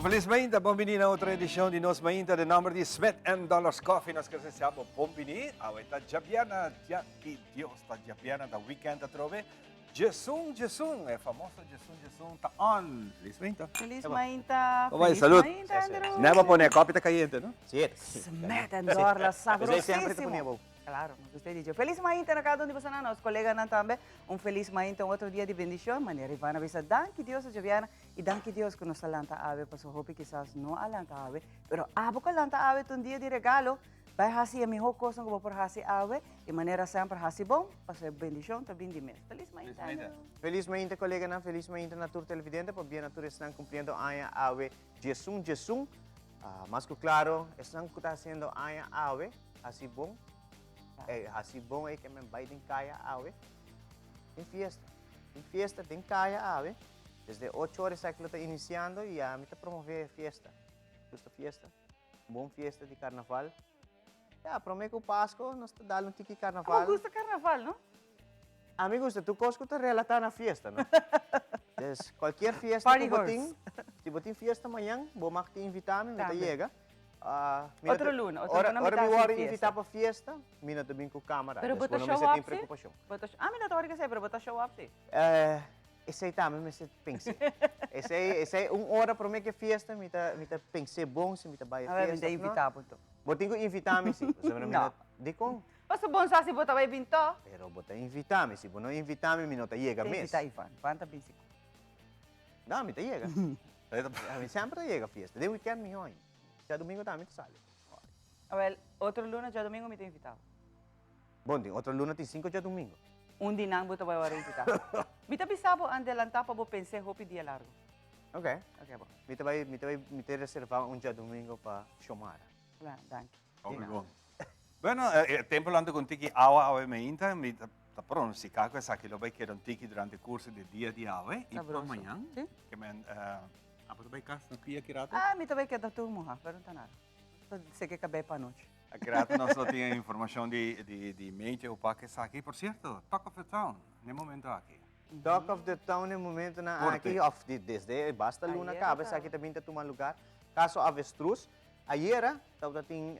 Feliz mainta, bon bini na otro edicion di Nos Mainta den nomber di Smith and Dollars Coffee. Nos kier desea bo bon bini. Awe ta djabièrnè, dia di Dios ta djabièrnè, ta weekend atrobe. Djesun, djesun, e famoso djesun, djesun ta on. Feliz mainta. Feliz mainta. Bon bai, Feliz salud. mainta, Andrew. Neba pone e kopi ta cayente, no? Sí. Smith and Dollars, Esei semper ta pone sabrosísimo. abou. Claro, nos gusta dicho. Feliz mainta na cada un di bosonan, nos coleganan tambe. Un feliz mainta, un otro dia di bendicion. Manera Ivana bisa, danki Dios, djabièrnè. I danki Dios ku nos a lanta awe, paso hopi kisas no a lanta awe, pero abo ku a lanta awe ta un dia di regalo. Bai hasi e mihó kosnan ku bo por hasi awe, i manera semper hasi bon, paso e bendishon ta bin di mes. Felis mainta, Andrew. Felis mainta koleganan, felis mainta na tur televidente, pabia na tur esnan kumpliendo aña awe djesun djesun. Mas ku klaro, esnan ku ta hasiendo aña awe, hasi bon, hasi bon ei ke men bai den kaya awe, tin fiesta, tin fiesta den kaya awe. Desde ocho ora esaki lo ta iniciando y ami ta promove e fiesta. Gusta fiesta. Un bon fiesta di carnaval. Ya, prome cu Pasco nos ta dal un tiki carnaval. Abo gusta carnaval, no? Ami gusta tur cos cu ta relata na fiesta, no? Des cualkier fiesta Party cu bo horse. tin, si bo tin fiesta mañan, bo mag tin invita mi, mi ta Tambe. yega. Ah, mi no Otro ta- luna, otro ora, luna mi ora ta mi haci worde fiesta. invita pa fiesta, mi no ta bin cu camera. Pero Des bo ta bo no show mester up tin si? preocupacion. Bo ta, ami no ta worde esey, pero bo ta show up si. Eh, Esei tambe mester pens'é. Esei, esei un ora promé ku e fiesta mi ta, mi ta pens'é bon si mi ta bai e A ber, mi fiesta ta òf no. invitá bo anto. Bo tin ku invitá mi si, pasobra mi No. no, dikon? Pasobra bo no sa si bo ta bai bin tò. Pero bo ta invitá mi, si bo no invitá mi, mi no ta yega Ta mes. invitá Ivan, Ivan ta bin sigur. No, mi ta yega. Mi semper ta yega fiesta, den wikènt mihó ainda. Djadumingu tambe mi ta sali. Awel, otro luna djadumingu mi ta invitá bo. Bon, den otro luna tin sinku djadumingu. Un di nan bo ta bai wòrdu invitá. Mi ta bisa bo andelantá pa bo pens'é hopi dia largu. Ok. Ok, bon. Mi ta bai, mi ta bai, mi ta reservá un djadumingu pa Xiomara. Bueno, danki. Hopi bon. Bueno, e tempu lo anda ku un tiki awa awe meinta, mi ta ta pronostiká ku esaki lo bai keda un tiki durante kurso di dia di awe i pa Sabroso. mañan. Sí. Ke men, abo ta bai kas na pia ki rato? Ah, mi ta bai keda tur muhá, pero no ta nada. Ta seke kabei pa anochi. Grato nos lo tin e informacion di di di Meetje Opak esaki. Por cierto, Talk of the Town n'e momento aki. Talk of the Town n'e momentonan Corte. aki of di desde basta luna Ayera caba ta. esaki ta bin ta tuma lugar. Caso Avestruz. Ayera tabata tin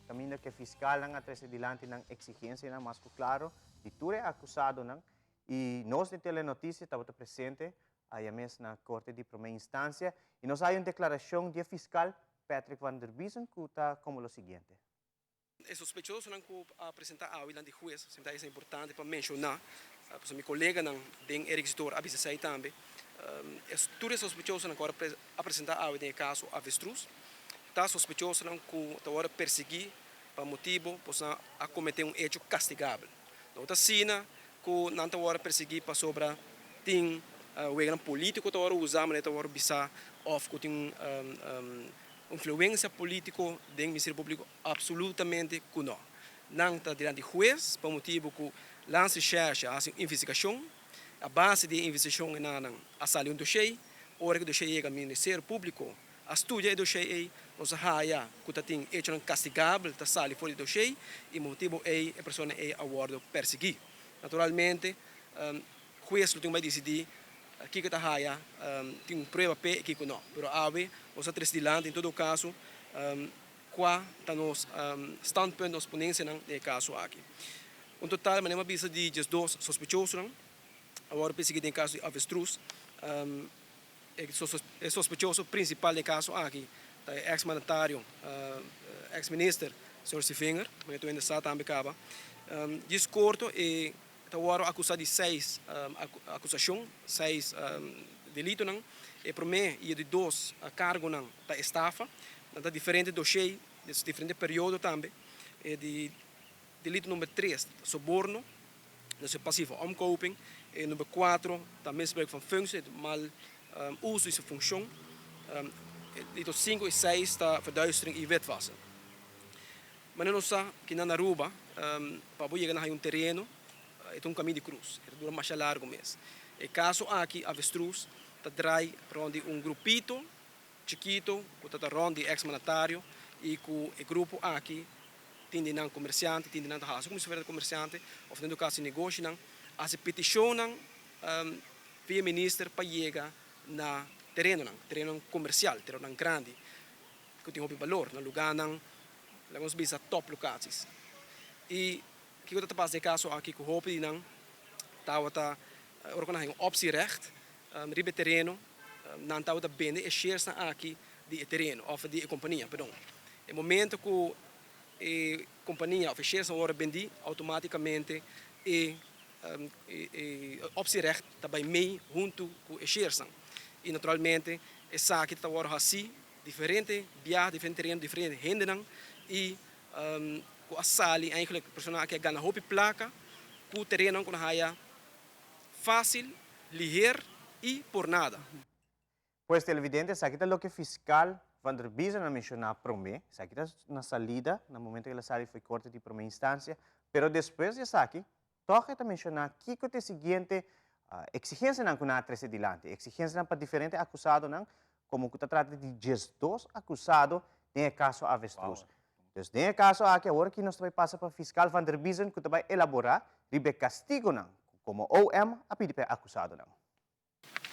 caminda cu e fiscalnan a trece dilanti nan exigencianan mas cu claro di tur e acusadonan y nos di Telenoticia tabata presente aya mes na Corte di Prome Instancia y nos haya un declaracion di e fiscal Patrick van der Biesen cu ta como lo siguiente. E sospechosonan cu a presenta awe dilanti hues, siempre ta importante pa menciona, pasobra mi coleganan den e requisitorio a bisa esey tambe, tur e sospechosonan cu a presenta awe den e caso Avestruz ta sospechosonan cu ta worde persegui pa motibo pasobra nan a comete un hecho castigabel. No ta asina cu nan ta worde persegui pasobra tin weganan politico ta worde usa manera ta worde bisa of cu tin influencia politico den Ministerio Publico, absolutamente cu no. Nan ta dilanti huez pa motibo cu Landsrecherche a haci un investigacion, a base di e investigacion enanan a sali un dossier, ora cu e dossier yega Ministerio Publico A studia e doshé ei, nos a haya ku ta tin echonan kastigabel ta sali for di e doshé i motibu ei e persona ei a wòrdu persiguí. Naturalmente, hues lo tin ku bai disidí kiko ta haya tin prueba p'e i kiko nò. Pero awe nos a trese dilanti en todo kaso kua ta nos standpunt, nos ponensianan den e kaso aki. Un total, manera mi a bisa, di diesdos sospechosonan a wòrdu persiguí den e kaso di avestruz. E sospechoso principal den e caso aki ta e ex mandatario, ex minister, señor Sevinger, manera tur hende sa tambe caba. Djis corto e ta wordo acusa di seis acusacion, seis delitonan. E prome y e di dos cargonan ta estafa, nan ta diferente dossier, diferente periodo tambe. E di delito number tres ta soborno. Dus e passieve omkoping. E number cuatro ta misbruik van functie, het mal uso di su funcion. E delito cinco y seis ta verduistering y witwassen. Manera nos sa ki na Aruba pa bo yega na haya un tereno e ta un camin di cruz, e ta dura masha largo mes. E caso aki avestruz ta draai rond di un grupito chikito cu ta ta rond di ex mandatario y cu e grupo aki tin di nan komersiante, tin di nan ta hasi komo si fuera komersiante òf den tur kaso negoshinan, hasi petishonnan via minister pa yega na terenonan, terenonan komersial, terenonan grandi ku tin hopi balor na lugánan, laga nos bisa top lokaties. I kiko ta ta pasa den e kaso aki ku hopi di nan tabata ora ku nan haña un optierecht riba e tereno, nan tabata bende e sharesnan aki di e tereno òf di e kompania, perdon. E momento ku e kompania òf e sharesnan wòrdu bendí, outomátikamente e e optierecht ta bai mee huntu ku e sharesnan. I naturalmente esaki ta wòrdu hasí diferente biaha, diferente tereno, diferente hendenan i ku a sali eigenlijk personanan aki a gana hopi plaka ku terenonan ku nan haya fácil, liher i por nada. Pues televidente, esaki ta loke Fiscal Van der Biezen a menciona prome, esaki ta na salida, na momento cu el a sali fo'i Corte di Prome Instancia, pero despues di esaki, toch e ta menciona kico ta e siguiente exigencianan cu nan a trece dilanti, exigencianan pa diferente acusadonan, como cu ta trata di 12 acusado den e caso Avestruz. Dus den e caso aki, awor aki nos ta bay pasa pa Fiscal Van der Biezen cu ta bay elabora riba e castigonan cu como OM a pidi pa e acusadonan.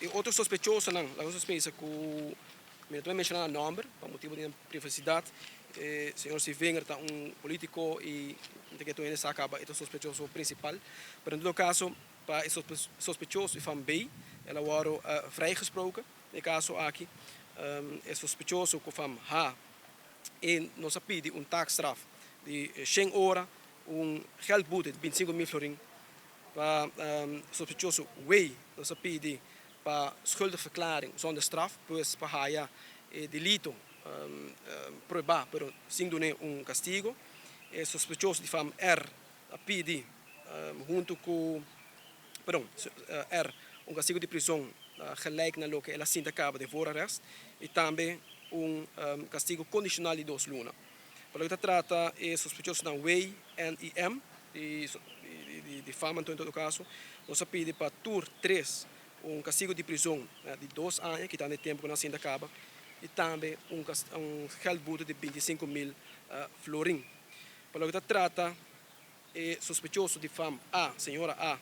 E otro sospechosonan, laga nos pensa ku mi no ta bai menshoná nan nòmber pa motibu di nan privasidat. E señor Sivinger ta un polítiko i mi ta kere tur hende sa kaba e ta sospechoso prinsipal. Pero en todo kaso pa e sospechoso di fam B el a wòrdu vrijgesproken. Den e kaso aki e sospechoso ku fam H e nos a pidi un taakstraf di shen ora, un geldboete di bintisinko mil florin. Pa sospechoso W nos a pidi pa schuldig verklaring zonder straf, pues pa haya e delito prueba pero sin dun'é un castigo. E sospechoso di fam R a pidi hunto cu, perdon, R un castigo di prison gelijk na loke el a sinta caba den voorarrest y tambe un castigo condicional di dos luna. Pa loke ta trata e sospechosonan W, N y M di fama anto en todo caso, nos a pidi pa tur tres un castigo di prison di dos aña, kitando e tempo cu nan a sinta caba, y tambe un geldboete di 25.000 florin. Pa loke ta trata e sospechoso di fam A, señora A,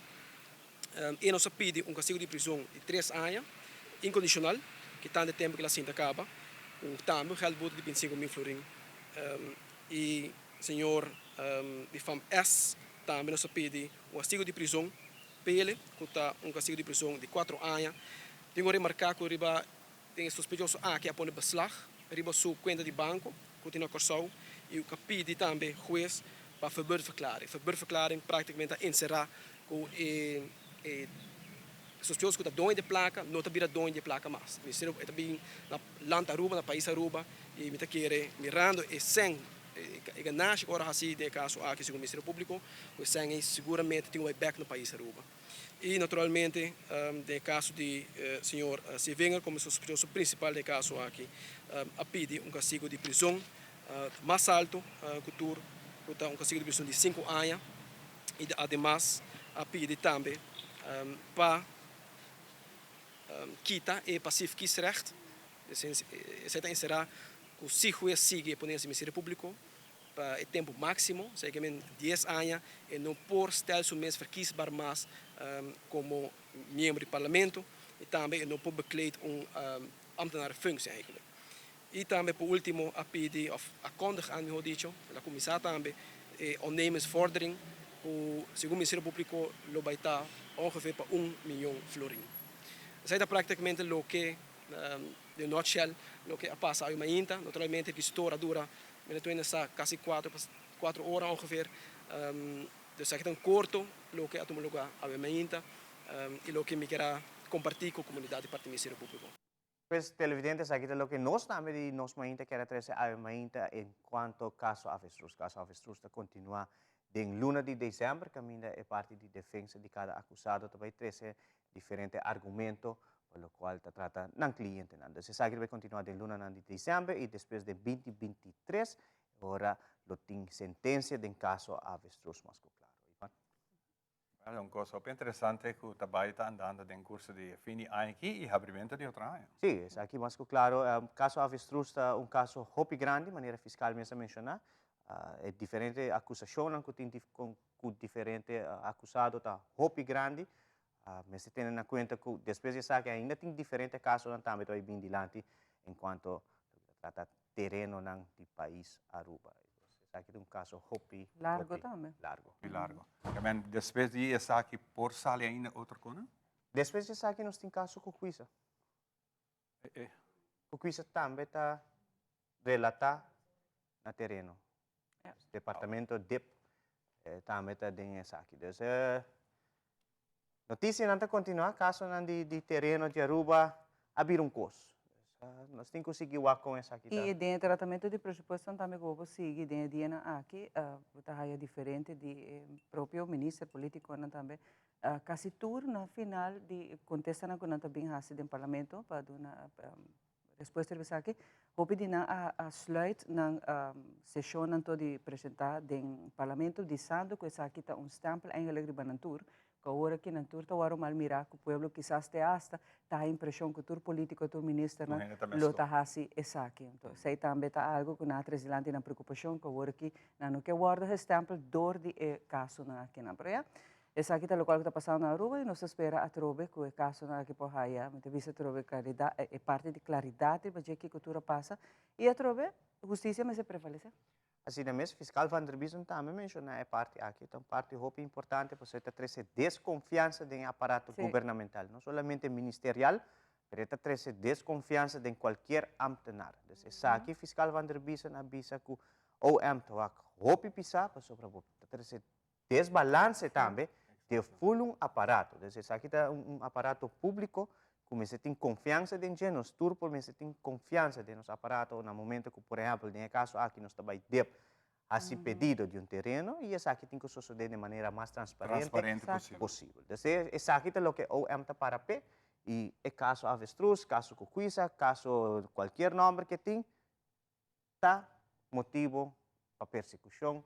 e nos a pidi un castigo di prison di tres aña, incondicional, kitando e tempo cu el a sinta caba, cu tambe un geldboete di 25.000 florin. Y señor di fam S tambe nos a pidi un castigo di prison pele, cu ta un castigo di prison di cuatro aña. Tin cu remarca cu riba den e sospechoso aki a pone beslag riba su cuenta di banco cu tin na Corsou y cu a pidi tambe hues pa verbeurdverklaring. Verbeurdverklaring practicamente ta encera cu e sospechoso cu ta doño di e placa no ta bira doño di e placa mas. Ministerio e ta bin na land Aruba, na pais Aruba y mi ta kere mirando e cen, e ganashi cu ora haci den e caso aki segun Ministerio Publico cu e cen ey seguramente tin cu bay bek na pais Aruba. Y naturalmente den e caso di señor Sevinger como sospechoso principal den e caso aki a pidi un castigo di prison mas alto cu tur cu ta un castigo di prison di cinco aña y ademas a pidi tambe pa kita e passief kiesrecht, esey ta encera cu si huez sigui e ponencia di Ministerio Publico pa e tempo maximo, esey ke men dies aña, e no por stel su mes verkiesbaar mas como miembro di Parlamento y tambe e no por bekleed un ambtenarenfunctie eigenlijk. Y tambe por ultimo a pidi of a kondig aan mihor dicho, el a cuminsa tambe e ondernemingsvordering cu segun Ministerio Publico lo bay ta ongeveer pa un miyon florin. Esey ta practicamente loke den nutshell loke a pasa awe mainta. Naturalmente requisitorio a dura mene tu hende sa casi cuatro cuatro ora ongeveer. Dus esaki ta un corto loke a tuma lugar awe mainta y loke mi kier a comparti cu comunidad di parti Ministerio Publico. Pues televidente esaki ta loke nos tambe di Nos Mainta kier a trece awe mainta en cuanto caso Avestruz. Caso Avestruz ta continua den luna di december caminda e parti di defensa di cada acusado ta bay trece diferente argumento pa locual ta trata nan clientenan. Dus esaki ta bay continua den lunanan di december y despues den 2023 ora lo tin sentencia den caso Avestruz mas cu claro. Ivan. Bueno, un cos hopi interesante cu ta bay ta andando den curso di fin di aña aki y habrimento di otro aña. Sí, esaki mas cu claro. Caso Avestruz ta un caso hopi grandi, manera fiscal mes a menciona. E diferente acusacionnan cu tin cu diferente acusado ta hopi grandi. Mester tene na kuenta ku despues di esaki ainda tin diferente kasonan tambe ta bai bin dilanti en kuanto loke ta trata terenonan di pais Aruba. Esaki ta un kaso hopi, Largo hopi tambe. largo. Hopi largo. Amen, despues di esaki por sali ainda otro konan? Despues di esaki nos tin kaso ku Huiza. Ku Huiza tambe ta relatá na tereno. Departamento dip tambe ta den esaki. Dus noticianan ta continua, casonan di tereno di Aruba a bira un cos. Nos tin cu sigui wak con esaki ta. Y den e tratamento di presupuestonan tambe cu bo por sigui den e dianan aki, bo ta haya diferente di e propio minister, politiconan tambe. Casi tur na final di contestanan cu nan ta bin haci den parlamento pa duna Respuesta riba esaki, hopi di nan a a sluit nan sesionnan to di presenta den parlamento disando cu esaki ta un stempel eigenlijk riba nan tur, cu awor aki nan tur ta worde mal mira cu pueblo kisas te hasta ta haña impresion cu tur politico, tur ministernan lo ta haci esaki. Entonces esey tambe ta algo cu nan a trece dilanti nan preocupacion cu awor aki nan no ke worde gestempel door di e casonan akinan. Pero ya, Esaki ta locual cu ta pasando na Aruba y nos ta spera atrobe cu e casonan aki por haya, mi ta bisa atrobe claridad, e parti di claridad riba dje kico tur a pasa y atrobe husticia mester prevalece. Asina mes, Fiscal Van der Biesen tambe menciona e parti aki, ta un parti hopi importante pasobra e ta trece desconfiansa den e aparato gubernamental, no solamente ministerial, pero e ta trece desconfiansa den cualkier ambtenaar. Dus esaki Fiscal Van der Biesen a bisa cu OM ta wak hopi pisa pasobra bo ta trece Desbalance tambe den ful un aparato. Dus esaki ta un aparato públiko ku mester tin konfiansa den dje. Nos tur por mester tin konfiansa den nos aparato na momento ku, por ehèmpel, den e kaso aki nos ta bai dep hasi pedido di un tereno i esaki tin ku sosodé den manera mas transparente posibel. Dus esaki ta loke OM ta para p'e i e kaso avestruz, kaso Kukwisa, kaso kualkier nòmber ke tin, ta motibo pa persekushon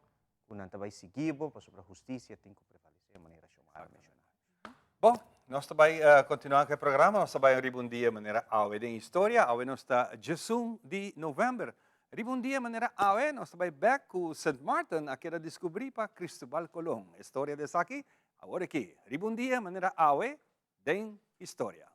ku nan ta bai sigui bo pasobra hustisia tin ku prevalesé manera Xiomara menshoná. Bon, nos ta bai kontinuá ku e programa. Nos ta bai riba un dia manera awe den historia. Awe nos ta djesun di novèmber. Riba un dia manera awe nos ta bai bèk ku Sint Maarten a keda diskubrí pa Cristobal Colon. E storia di esaki awor aki. Riba un dia manera awe den historia.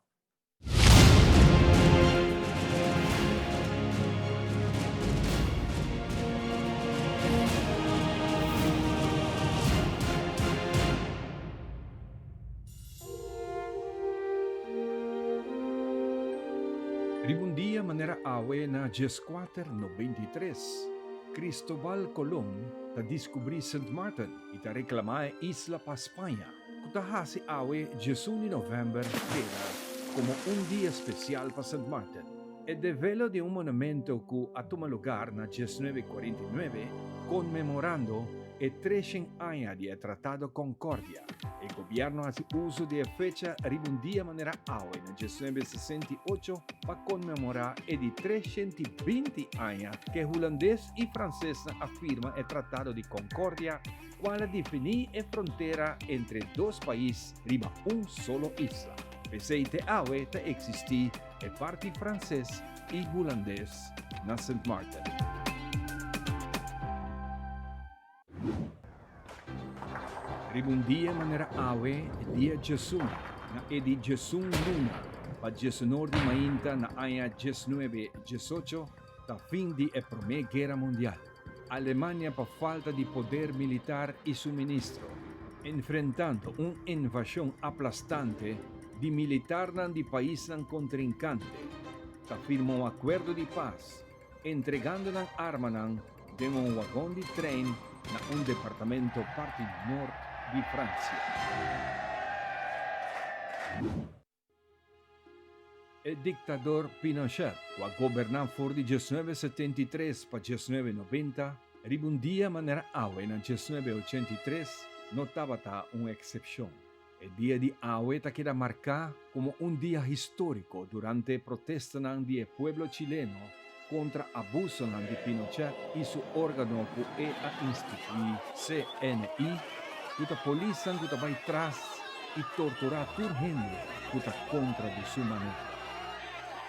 Riba un dia manera awe na dieskuater 93, Cristobal Colon ta diskubrí Sint Maarten i ta reklamá e isla pa Spaña. Ku ta hasi awe 11 di novèmber keda komo un dia spesial pa Sint Maarten. E develo di un monumento ku a tuma lugar na 1949 konmemorando e treshen aña di e Tratado Concordia. E gobièrnu hasi uso di e fecha riba un dia manera awe na 1968 pa konmemorá e di 320 aña ku e hulandes i fransesnan a firma e Tratado di Concordia Cual a defini e frontera entre dos pais riba un solo isla. P'esey te awe ta existi e parti Frances y Hulandes na Sint Maarten. Riba un dia manera awe, dia djesun, na e di djesun luna, pa djesunor di mainta na aña 19 diesocho, ta fin di e Prome Guera Mundial. Alemania pa falta di poder militar i suministro, enfrentando un invashon aplastante di militarnan di paisnan kontrinkante, ta firma un akuerdo di pas, entregando nan armanan den un wagon di trein na un departamento parti nort di Fransia. E diktador Pinochet, ku a goberná for di 1973 pa 1990, riba un dia manera awe na 1983 no tabata un eksepshon. E dia di awe ta keda marká komo un dia históriko durante e protestanan di e pueblo chileno kontra abusonan di Pinochet i su órgano ku e a instituí, CNI, ku ta polisnan ku ta bai tras i torturá tur hende ku ta kontra di su maneho.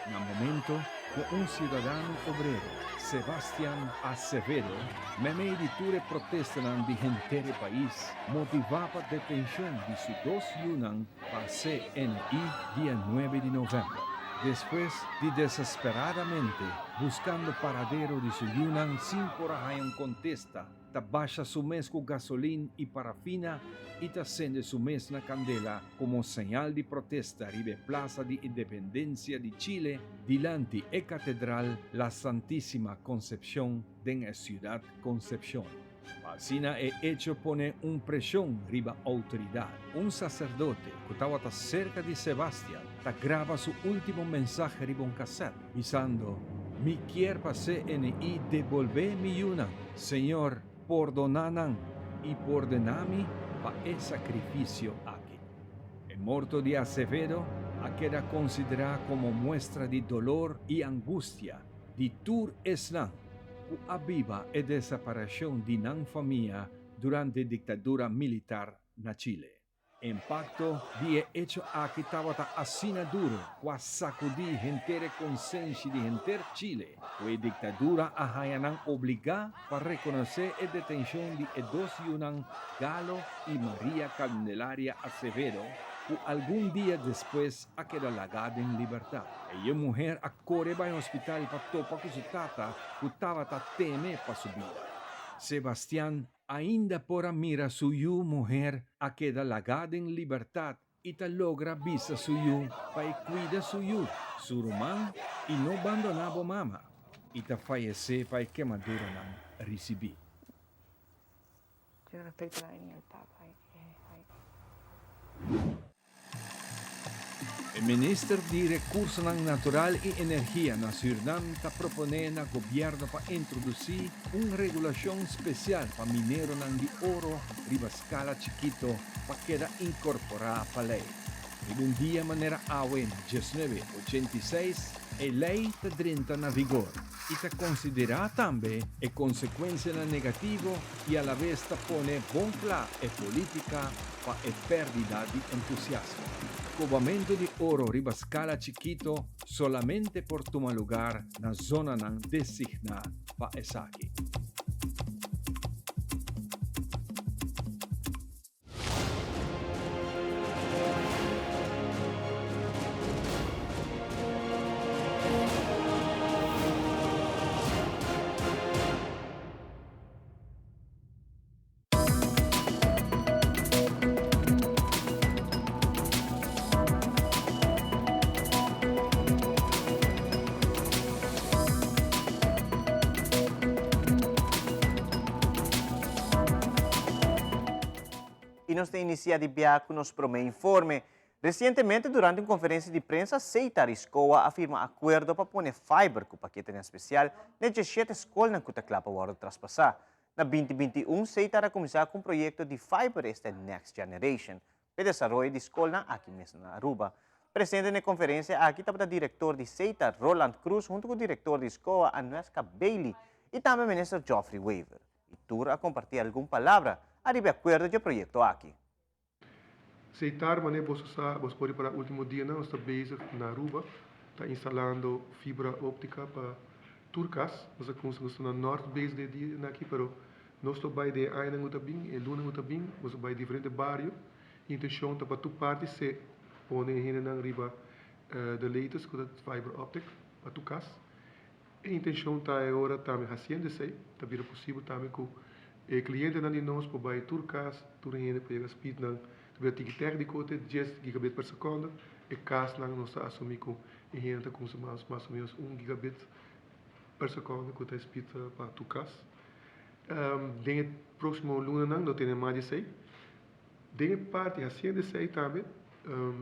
Na momento. ku un siudadano obrero, Sebastian Acevedo, meimei di tur e protestanan di henter e pais, motivá pa detenshon di su dos yunan pa CNI dia nuebe di novèmber. Despues di desesperadamente buskando paradero di su yunan sin por a haña un kontesta, ta basha su mes ku gasolin i parafina i ta sende su mes na kandela komo señal di protesta riba e Plaza di Independencia di Chile dilanti e Katedral La Santísima Concepción den e siudat Concepción. Pa asina e echo pone un preshon riba outoridat. Un saserdote ku tabata serka di Sebastian ta graba su último mensahe riba un kasèt, bisando, Mi kier pa CNI debolbé mi yunan. Señor, pordoná nan i pordená mi pa e sakrifisio aki. E morto di Acevedo a keda konsiderá komo muestra di dolor i angustia di tur esnan ku a biba e desaparashon di nan famia durante diktadura militar na Chile. Impakto di e echo aki tabata asina duro ku a sakudí henter e konsenshi di henter Chile ku e diktadura a haña nan obligá pa rekonosé e detenshon di e dos yunan Galo i Maria Candelaria Acevedo ku algun dia despues a keda lagá den libertat. E yu muher a kore bai hospital pa topa ku su tata ku tabata teme pa su bida. Sebastian Ainda por a mira su yu muher a keda lagá den libertat i ta logra bisa su yu pa e kuida su yu, su ruman i no bandoná bo mama, i ta fayesé pa e kemaduranan risibí. Yo respecto la venida del Papa. E minister di Rekursonan Natural i Energia na Sürnam ta proponé na gobièrnu pa introdusí un regulashon spesial pa mineronan di oro riba skala chikito pa keda inkorporá pa lei. Riba un dia manera awe na diesnuebe ochenta i seis e lei ta drenta na vigor i ta konsiderá tambe e konsekuensianan negativo i alabes ta pone bon kla e polítika pa e pèrdida di entusiasmo. Kobamentu di oro riba skala chikito solamente por tuma lugar na zonanan designá pa esaki. Y nos ta inicia di bia cu nos prome informe. Recientemente durante un conferencia di prensa Seitar y SCOA a firma acuerdo pa pone fiber cu paketenan special n'e diesshete scolnan cu ta cla pa wordo traspasa. Na binti binti un, Seitar a kuminsá ku un proyekto di Fiber esta Next Generation p'e desaroyo di skolnan aki mes na Aruba. Presente na e konferensia aki tabata direktor di Seitar, Roland Croes huntu ku direktor di SCOA, Anueska Bailey i tambe Minister Geoffrey Wever. I tur a kompartí algun palabra ariba e akuerdo dje proyekto aki. Seitar manera boso sa, boso por ripara ultimo dianan nos ta bezig na Aruba ta instalando fibra optica pa tur cas. Nos a cuminsa nos ta na North bezig den e dianan aki pero nos lo bay den e añanan cu ta bin, e lunanan cu ta bin, nos lo bay diferente bario. Intencion ta pa tur parti se pone e hendenan riba the latest cu ta fiber optic pa tur cas. E intencion ta e ora tambe haciendo esey, ta bira posibel tambe cu e clientenan di nos por bay tur cas, tur hende por yega speednan, ta bira tiki tecnico te dies gigabit per seconde, e casnan nos ta asumi cu e hende ta cuminsa mas mas o menos un gigabit per seconde cu ta e speed pa tur cas. Den e proximo lunanan lo tene mas di esey. Den e parti haciendo esey tambe,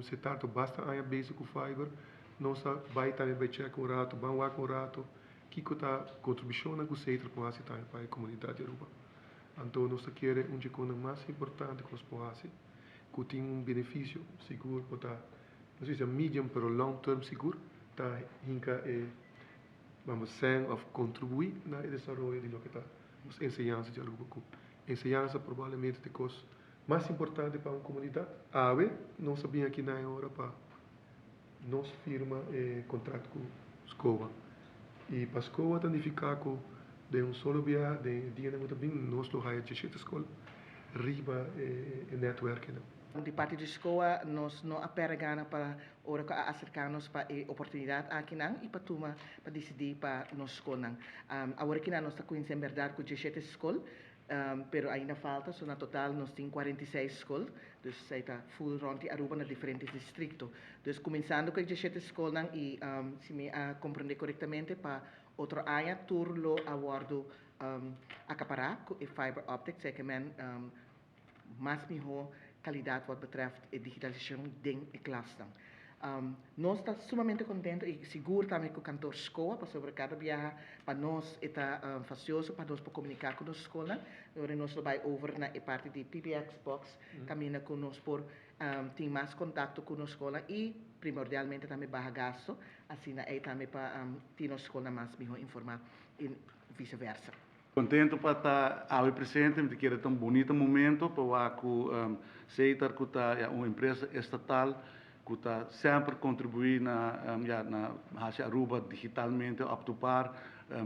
si tarto basta aña bezig cu fiber, nos a bay tambe bay check un rato, ban wak un rato kico ta contribucionnan cu Cetra por haci tambe pa e comunidad di Aruba. Anto nos ta kere un dje conan mas importante cu nos por haci, cu tin un beneficio sigur por ta, no si sea medium pero long term sigur, ta hinca e, bamos sèn of contribui na e desaroyo di loke ta nos enseñansa di Aruba cu Enseñansa probablemente ta e kos mas importante pa un komunidat. Awe nos a bin aki na e ora pa nos firma e kontrakt ku SCOA. I pa SCOA ta nifiká ku den un solo bia den e dianan ku ta bin nos lo haya diesshete skol riba e nètwèrknan. Di parti di SCOA nos no a pèrdè gana pa ora ku a aserká nos pa e oportunidat akinan i pa tuma pa disidí pa nos skolnan. Awor akinan nos ta kuminsá en bèrdat ku diesshete skol Pero ainda falta, so na total nos tin 46 skol, dus esei ta full rond di Aruba na diferente districto. Dus cuminsando cu e 17 skolnan y si mi a comprende corectamente pa otro aña tur lo a wordo acapara cu e fiber optic, esei ke men mas miho calidad wat betreft e digitalisacion den e klasnan. Nos ta sumamente contento y sigur tambe cu kantoor SCOA pasobra cada biaha pa nos e ta facioso pa nos por comunica cu nos scolnan. Ora nos lo bay over na e parti di PBX box caminda cu nos por tin mas contacto cu nos scolnan y primordialmente tambe baha gasto asina ey tambe pa tin nos scolnan mas miho informa y vice versa. Contento pa ta awe presente, mi ta kere ta un bunita momento pa wak cu Setar cu ta ya un empresa estatal cu ta semper contribui na ya na haci Aruba digitalmente up to par,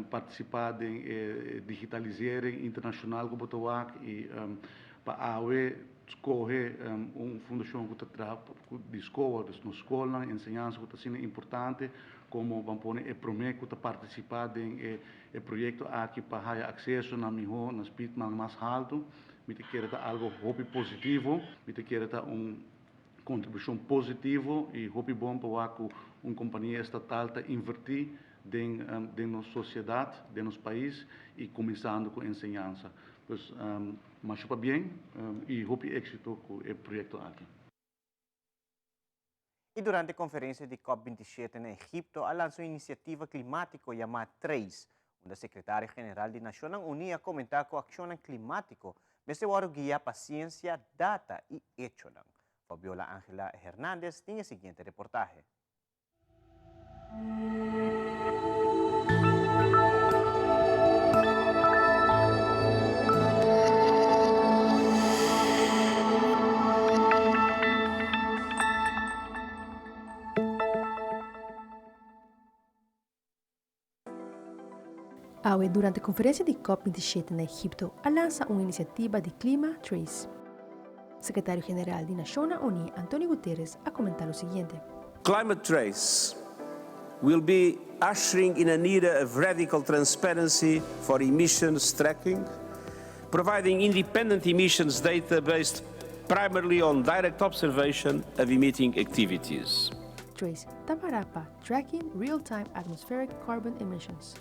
participa den e digitalisering internacional cu bo ta wak y pa awe scoge un fundacion cu ta traha di scoa, dus nos scolnan, enseñansa cu ta asina importante como ban pone e prome cu ta participa den e E proyekto aki pa haya akseso na mihó, na speednan mas haltu, mi ta kere ta algo hopi positivo, mi ta kere ta un kontribushon positivo i hopi bon pa wak ku un kompania estatal ta invertí den den nos sosiedat, den nos pais i kuminsando ku enseñansa. Pues masha pabien i hopi éksito ku e proyekto aki. I durante konferensia di Cop 27 na Egipto a lansa un inisiativa klimátiko yamá Trace, unda sekretario general di Nashonnan Uní a komentá ku akshonnan klimátiko mester wòrdu guiá pa siensia, data i echonan. Fabiola Angela Hernandez tin e siguiente reportahe. Awe durante konferensia di Cop 27 na Egipto a lansa un inisiativa di klima Trace. Sekretario General di Nashonnan Uní Antonio Guterres a komentá lo siguiente. Climate Trace will be ushering in an era of radical transparency for emissions tracking, providing independent emissions data based primarily on direct observation of emitting activities. Trace ta pará pa Tracking Real-Time Atmospheric Carbon Emissions,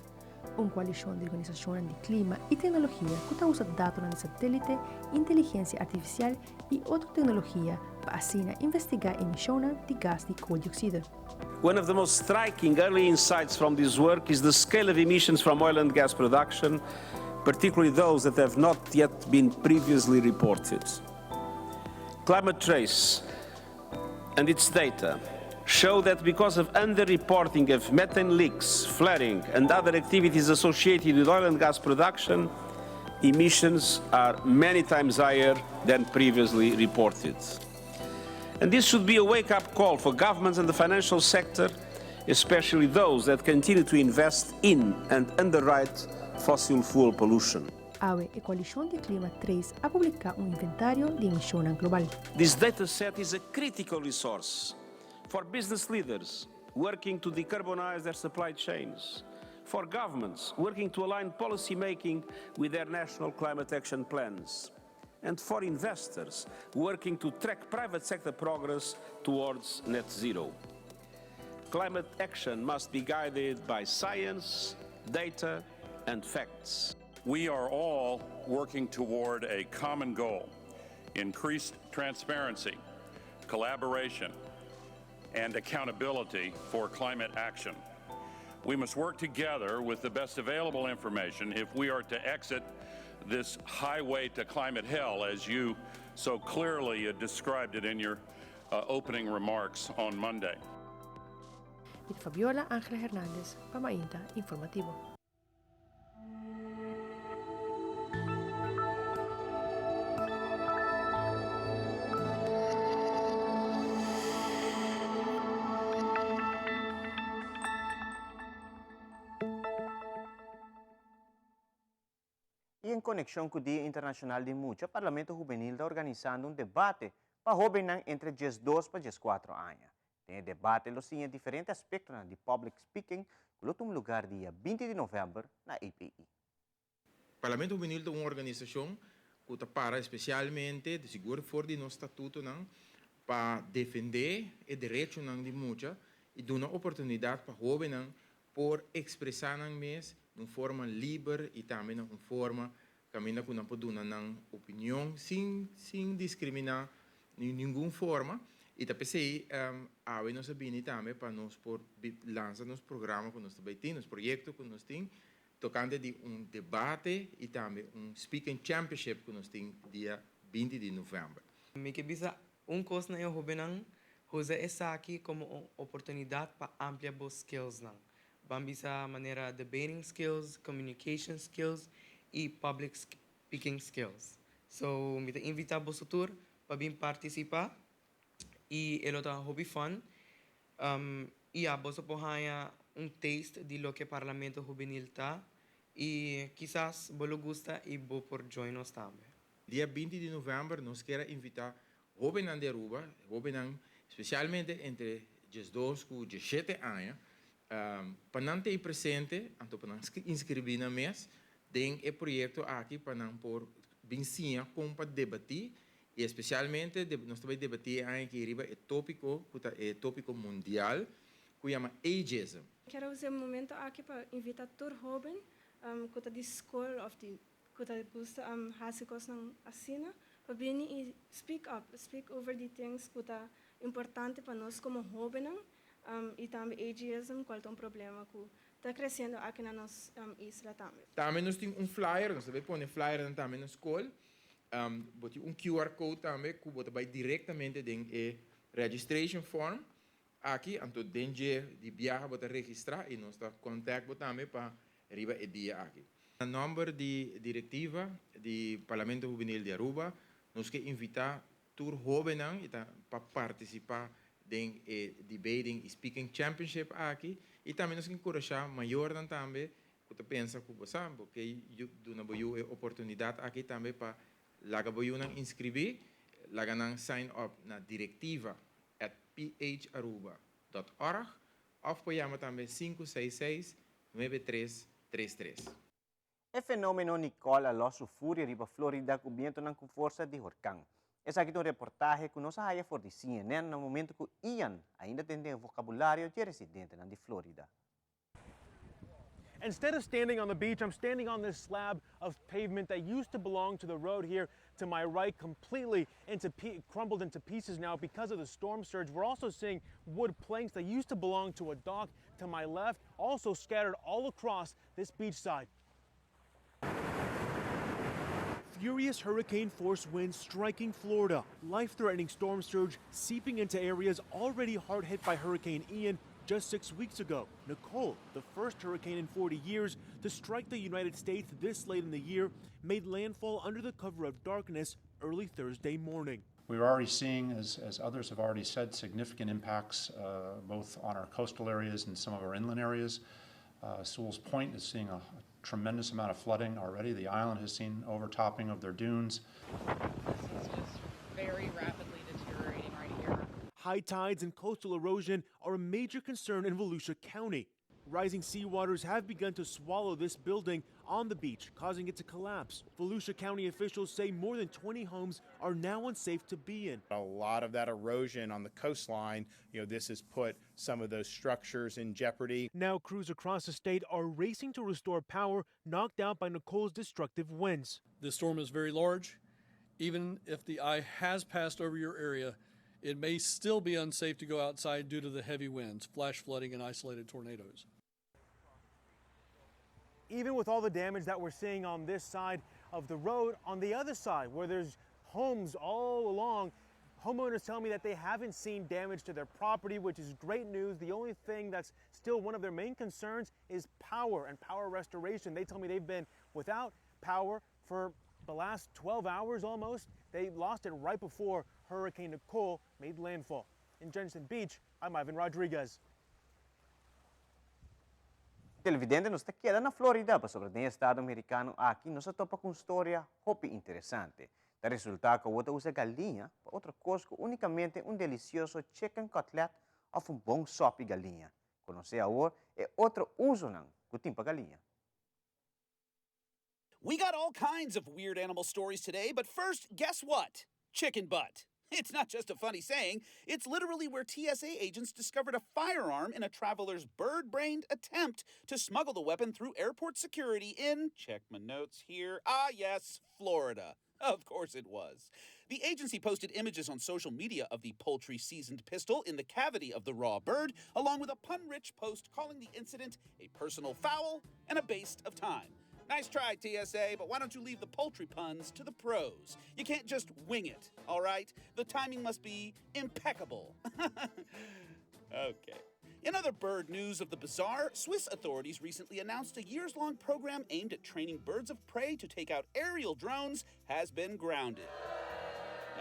un koalishon di organisashonnan di klima i teknologia ku ta usa datonan di satélite, inteligensia artifisial i otro teknologia pa asina investigá emishonnan di gas di kooldiokside. One of the most striking early insights from this work is the scale of emissions from oil and gas production, particularly those that have not yet been previously reported. Climate Trace and its data show that because of underreporting of methane leaks, flaring and other activities associated with oil and gas production, emissions are many times higher than previously reported. And this should be a wake-up call for governments and the financial sector, especially those that continue to invest in and underwrite fossil fuel pollution. Awe e Koalishon di Klima Trace a publiká un inventario di emishonnan global. This data set is a critical resource for business leaders working to decarbonize their supply chains, for governments working to align policy making with their national climate action plans, and for investors working to track private sector progress towards net zero. Climate action must be guided by science, data, and facts. We are all working toward a common goal increased transparency, collaboration, and accountability for climate action. We must work together with the best available information if we are to exit this highway to climate hell, as you so clearly uh, described it in your uh, opening remarks on Monday. With Fabiola Angela Hernandez pa Mainta Informativo. En konekshon ku Dia Internashonal di Mucha, Parlamento Hubenil ta organisando un debate pa hóbennan entre 12 pa 14 aña. Den e debate lo siña diferente aspektonan di public speaking ku lo tuma lugar dia 20 di novèmber na EPI. Parlamento Hubenil ta un organisashon ku ta para espesialmente, di sigur for di nos statutonan, pa defendé e derechonan di mucha i duna oportunidat pa hóbennan por ekspresá nan mes di un forma liber i tambe na un forma kaminda ku nan por duna nan opinion sin sin diskriminá di ningun forma. I ta p'esei awe nos a bini tambe pa nos por lansa nos programa ku nos ta bai tin, nos proyekto ku nos tin tokante di un debate i tambe un speaking championship ku nos tin dia 20 di novèmber. Mi ke bisa un kos na e hóbennan, usa esaki komo un oportunidat pa amplia bo skillsnan. Ban bisa manera debating skills, communication skills i public speaking skills. So mi ta invitá boso tur pa bin partisipá i e lo ta hopi fun. I ya, boso por haña un taste di loke Parlamento Hubenil ta i kisas bo lo gusta i bo por join nos tambe. Dia 20 di novèmber nos kier a invitá hóbennan di Aruba, hóbennan spesialmente entre 12 ku 17 aña, pa nan ta ei presente, anto pa nan inskribí nan mes den e proyekto aki pa nan por bin siña kon pa debatí i espesialmente nos ta bai debatí e aña aki riba e tópiko ku ta e tópiko mundial ku yama ageism. Kier a usa e momento aki pa invita tur hoben ku ta di skol òf di ku ta gusta hasi kosnan asina pa bini i speak up, speak over di things ku ta importante pa nos komo hobennan i tambe ageism kual ta un problema ku ta kresiendo aki na nos isla tambe. Tambe nos tin un flyer, nos ta bai pone flyernan tambe na skol. Bo tin un QR code tambe ku bo ta bai direktamente den e registration form aki, anto den dje di biaha bo ta registrá i nos ta contact bo tambe pa riba e dia aki. Na nòmber di direktiva di Parlamento Hubenil di Aruba, nos ke invitá tur hóbennan i ta pa partisipá den e debating i speaking championship aki i tambe nos ke enkurashá mayornan tambe ku ta pensa ku bo sa bo ke duna bo yu e oportunidat aki tambe pa laga bo yunan inskribí, laga nan sign up na directiva@pharuba.org òf por yama tambe 566 9333. E fenómeno Nicole a lòs su furia riba Florida ku bientonan ku forsa di horkan. Esaki ta un reportahe ku nos a haya for di CNN na momento ku Ian ainda ta den vokabulario di residentenan di Florida. Instead of standing on the beach, I'm standing on this slab of pavement that used to belong to the road here to my right, completely into crumbled into pieces now because of the storm surge. We're also seeing wood planks that used to belong to a dock to my left, also scattered all across this beachside. Furious hurricane force winds striking Florida, life threatening storm surge seeping into areas already hard hit by Hurricane Ian just 6 weeks ago. Nicole, the first hurricane in 40 years to strike the United States this late in the year, made landfall under the cover of darkness early Thursday morning. We're already seeing, as others have already said, significant impacts both on our coastal areas and some of our inland areas. Sewell's Point is seeing a tremendous amount of flooding already. The island has seen overtopping of their dunes. This is just very rapidly deteriorating right here. High tides and coastal erosion are a major concern in Volusia County. Rising seawaters have begun to swallow this building on the beach, causing it to collapse. Volusia County officials say more than 20 homes are now unsafe to be in. A lot of that erosion on the coastline, this has put some of those structures in jeopardy. Now crews across the state are racing to restore power knocked out by Nicole's destructive winds. This storm is very large. Even if the eye has passed over your area, it may still be unsafe to go outside due to the heavy winds, flash flooding, and isolated tornadoes. Even with all the damage that we're seeing on this side of the road, on the other side, where there's homes all along, homeowners tell me that they haven't seen damage to their property, which is great news. The only thing that's still one of their main concerns is power and power restoration. They tell me they've been without power for the last 12 hours almost. They lost it right before Hurricane Nicole made landfall. In Jensen Beach, I'm Ivan Rodriguez. Televidente nos ta keda na Florida pasobra den e estado mericano aki nos a topa cu un storia hopi interesante. Ta resulta cu awor ta usa galiña pa otro cos cu unicamente un delicioso chicken cutlet of un bon sopi galiña. Conoce awor e otro usonan cu tin pa galiña. We got all kinds of weird animal stories today, but first, guess what? Chicken butt. It's not just a funny saying, it's literally where TSA agents discovered a firearm in a traveler's bird brained attempt to smuggle the weapon through airport security in, check my notes here, ah, yes, Florida. Of course it was. The agency posted images on social media of the poultry seasoned pistol in the cavity of the raw bird, along with a pun rich post calling the incident a personal foul and a waste of time. Nice try, TSA, but why don't you leave the poultry puns to the pros? You can't just wing it, all right? The timing must be impeccable. okay. In other bird news of the bizarre, Swiss authorities recently announced a years long program aimed at training birds of prey to take out aerial drones has been grounded.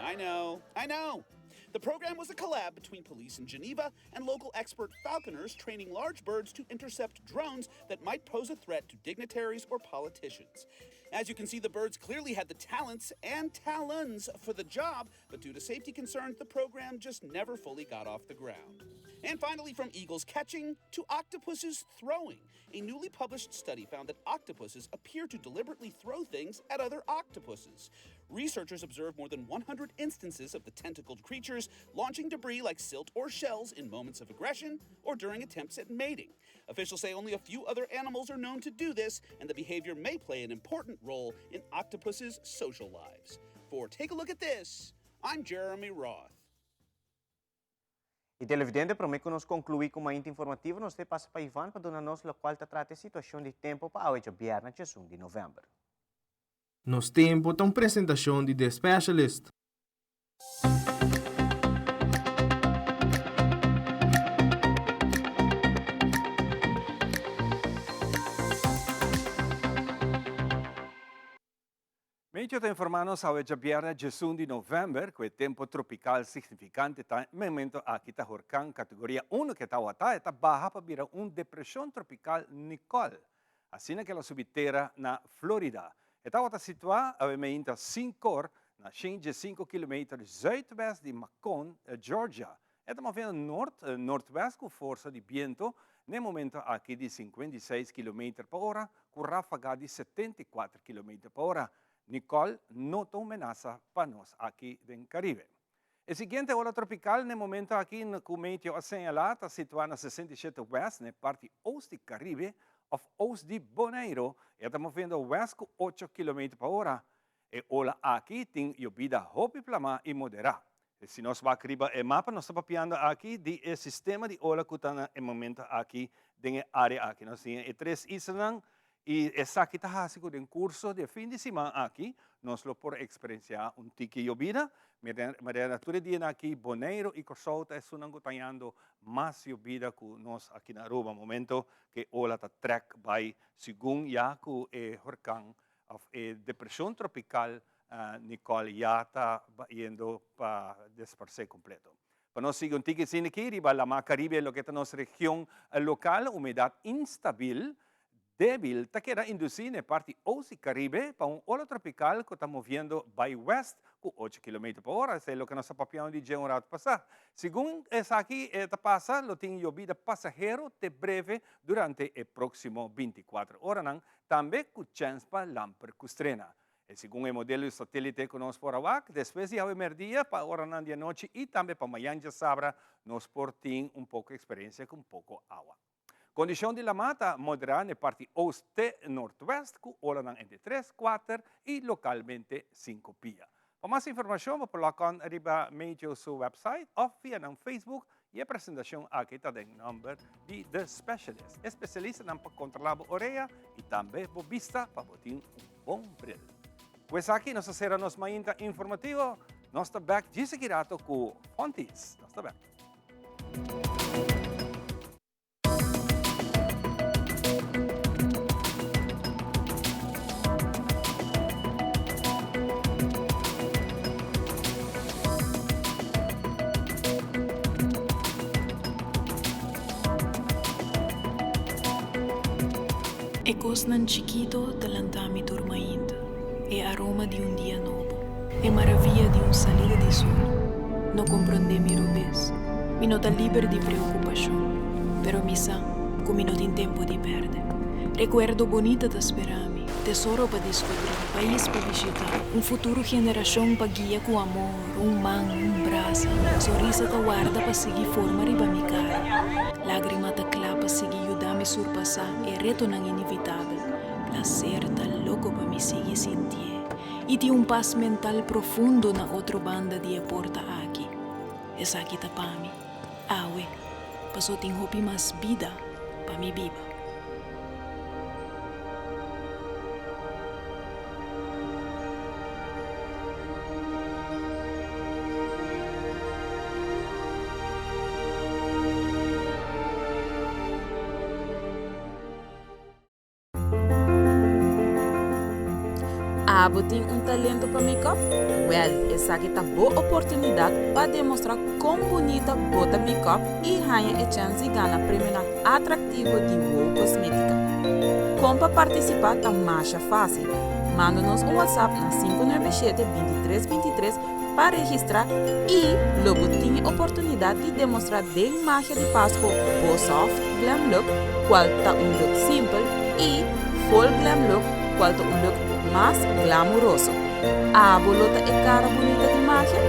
I know, I know. The program was a collab between police in Geneva and local expert falconers training large birds to intercept drones that might pose a threat to dignitaries or politicians. As you can see, the birds clearly had the talents and talons for the job, but due to safety concerns, the program just never fully got off the ground. And finally, from eagles catching to octopuses throwing, a newly published study found that octopuses appear to deliberately throw things at other octopuses. Researchers observed more than 100 instances of the tentacled creatures launching debris like silt or shells in moments of aggression or during attempts at mating. Officials say only a few other animals are known to do this, and the behavior may play an important role in octopuses' social lives. For Take a Look at This, I'm Jeremy Roth. Y televidente, prome cu nos conclui cu Mainta Informativo, nos ta pasa pa Ivan pa duna nos locual ta trata e situacion di tempo pa awe diabierna 11 di november. Nos Tempo ta un presentacion di The Specialist. Meteo ta informa nos awe djabièrnè djesun di novèmber ku e tempu tropikal signifikante ta e momento aki ta horkan kategoria uno ke tawata e ta baha pa bira un depreshon tropikal Nicole. Asina ku el a subi tera na Florida. E tawata situá awe meinta sinkor na shen djesinku kilometer zuidwest di Macon, Georgia. E ta moviendo nort, noordwest ku forsa di biento n'e momento aki di 56 kilometer pa ora ku ráfaga di 74 kilometer pa ora. Nicole no ta un menasa pa nos aki den Caribe. E siguiente ola tropical n'e momento aki ku meteo a señalá ta situá na 67 west n'e parti oost di Caribe òf oost di Bonaire. E ta moviendo west ku 8 kilometer pa ora. E ola aki tin yobida hopi plamá i moderá. Si nos wak riba e mapa nos ta papiando aki di e sistema di ola ku ta na e momento aki den e área aki. Nos tin e tres islanan i esaki ta hasi ku den kurso di e fin di siman aki nos lo por eksperensiá un tiki yobida. Manera tur e dianan aki Boneiru i Kòrsou ta esunnan ku ta hañando mas yobida ku nos aki na Aruba momento ku e ola ta trèk bai segun ya ku e horkan Of e depresion tropical Nicole ya ta bayendo pa desparsé completo. Pa nos sigui un tiki asina aki riba Lama Caribe loke ta nos region local, humedad instabil debil ta keda induci na e parti oost di Caribe pa un ola tropical cu ta moviendo bay west cu ocho kilometer pa ora, esey loke nos ta papiando di dje un rato pasa. Segun esaki ta pasa lo tin yobida pasahero te breve durante e proximo 24 oranan Tambe ku chèns pa lamper ku strena. E segun e modelo di satélite ku nos por a wak, despues di awe mèrdia pa oranan di anochi i tambe pa mayan djasabra nos por tin un poko eksperensia ku un poko awa. Kondishon di lamá ta moderá na e parti oost te nortwèst ku olanan entre tres, kuater i lokalmente sinku pia. Pa mas informashon bo por log on riba Meteo su website òf via nan Facebook i e presentashon aki ta den nòmber di The Specialist, e spesialistanan pa kontrolá bo orea i tambe bo bista pa bo tin un bon bril. Ku esaki nos ta sera nos mainta informativo. Nos ta bèk djis aki rato ku Fontis. Nos ta bèk. E kosnan chikito ta lanta mi tur mainta, e aroma di un dia nobo, e maravia di un salida di sol. No komprondé mi robes, mi no ta liber di preokupashon, pero mi sa ku mi no tin tempu di pèrdè. Rekuerdo bonita ta spera mi, tesoro pa diskubrí, pais pa bishitá, un futuro generashon pa guia ku amor, un man, un brasa, sonrisa ta warda pa sigui forma riba mi kara, lágrima ta kla pa sigui yuda mi surpasá e retonan inevitabel. Plaser ta loko pa mi sigui sintié i tin un pas mental profundo na otro banda di e porta aki. Esaki ta pa mi, awe, paso tin hopi mas bida pa mi biba. Abo tin un talento pa make-up? Wel, esaki ta bo oportunidad pa demostra con bunita bo ta make-up y haña e chens di gana premionan atractivo di Wow Cosmetica. Con pa participa ta masha facil. Manda nos un WhatsApp na 597 23 23 pa registra y lo bo tin e oportunidad di demostra den magia di Pasco bo soft glam look cual ta un look simpel y full glam look cual ta un look mas glamuroso. Abo lo ta e cara bunita di magia?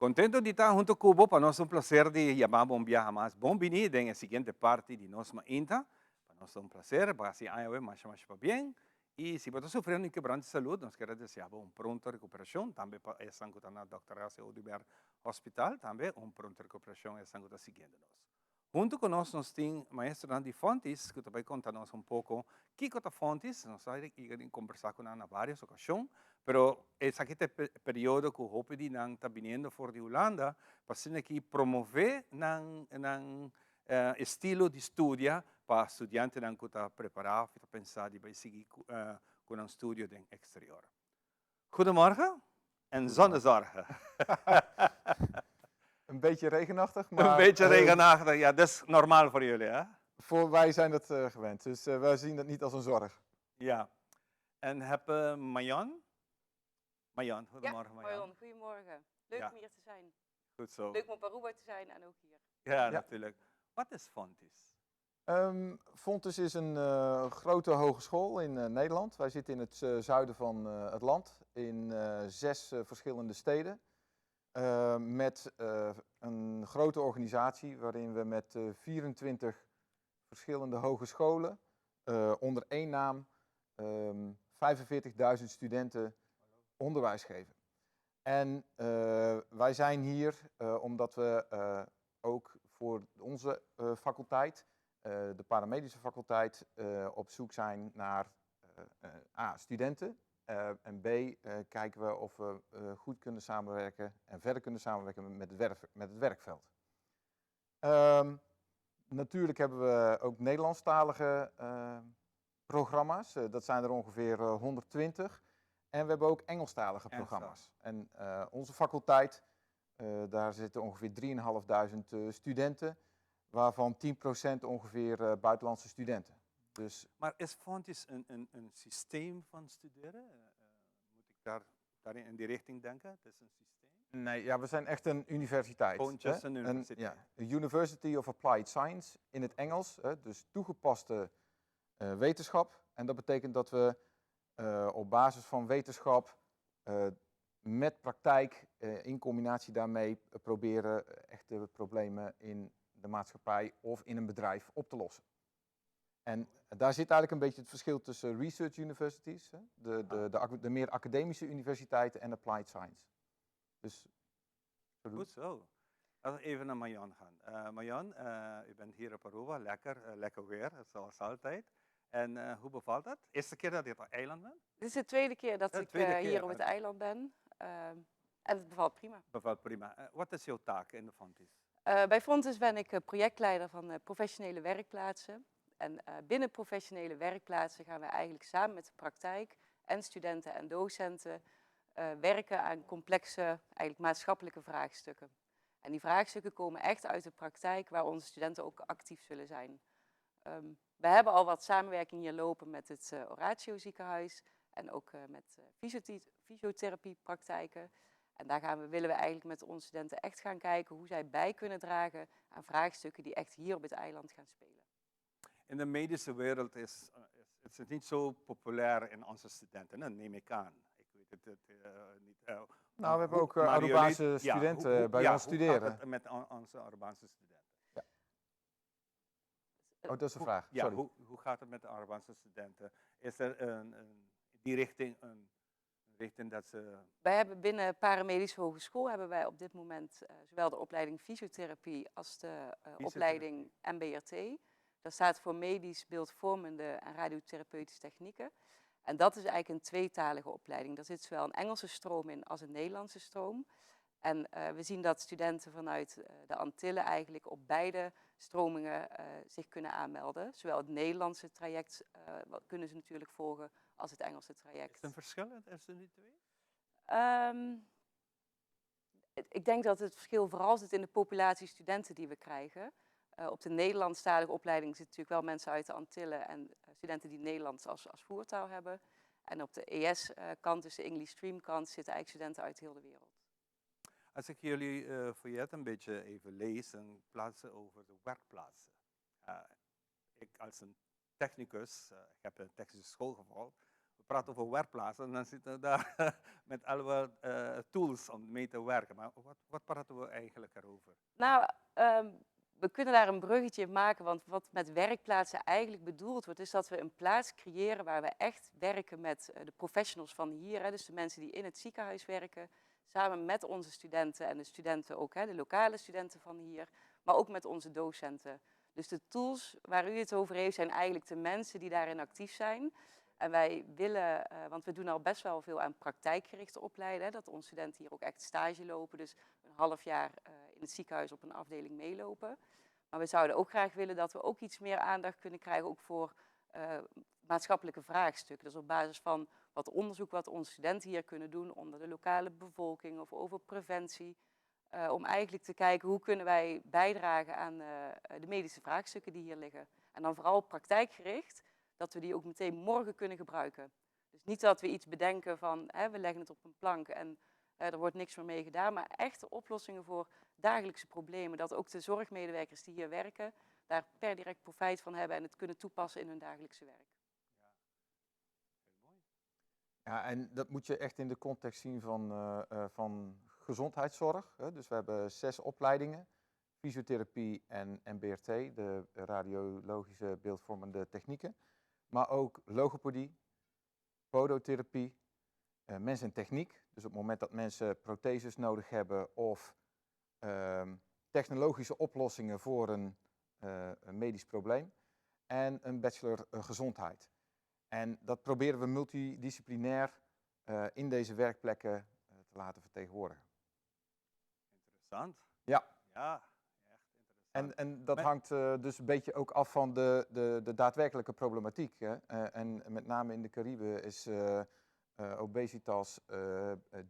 Contento di ta hunto cu bo, pa nos un placer di yama bo un biaha mas bon bini den e siguiente parti di nos mainta. Pa nos ta un placer, bo haci aña awe masha masha pabien y si bo ta sufriendo di quebranto di salud nos kier a desea bo un pronto recuperacion, tambe pa esnan cu ta na Dòkter Razi Oduber Hospital tambe un pronto recuperacion esnan cu ta siguiendo nos. Huntu ku nos nos tin maestronan di Fontis ku ta bai konta nos un poko kiko ta Fontis. Nos a yega di kombersá ku nan na vários okashon, pero esaki ta e periodo ku hopi di nan ta biniendo for di Hulanda pa asina aki promové nan nan estilo di studia pa studiantenan ku ta prepará òf ta pensa di bai sigui ku nan studio den eksterior. Goedemorgen en zonnezorgen. Een beetje regenachtig, maar... Een beetje regenachtig, ja, dat is normaal voor jullie, hè? Voor wij zijn dat gewend, dus wij zien dat niet als een zorg. Ja. En heb Marion? Marion, goedemorgen ja, Marion. Marion, goedemorgen. Leuk Ja. om hier te zijn. Goed zo. Leuk om op Aruba te zijn en ook hier. Ja, natuurlijk. Wat is Fontys? Um, Fontys is een uh, grote hogeschool in uh, Nederland. Wij zitten in het uh, zuiden van het land, in zes verschillende steden. met een grote organisatie waarin we met 24 verschillende hogescholen onder één naam um, ehm, 45.000 studenten onderwijs geven. En wij zijn hier omdat we ook voor onze faculteit, de paramedische faculteit, op zoek zijn naar A, studenten. en B, kijken we of we goed kunnen samenwerken en verder kunnen samenwerken met het, werf, met het werkveld. Um, natuurlijk hebben we ook Nederlandstalige programma's. dat zijn er ongeveer 120. En we hebben ook Engelstalige programma's. En onze faculteit daar zitten ongeveer 3.500 studenten, waarvan 10% ongeveer buitenlandse studenten. Dus maar is Fontys een, een, een systeem van studeren? moet ik daar, daarin in die richting denken? Het is een systeem? Nee, ja, we zijn echt een universiteit. Gewoon just een universiteit. Een, ja, University of Applied Science in het Engels, hè, dus toegepaste uh, wetenschap. En dat betekent dat we uh, op basis van wetenschap uh, met praktijk in combinatie daarmee proberen echte problemen in de maatschappij of in een bedrijf op te lossen. En daar zit eigenlijk een beetje het verschil tussen research universities, hè, de meer academische universiteiten en applied science. Dus, Goed zo. Laten we even naar Marion gaan. Marion, u bent hier op Aruba, lekker weer, zoals altijd. En hoe bevalt het? Eerste keer dat je op het eiland bent? Dit is de tweede keer dat De ik tweede keer, hier op het eiland ben. En het bevalt prima. Bevalt prima. Wat is jouw taak in de Fontys? Bij Fontys ben ik projectleider van professionele werkplaatsen. En binnen professionele werkplaatsen gaan we eigenlijk samen met de praktijk en studenten en docenten werken aan complexe, eigenlijk maatschappelijke vraagstukken. En die vraagstukken komen echt uit de praktijk waar onze studenten ook actief zullen zijn. We hebben al wat samenwerking hier lopen met het Horatio ziekenhuis en ook met fysiotherapiepraktijken. En daar willen we eigenlijk met onze studenten echt gaan kijken hoe zij bij kunnen dragen aan vraagstukken die echt hier op het eiland gaan spelen. In de medische wereld is het niet zo populair in onze studenten, dat neem ik aan. Ik weet het niet. We hebben ook Maar jullie Arubaanse ja, studenten bij ons hoe gaat studeren. het met onze Arubaanse studenten? Ja. Oh, dat is de vraag. Sorry. Hoe gaat het met de Arubaanse studenten? Is er in die richting een richting dat ze... Wij hebben binnen Paramedische Hogeschool hebben wij op dit moment zowel de opleiding fysiotherapie als de Fysiotherapie. opleiding MBRT. Dat staat voor medisch beeldvormende en radiotherapeutische technieken. En dat is eigenlijk een tweetalige opleiding. Daar zit zowel een Engelse stroom in als een Nederlandse stroom. En we zien dat studenten vanuit de Antillen eigenlijk op beide stromingen zich kunnen aanmelden. Zowel het Nederlandse traject wat kunnen ze natuurlijk volgen als het Engelse traject. Is er een verschil tussen die twee? Ik denk dat het verschil vooral zit in de populatie studenten die we krijgen. Op de Nederlandstalige opleiding zitten natuurlijk wel mensen uit de Antillen en studenten die Nederlands als voertaal hebben. En op de E S-kant, dus de English Stream kant, zitten eigenlijk studenten uit heel de wereld. Als ik jullie foyer een beetje even lees, dan plaatsen over de werkplaatsen. Ik als een technicus, ik heb een technische school gevolgd, we praten over werkplaatsen en dan zitten we daar met alle tools om mee te werken. Maar wat praten we eigenlijk erover? We kunnen daar een bruggetje in maken, want wat met werkplaatsen eigenlijk bedoeld wordt, is dat we een plaats creëren waar we echt werken met de professionals van hier, hè, dus de mensen die in het ziekenhuis werken, samen met onze studenten en de studenten ook, hè, de lokale studenten van hier, maar ook met onze docenten. Dus de tools waar u het over heeft, zijn eigenlijk de mensen die daarin actief zijn. En wij willen, want we doen al best wel veel aan praktijkgerichte opleiden, hè, dat onze studenten hier ook echt stage lopen, dus een half jaar in het ziekenhuis op een afdeling meelopen. Maar we zouden ook graag willen dat we ook iets meer aandacht kunnen krijgen, ook voor maatschappelijke vraagstukken. Dus op basis van wat onderzoek wat onze studenten hier kunnen doen onder de lokale bevolking of over preventie. Om eigenlijk te kijken hoe kunnen wij bijdragen aan de medische vraagstukken die hier liggen. En dan vooral praktijkgericht, dat we die ook meteen morgen kunnen gebruiken. Dus niet dat we iets bedenken van, hè, we leggen het op een plank en er wordt niks meer mee gedaan, maar echte oplossingen voor dagelijkse problemen. Dat ook de zorgmedewerkers die hier werken, daar per direct profijt van hebben en het kunnen toepassen in hun dagelijkse werk. Ja, en dat moet je echt in de context zien van gezondheidszorg. Hè. Dus we hebben 6 opleidingen, fysiotherapie en MBRT, de radiologische beeldvormende technieken. Maar ook logopedie, podotherapie, mens en techniek. Dus op het moment dat mensen protheses nodig hebben of technologische oplossingen voor een medisch probleem. En een bachelor gezondheid. En dat proberen we multidisciplinair in deze werkplekken te laten vertegenwoordigen. Interessant. Ja. Ja, echt interessant. En dat hangt dus een beetje ook af van de daadwerkelijke problematiek. Hè? En met name in de Cariben is obesitas,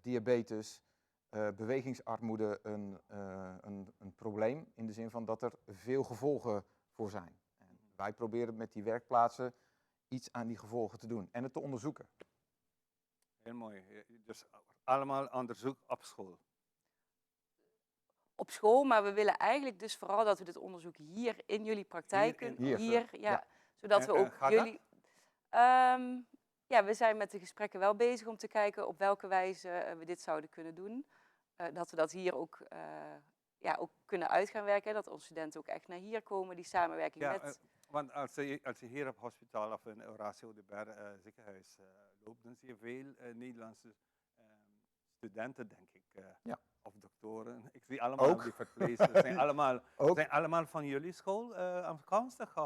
diabetes, bewegingsarmoede een probleem. In de zin van dat er veel gevolgen voor zijn. En wij proberen met die werkplaatsen iets aan die gevolgen te doen en het te onderzoeken. Heel mooi. Dus allemaal onderzoek op school. Op school, maar we willen eigenlijk dus vooral dat we dit onderzoek hier in jullie praktijk Hier in kunnen. Hier. Hier, ja. Ja. Zodat En we ook gaat dat? jullie, Ja, we zijn met de gesprekken wel bezig om te kijken op welke wijze eh, we dit zouden kunnen doen. Eh, dat we dat hier ook, eh, ja, ook kunnen uit gaan werken. Hè, dat onze studenten ook echt naar hier komen, die samenwerking Ja, met... want als je hier op hospitaal of in Horacio Oduber ziekenhuis loopt, dan zie je veel Nederlandse studenten, denk ik. Of doktoren. Ik zie allemaal Ook. die verpleegsters. Zijn allemaal, Ook. zijn allemaal van jullie school afkomstig?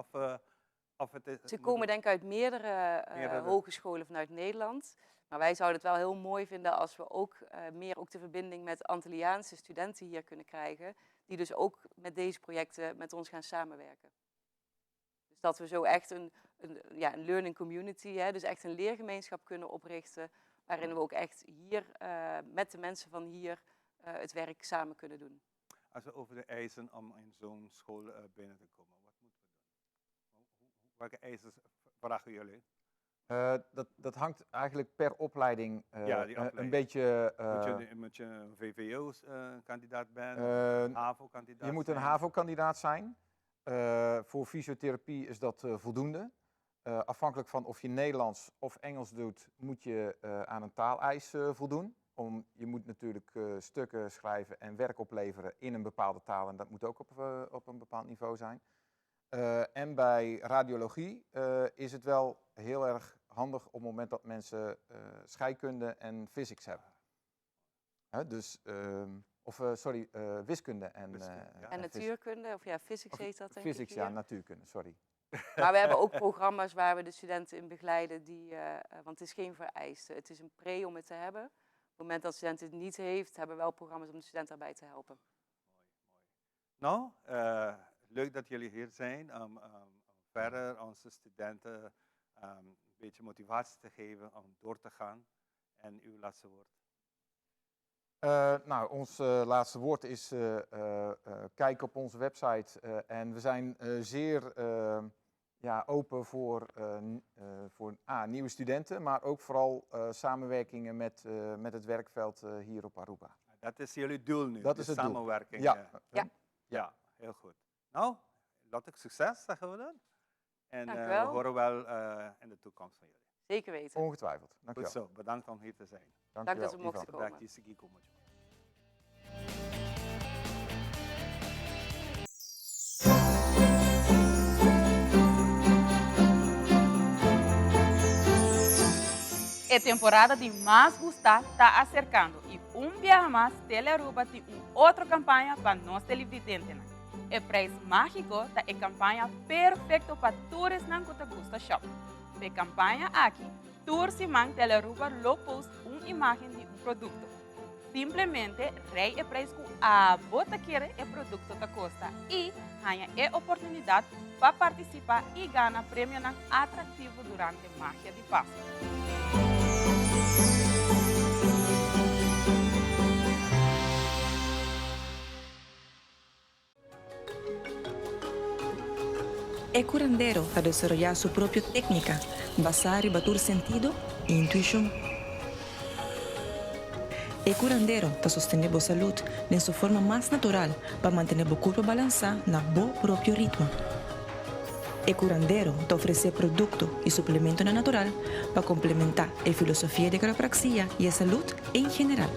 Of het is, Ze komen denk ik uit meerdere, Meerdere. hogescholen vanuit Nederland. Maar wij zouden het wel heel mooi vinden als we ook meer ook de verbinding met Antilliaanse studenten hier kunnen krijgen. Die dus ook met deze projecten met ons gaan samenwerken. Dus dat we zo echt een, ja, een learning community, hè, dus echt een leergemeenschap kunnen oprichten. Waarin we ook echt hier met de mensen van hier het werk samen kunnen doen. Als we over de eisen om in zo'n school binnen te komen, wat moeten we doen? Welke eisen vragen jullie? Dat hangt eigenlijk per opleiding, Ja, die een opleiding. beetje, Moet je een V V O's-kandidaat zijn, een HAVO-kandidaat Je moet een zijn? HAVO-kandidaat zijn. Voor fysiotherapie is dat voldoende. Afhankelijk van of je Nederlands of Engels doet, moet je aan een taaleis voldoen. Je moet natuurlijk stukken schrijven en werk opleveren in een bepaalde taal. En dat moet ook op een bepaald niveau zijn. En bij radiologie is het wel heel erg handig op het moment dat mensen scheikunde en physics hebben. Hè, dus of sorry, wiskunde en, Wiskunde, ja. En en physics. natuurkunde, of ja, physics Of heet dat denk ik Physics, ja, hier. natuurkunde, sorry. Maar we hebben ook programma's waar we de studenten in begeleiden, want het is geen vereiste. Het is een pre om het te hebben. Op het moment dat de student het niet heeft, hebben we wel programma's om de student daarbij te helpen. Mooi, mooi. Leuk dat jullie hier zijn om verder onze studenten een beetje motivatie te geven om door te gaan. En uw laatste woord. Ons laatste woord is kijk op onze website. En we zijn zeer open voor nieuwe studenten, maar ook vooral samenwerkingen met het werkveld hier op Aruba. Dat is jullie doel nu, Dat de is het doel. samenwerking. Ja. Ja. Ja, heel goed. Laat ik succes, zeggen we dan. En, Dank u we wel. horen wel in de toekomst van jullie. Zeker weten. Ongetwijfeld. Dank u Goed wel. zo, bedankt om hier te zijn. Dank Dank u dat wel, we mochten Ivan. komen. Dank je, Sigi Komojo. E temporada di mas gusta ta acercando y un biaha mas Telearuba tin un otro campaña pa nos televidentenan. E prijs magico ta e campaña perfecto pa tur esnan cu ta gusta shop. P'e campaña aki, tur siman Telearuba lo post un imagen di un producto. Simplemente rei e prijs cu abo ta kere e producto ta costa y haña e oportunidad pa participa y gana premionan atractivo durante Magia di Pasco. E curandero ta desaroyá su propio técnica basá riba tur sentido i intuishon. E curandero ta sostené bo salud den su forma mas natural pa mantené bo curpa balansá na bo propio ritmo. E curandero ta ofresé producto i suplementonan natural pa complementá e filosofia di quiropraxia i e salud en general.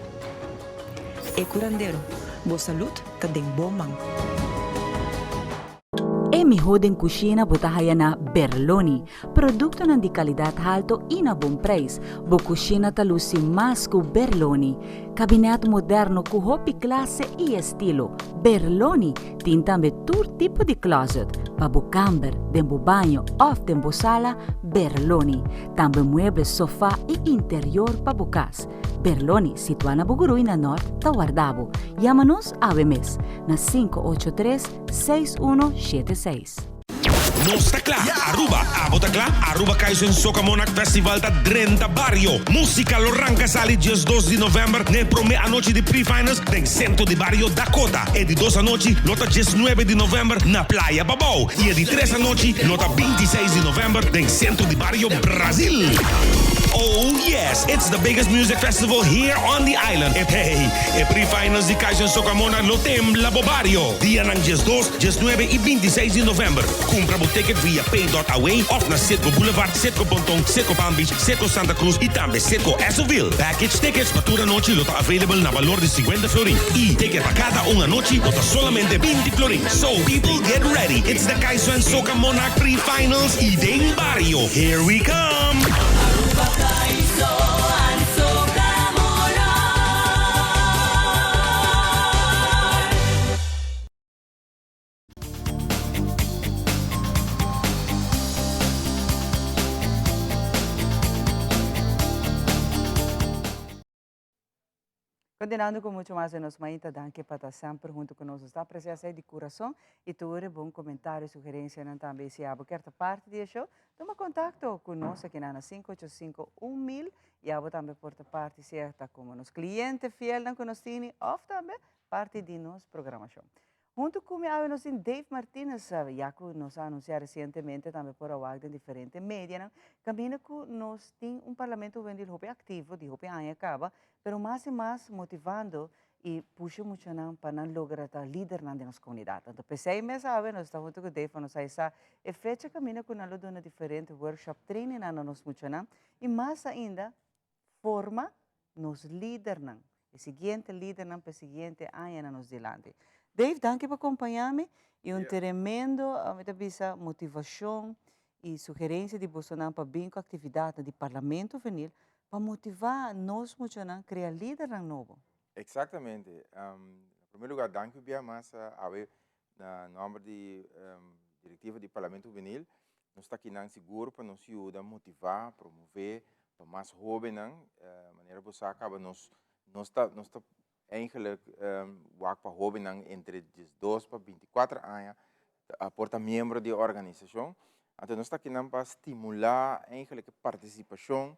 E curandero, bo salud ta den bo man. E miho den cushina bo ta haya na Berloni. Productonan di calidad halto y na bon prijs. Bo cushina ta luci mas cu Berloni. Cabinet moderno cu hopi clase y estilo. Berloni tin tambe tur tipo di closet. Pa bo camber, den bo baño of den bo sala, Berloni. Tambe mueble, sofa y interior pa bo cas. Berloni, situa na Bugurui na Noord, ta warda bo. Yama nos awe mes na cinco ocho tres, seis uno shete seis. Nos ta kla, Aruba! Abo ta kla? Aruba Kaizen Soca Monarch Festival ta drenta bario! Musica lo ranca sali 12 di november na e prome anochi di pre-finals den centro di bario Dakota. E di dos anochi lo ta 19 di november na Playa Pabou y e di tres anochi lo ta 26 di november den centro di bario Brazil. Oh yes, it's the biggest music festival here on the island. E hey, e pre-finals di Kaiso en Soca Monarch lo tembla bo bario. Dianan 12, 19 y 26 di november. Cumpra bo ticket via pay.away of na Citgo Boulevard, Citgo Ponton, Citgo Palm Beach, Citgo Santa Cruz y tambe Citgo Essoville. Package tickets pa tur anochi lo ta available na balor di 50 florin y ticket pa cada un anochi lo ta solamente 20 florin. So people get ready, it's the Kaiso en Soca Monarch Pre-Finals y den bario, here we come! Aruba Kaiso and Soca Monarch. Continuando cu mucho mas den nos mainta, danki pa ta semper hunto cu nos. Nos ta aprecia esey di curason y tur e bon comentario y sugerencianan tambe. Y si abo kier ta parti di e show, tuma contacto cu nos aki na 585 1000 y abo tambe por ta parti sea ta como nos cliente fielnan cu nos tini of tambe parti di nos programacion. Huntu ku mi awe nos tin Dave Martinez, ya ku nos a anunsiá resientemente tambe por a wak den diferente medianan, kaminda ku nos tin un Parlamento Hubenil hopi aktivo di hopi aña kaba, pero mas i mas motivando i pusha muchanan pa nan logra ta lidernan den nos komunidat. Anto p'esei mes awe nos ta huntu ku Dave pa nos haisa e fecha kaminda ku nan lo duna diferente workshop, trainingnan na nos muchanan i mas ainda forma nos lidernan, e siguiente lidernan pa e siguiente aña na nos dilanti. Dave, danki pa kompañá mi i un tremendo, mi ta bisa, motivashon i sugerensia di bosonan pa bin ku aktividatnan di Parlamento Huvenil pa motivá nos muchanan krea lidernan nobo. Eksaktamente. Na primer lugar, danki un bia mas awe Na nomber di directiva di Parlamento Hubenil, nos ta akinan sigur pa nos yuda motiva, promove pa mas hobennan, manera bo sa caba nos nos ta nos ta eigenlijk wak pa hobennan entre diesdos pa binticuater aña por ta miembro di e organisacion, anto nos ta akinan pa stimula eigenlijk e participacion,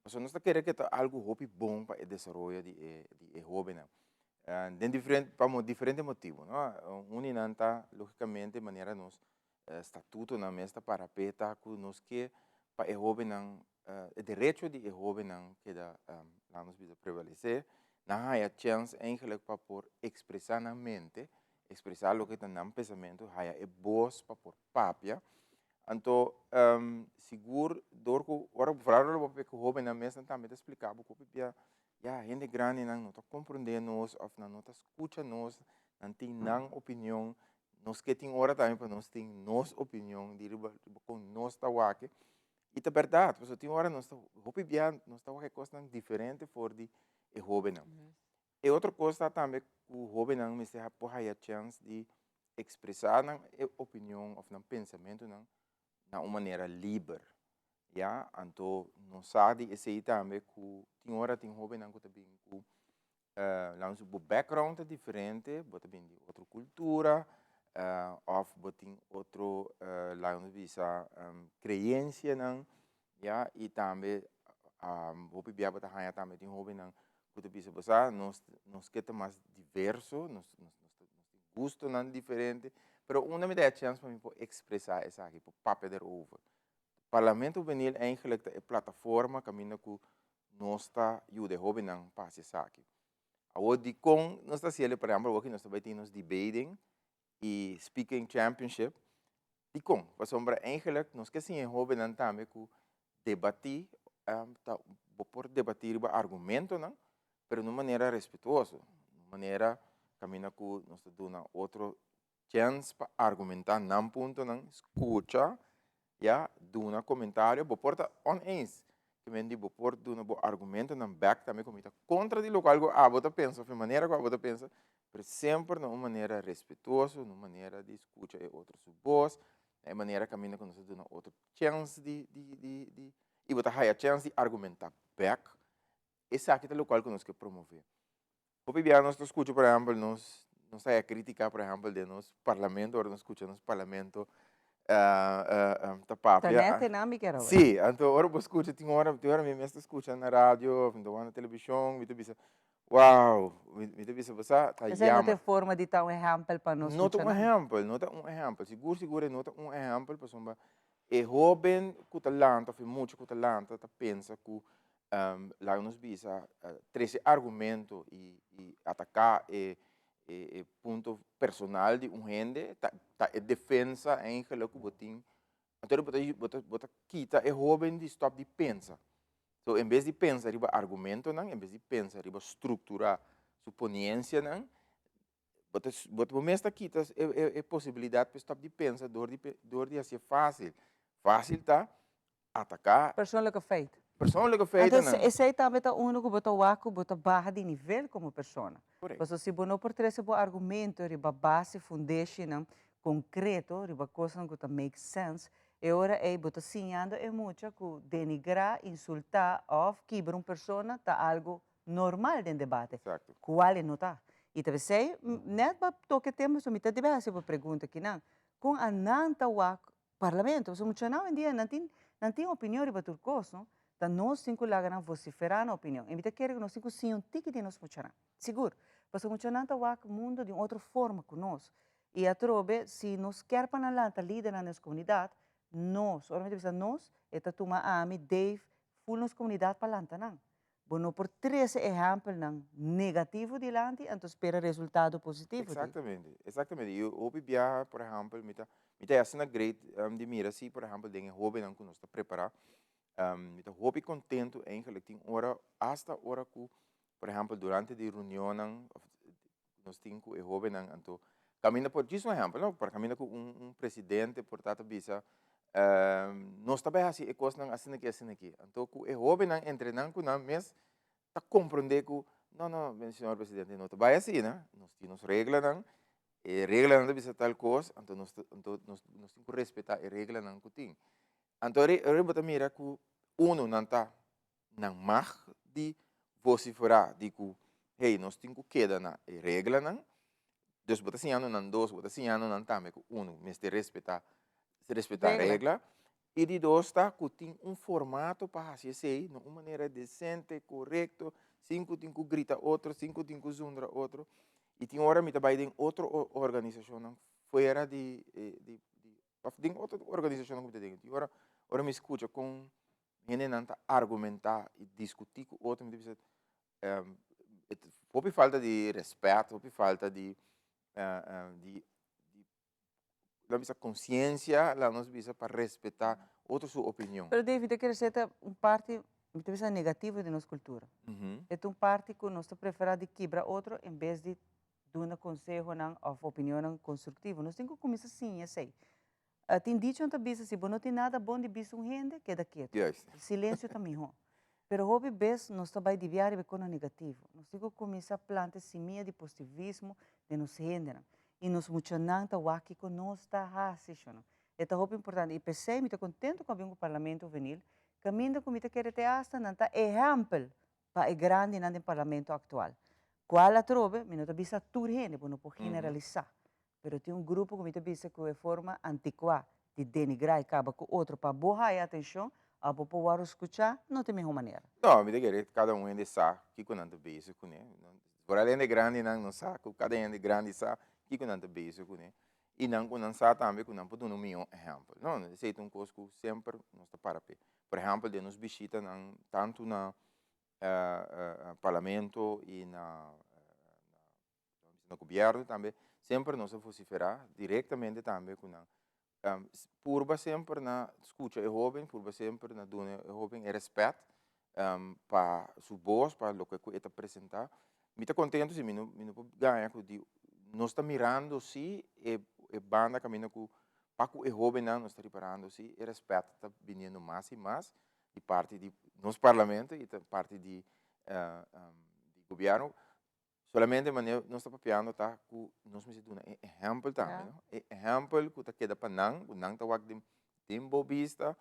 pasobra nos ta kere ke ta algo hopi bon pa e desaroyo di e di e hobennan. Den diferente, pa diferente motibu, no? Un di nan ta, lógicamente, manera nos statutonan mes ta para p'e ta ku nos ke pa e hóbennan, e derecho di e hóbennan keda, laga nos bisa, prevalesé. Nan haya chèns eigenlijk pa por ekspresá nan mente, ekspresá loke ta nan pensamentu, haya e bos pa por papia. Anto, sigur dor ku ora vooral ora bo papia ku hóbennan mes nan tambe ta splika bo ku hopi Ya, hende grandinan no ta komprondé nos òf nan no ta skucha nos, nan tin nan opinion. Nos ke tin ora tambe pa nos tin nos opinion di riba riba kon nos ta wak. I ta bèrdat, pasobra tin ora nos ta hopi bia nos ta wak e kosnan diferente for di e hóbennan. E otro kos ta tambe ku hóbennan mester por haya chèns di ekspresá nan e opinion òf nan pensamentunan na un manera liber. Ya, anto nos sa di esei tambe ku tin ora tin hóbennan ku ta bin ku laga nos bo background ta diferente, bo ta bin di otro kultura òf bo tin otro laga nos bisa kreensianan, ya, i tambe hopi bia bo ta haña tambe tin hóbennan ku ta bisa bo sa nos nos ke ta mas diverso, nos nos nos tin gustonan diferente, pero unda mi ta haya chèns pa mi por ekspresá esaki, por papia derover. Parlamento Hubenil eigenlijk ta e plataforma kaminda ku nos ta yuda e hóbennan pa hasi esaki. Awor dikon nos ta hasiel? Por ehèmpel awor ki nos ta bai tin nos debating i speaking championship, dikon? Pasobra eigenlijk nos ke siña e hóbennan tambe ku debatí ta bo por debatí riba argumentonan pero na un manera respetuoso, un manera kaminda ku nos ta duna otro chèns pa argumentá nan puntonan, skucha, ya, duna komentario, bo por ta oneens, ke men di bo por duna bo argumentonan bèk tambe ku mi ta kontra di lokual ku abo ta pensa òf e manera ku abo ta pensa, pero semper na un manera respetuoso, na un manera di skucha e otro su bos, na e manera kaminda ku nos ta duna otro chèns di di di di i bo ta haya chèns di argumentá bèk, esaki ta lokual ku nos ke promové. Hopi bia nos ta skucha por ehèmpel nos nos ta haya krítika por ehèmpel den nos parlamento ora nos skucha nos parlamento ta papia. Ta nèt enan mi kier obi. Sí, anto ora bo skucha tin ora tin ora mi mes ta skucha na radio òf mi ta wak na televishon mi ta bisa wow mi ta bisa bo sa ta Esei no ta e forma di ta un ehèmpel pa nos No ta un ehèmpel, no ta un ehèmpel. Sigur sigur e no ta un ehèmpel pasobra. E hoben ku ta lanta of e mucha ku ta lanta ta pensa ku laga nos bisa trese argumento i i ataká e e punto personal di un hende ta ta e defensa eigenlijk ku bo tin. Anto bo ta bo ta bo ta kita e hoben di stòp di pensa. So en bes di pensa riba argumentonan, en bes di pensa riba strukturá su poniensianan, Bo ta, bo, bo mes ta kita e, e, e posibilidad pa stop di pensa door di, door di hacié fácil. Fácil ta ataca. Persoonlijke feit. Persoonlijke feitennan. Anto esey tambe ta uno cu bo ta wak cu bo ta baha di nivel como persona. Correcto. Pasobra si bo no por trece bo argumento riba base, fundeshinan concreto, riba cosnan cu ta make sense, e ora ey bo ta siñando e mucha cu denigra, insulta of kibra un persona ta algo normal den debate, Exacto. cual e no ta. Y ta pesey, net pa toca e tema, so mi ta debe haci bo pregunta kinan, con a nan ta wak parlamento? Pasobra muchanan hoy en dia nan tin, nan tin opinion riba tur cos, no? Ta nos tin cu laga nan vocifera nan opinion. Y mi ta kere cu nos tin cu siña un tiki di nos muchanan, sigur. Pasobra muchanan ta wak mundo di un otro forma cu nos. Y atrobe, si nos kier pa nan lanta lidernan den nos comunidad, nos, ora mi ta bisa nos, e ta tuma ami, Dave, ful nos comunidad pa lanta nan. Bo no por trece ehempelnan negativo dilanti anto spera resultado positivo di. Exactamente, exactamente. Y hopi biaha, por ehempel, mi ta, mi ta asina great di mira si, por ehempel, den e hobennan cu nos ta prepara, mi ta hopi contento eigenlijk tin ora, hasta ora cu, por ehempel, durante di reunionnan of nos tin cu e hobennan anto caminda por djis un ehempel no por caminda cu un un presidente por ta ta bisa nos ta bay haci e cosnan asina aki asina aki anto cu e hobennan entre nan cu nan mes ta comprende cu no no señor presidente no ta bay asina nos tin nos reglanan e reglanan ta bisa tal cos anto nos ta anto nos nos tin cu respeta e reglanan cu tin anto ora bo ta mira cu uno nan ta nan mag di vociferá di ku, hey, nos tin ku keda na e reglanan. Dus bo ta siñando nan dos, bo ta siñando nan tambe ku unu mester respetá, respetá regla. I di dos ta ku tin un formato pa hasi esei na un manera desente, korekto, sin ku tin ku grita otro, sin ku tin ku zundra otro. I tin ora mi ta bai den otro organisashonnan fuera di, di, òf den otro organisashonnan ku mi ta den. Tin ora, ora mi skucha kon hendenan ta argumentá i diskutí ku otro, mi ta bisa hopi falta di rèspèt, hopi falta di di laga bisa konsiensia, laga nos bisa pa respetá otro su opinion. Pero David, ta kere ser ta un parti, mi ta bisa negativo di nos kultura. E ta un parti ku nos ta preferá di kibra otro en bes di duna konsehonan òf opinionnan konstruktivo. Nos tin ku kuminsá siña esei. Tin dicho ta bisa si bo no tin nada bon di bisa un hende, keda ketu. Silencio ta miho. Pero hopi bes nos ta bai diviá riba e kono negativo. Nos tin ku kuminsá planta e simia di positivismo den nos hendenan. I nos muchanan ta wak kiko nos ta hasi, shonnan. E ta hopi importante. I p'esei mi ta kontentu ku a bin ku Parlamento Huvenil, kaminda ku mi ta kere te asta nan ta ehèmpel pa e grandinan den Parlamento aktual. Kual atrobe, mi no ta bisa tur hende, bo no por generalisá. Pero tin un grupo ku mi ta bisa ku e forma antikuá di denigrá i kaba ku otro pa bo haya atenshon òf bo por wòrdu skuchá no ta e mihó manera. No, mi ta kere kada un hende sa kiko nan ta bezig kuné. Foral hende grandinan no sa ku kada hende grandi sa kiko nan ta bezig kuné. I nan ku nan sa tambe ku nan por duna un mihó ehèmpel. No, esei ta un kos ku semper nos ta para p'e. Por ehèmpel den nos bishitanan tantu na parlamento i na na gobierno tambe, semper nos a vocifera directamente tambe cu nan. Purba semper na scucha e hoben, purba semper na duna e hoben e respet pa su voz, pa loke cu e ta presenta. Mi ta contento si mi no, mi no por gaña cu di nos ta mirando si e e banda caminda cu pa cu e hobennan nos ta riparando si e respet ta biniendo mas y mas di parti di nos parlamento y parti di di gobierno. Solamente manera nos ta papiando ta ku nos mester duna e ehèmpel tambe, no? E ehèmpel ku ta keda pa nan, ku nan ta wak den den bo bista,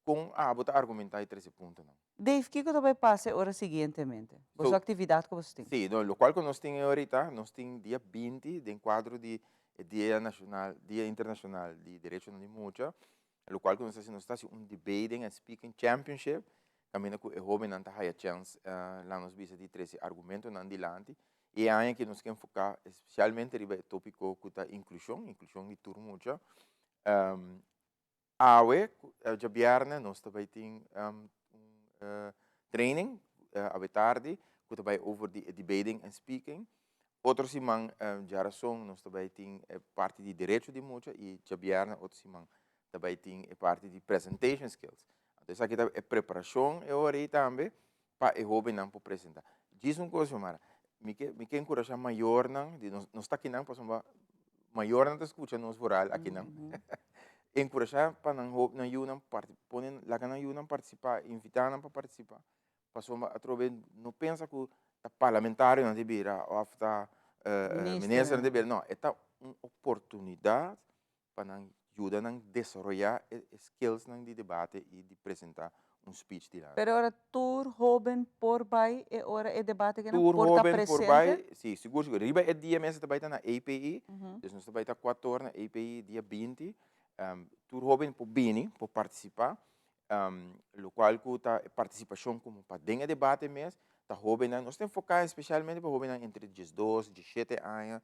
kon abo ta argumentá i trese puntonan. Dave, kiko ta bai pasa e ora siguientemente? Boso aktividat ku boso tin? Sí, no, lokual ku nos tin e orita, nos tin dia binti den kuadro di e Dia Nashonal, Dia Internashonal di Derechonan di Mucha, Locual cu nos ta haci, nos ta haci un debating and speaking championship, caminda cu e hobennan ta haya chance, laat nos bisa, di trece argumentonan dilanti. Y e aña aki nos ke enfoca especialmente riba e topico cu ta inclusion, inclusion di tur mucha. Awe. djabièrnè nos ta bai tin un training awe tardi ku ta bai over di e debating en speaking. Otro siman djarason nos ta bai tin e parti di derecho di mucha i djabièrnè otro siman ta bai tin e parti di presentation skills. Anto esaki ta e preparashon e ora ei tambe pa e hóbennan por presentá. Djis un kos, Xiomara, mi ke mi ke enkurashá mayornan di nos, nos ta akinan pasobra mayornan ta skucha nos vooral akinan. Enkurashá pa nan ho nan yunan parti pone laga nan yunan partisipá, invitá nan pa partisipá, pasobra atrobe no pensa ku ta parlamentarionan ta bira òf ta ministernan ta bira, no, e ta un oportunidat pa nan yuda nan desaroyá e skillsnan di debate i di presentá un speech dilanti. Pero ora tur hóben por bai e ora e debate ke nan Tur por ta hóben por bai, presente? sí, sigur sigur. Riba e dia mes ta bai ta na API, dus nos ta bai ta kuator na API dia binti. Tur hóben por bini, por partisipá, lokual ku ta e partisipashon komo pa den e debate mes, ta hóbennan, nos ta enfoká espesialmente pa hóbennan entre diesdos, diesshete aña,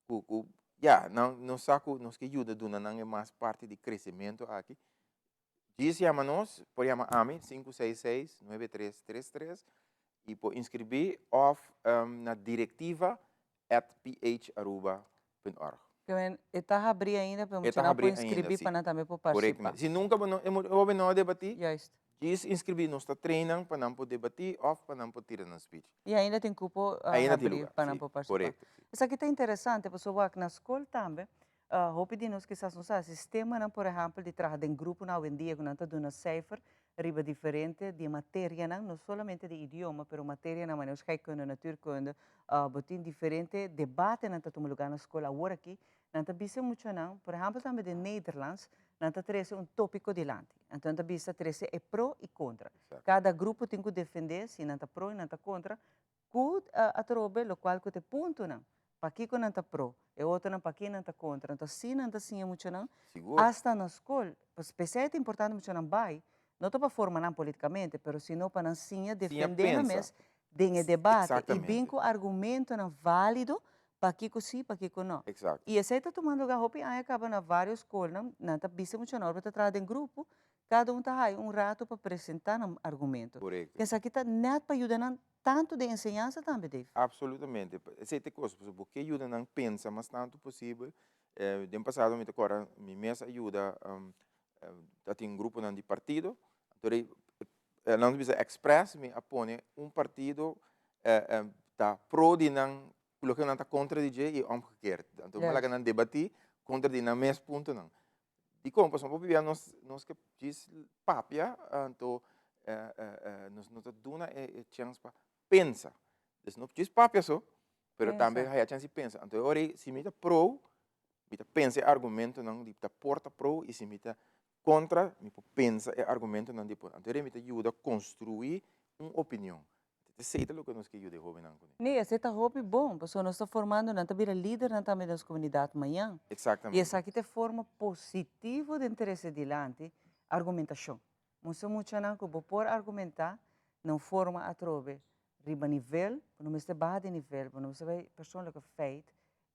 ku ku ya nan nos sa ku nos ke yuda duna nan e mas parti di kresementu aki. Djis yama nos, por yama ami 566 9333 i por inskribí òf na direktiva at pharuba punt org. Ke men e ta habrí ainda pa e E ta muchanan por habrí ainda, inskribí si. pa nan tambe por partisipá. Korektamente. Si nunka bo no e hoben no a debatí, Juist. Djis inskribí, nos ta train nan pa nan por debatí òf pa nan por tira nan speech. I ainda tin kupo Ainda tin habrí lugar, pa nan sí, por partisipá. korekto, sí. Esaki ta interesante pasobra wak na skol tambe hopi di nos kisas no sa sistemanan por ehèmpel di traha den gruponan awendia ku nan ta duna seifer riba diferente di e materianan, no solamente di idioma pero materianan manera scheikunde, natuurkunde, bo tin diferente debatenan ta tuma lugá na skol awor aki Nan ta bisa e muchanan, por ehèmpel tambe den Nederlands, nan ta trese un tópiko dilanti. Anto nan ta bisa trese e pro i kontra. Kada grupo tin ku defendé si nan ta pro i nan ta kontra, ku atrobe lokual ku ta e puntonan, pakiko nan ta pro, e otronan paki nan ta kontra. Anto asina nan ta siña e muchanan, asta na skol. P'esei ta importante muchanan bai, no ta pa forma nan politikamente, pero sino pa nan siña defendé nan mes den e debate i bin ku argumentonan válido Pakiko si, pakiko no. Exacto. I esei ta tumando lugar hopi aña kaba na varios skolnan, nan ta bisa mucha nan ora bo ta traha den grupo, kada un ta haya un rato pa presenta nan argumento. Korekto. Esaki ta nèt pa yuda nan tantu den enseñansa tambe, Dave. Absolutamente. Esei ta e kos, pasobra bo ke yuda nan pensa mas tantu posibel. Den pasado mi ta kòrda mi mes a yuda ta tin gruponan di partido, anto nan ta bisa express mi a pone un partido ta pro di nan loke nan ta kontra di dje i omgekeerd. Anto mi a laga nan debatí kontra di nan mes puntonan. Dikon? Pasobra hopi bia nos nos ke djis papia, anto nos no ta duna e chèns pa pensa. Dus no djis papia so, pero tambe haya chèns di pensa. Anto e ora ei si mi ta pro, mi ta pensa e argumentonan di ta por ta pro i si mi ta kontra, mi por pensa e argumentonan di por. Anto e ora ei mi ta yuda konstruí un opinion. Esei ta loke nos ke yuda e hóbennan kuné. Nee, esei ta hopi bon, pasobra nos ta formando nan ta bira lidernan tambe den nos komunidat mañan. Exactamente. I esaki ta e forma positivo den trese dilanti argumentashon. Mustra muchanan ku bo por argumentá na un forma atrobe riba nivel, bo no mester baha di nivel, bo no mester bai persoonlijke feit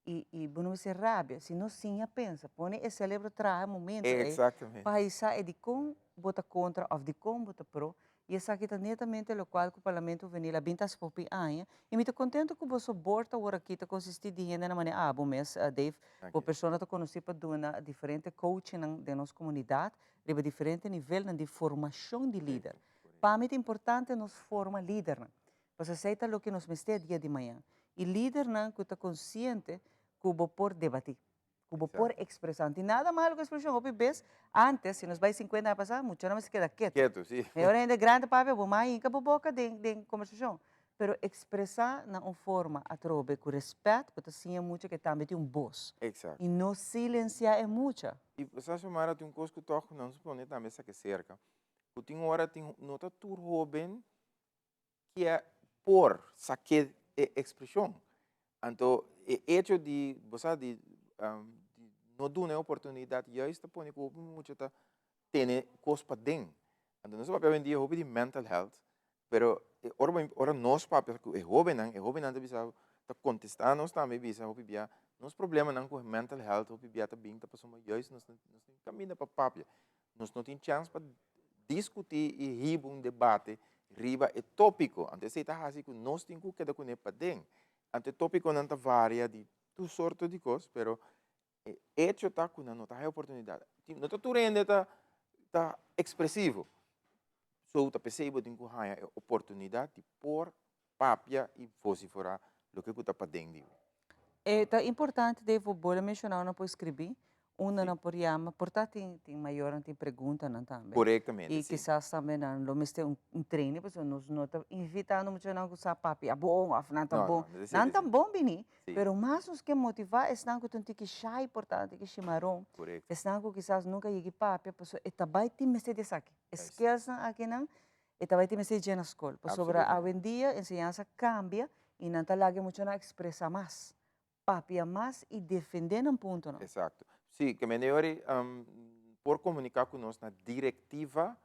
i i bo no mester rabia, sino siña pensa, pone e celebro traha e momento ei Exactamente. pa haisa e dikon bo ta kontra òf dikon bo ta pro, i esaki ta netamente lokual ku Parlamento Huvenil a bin ta hasi hopi aña, i mi ta kontento ku boso bord awor aki ta konsistí di hendenan manera abo mes, Dave, bo persona ta konosí pa duna diferente coachingnan den nos komunidat riba diferente nivelnan di formashon di lider. Pa mi ta importante nos forma lidernan, Pasobra esei ta loke nos mester dia di mañan. I lidernan ku ta konsiente ku bo por debatí, ku bo por ekspresá. No tin nada malo ku ekspreshon. Hopi bes ántes, si nos bai sinkuenta aña pasá, muchanan mester keda ketu. Ketu, si. I ora hende grandi papia, bo mas hinka bo boka den den kombersashon. Pero ekspresá na un forma atrobe ku rèspèt, bo ta siña mucha ke tambe tin un bos. Eksakto. I no silensiá e mucha. I sa Xiomara, tin un kos ku tòg nan supone tambe esaki serka, ku tin ora tin no ta tur hóben kier por saké e ekspreshon. Anto e echo di, bo sa, di no duna e oportunidat juist ta pone ku hopi mucha ta tene kos paden. Anto nos a papia awendia hopi di mental health, pero ora bo ora nos papia ku e hóbennan, e hóbennan ta bisa ta kontestá nos tambe bisa hopi bia nos problemanan ku mental health hopi bia ta bin ta pasobra juist nos no tin kaminda pa papia. Nos no tin chèns pa diskutí i hiba un debate riba e tópiko. Anto esei ta hasi ku nos tin ku keda kuné paden. Anto e tópikonan ta varia di tur sorto di kos, pero e echo ta ku nan no ta haña oportunidat. No ta tur hende ta ta ekspresivo. So ta p'esei bo tin ku haña e oportunidat di por papia i vosiferá loke ku ta paden di bo. E ta importante den bo bo a menshoná nan por eskribí, unda nan por yama, por ta tin tin mayornan tin preguntanan tambe. Korektamente, I si. kisas tambe nan lo mester un un training pasobra nos no ta invitando muchanan ku sa papia bon òf nan ta No, bon. no, Nan ta bon bini, Si. pero mas nos ke motivá esnan ku ta un tiki shy por ta un tiki shimaron, Korekto. esnan ku kisas nunka yega papia pasobra e ta bai tin mester di esaki. E skillsnan akinan E tabata tin mester dje na skol, pasobra awendia enseñansa kambia i nan ta laga e muchanan ekspresá mas, papia mas i defendé nan puntonan. Eksakto. Sí, ke mende yori por komuniká ku nos na direktiva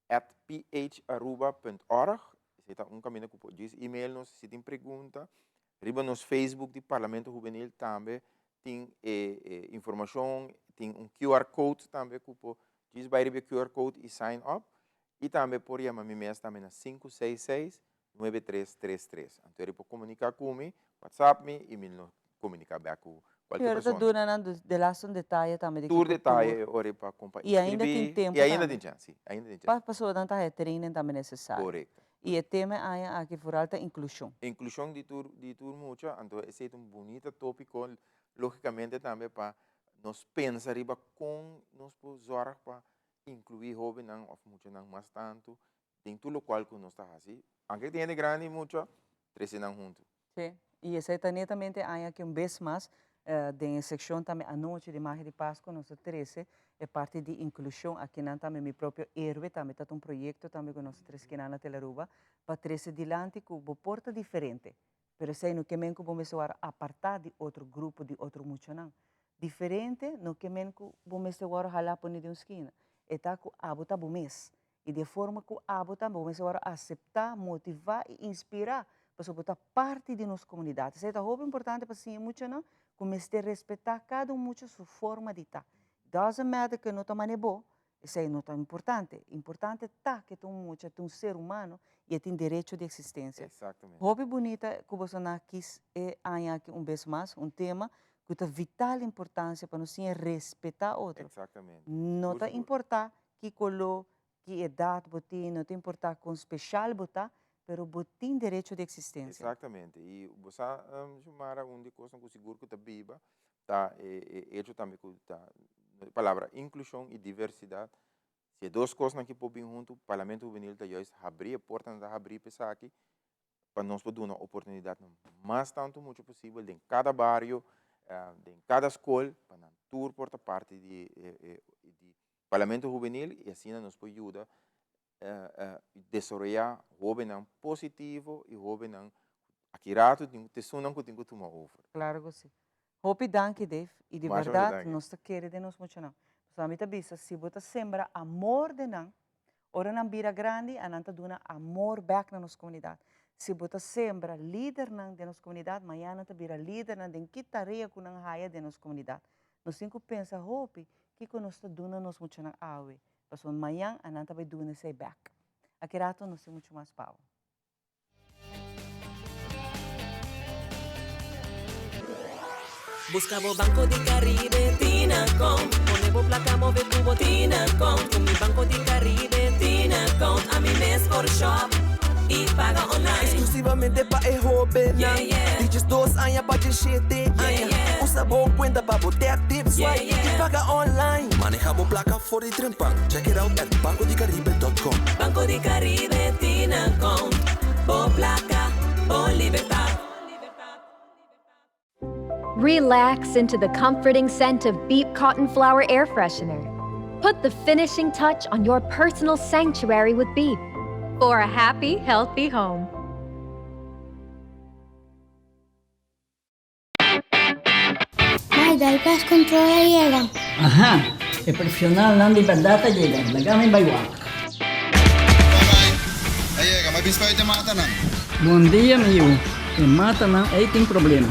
at pharuba punt org. Esei ta un kaminda ku por djis email nos si tin pregunta. Riba nos Facebook di Parlamento Hubenil tambe tin e informashon, tin un QR code tambe ku por djis bai riba e QR code i sign up. I tambe por yama mi mes tambe na 566 9333. Anto eri por komunika ku mi, whatsapp mi i mi lo komunika bek ku kualke Pero ta persona. duna nan de laatste un detaye tambe di Tur kiko detaye tur. e ora pa kon pa I ainda tin inskribí. tempu I ainda tambe. tin chèns, si, ainda tin Pa chèns. pasobra nan ta haya training tambe nesesario. Korekto. I e tema e aña aki vooral ta inklushon. Inklushon di tur di tur mucha, anto esei ta un bunita topiko logikamente tambe pa nos pensa riba kon nos por zòrg pa inkluí hóbennan òf muchanan mas tantu den tur lokual ku nos ta hasi. Anke tin hende grandi i mucha, trese nan huntu. Sí, i esei ta netamente aña aki un bes mas den e sekshon tambe anochi di Magia di Pasku nos ta trese e parti di inklushon. Akinan tambe Mi Propio Héroe tambe ta un proyekto tambe ku nos ta trese kinan na Telaruba pa trese dilanti ku bo por ta diferente, Pero esei no ke men ku bo mester wòrdu apartá di otro grupo di otro muchanan. Diferente no ke men ku bo mester wòrdu halá pone den un skina. E ta ku abo ta bo mes. I di e forma ku abo ta, bo mester wòrdu aseptá, motivá i inspirá pasobra bo ta parti di nos komunidat. Esei ta hopi importante pa siña e muchanan ku mester respetá kada un mucha su forma di ta. Doesn't matter ku e no ta manera bo, Esei no ta importante. Importante ta ke ta un mucha, ta un ser humano y e tin derecho di existencia. Exactamente. Hopi bunita cu boso na kis e aña aki un bes mas, un tema cu ta vital importancia pa nos siña respeta otro. Exactamente. No Sigur, ta sigur. importa ki color, ki edad bo tin, no ta importa con special bo ta, pero bo tin derecho di existencia. Exactamente. Y bo sa, Xiomara, un di e cosnan cu sigur cu ta biba ta e hecho tambe cu ta e palabra inclusion y diversidad, si e dos cosnan aki por bin hunto, Parlamento Hubenil ta juist habri e portanan ta habri pa esaki, pa nos por duna oportunidadnan mas tanto mucho posibel den cada bario, den cada scol, pa nan tur por ta parti di e di Parlamento Hubenil y asina nos por yuda desaroya hobennan positivo y hobennan aki rato tin cu esunnan cu tin cu tuma over. Claro cu si. Hopi danki Dave y di Masha berdad danki. nos ta kere den nos muchanan. Pasobra mi ta bisa si bo ta sembra amor den nan, ora nan bira grandi a nan ta duna amor bek na nos comunidad. Si bo ta sembra lidernan den nos comunidad, mañana nan ta bira lidernan den ki tarea cu nan haya den nos comunidad. Nos tin cu pensa hopi kico nos ta duna nos muchanan awe, pasobra mañan a nan ta bay duna esey bek. Aki rato nos tin mucho mas pa bo. Busca bo Banco di Caribe Tinacom Pone bo placa move cu bo Tinacom Cu mi Banco di Caribe Tinacom Ami mes por shop y paga online Exclusivamente pa e hobennan Yeah, yeah. Di 12 aña pa 17 aña Yeah, yeah. Usa bo cuenta pa bo tap, tip, swipe Yeah, yeah. y paga online Maneha bo placa for di trempan Check it out at bancodicaribe.com Banco di Caribe Tinacom Bo placa, bo libertad. Relax into the comforting scent of Beep Cotton Flower Air Freshener. Put the finishing touch on your personal sanctuary with Beep for a happy, healthy home. Mai, dal pest control a yega. Aha, e profesionalnan di berdad a yega, laga mi bai wak. A yega, ma bin spuit e matanan. Bon dia mi yu, e matanan ei tin problema.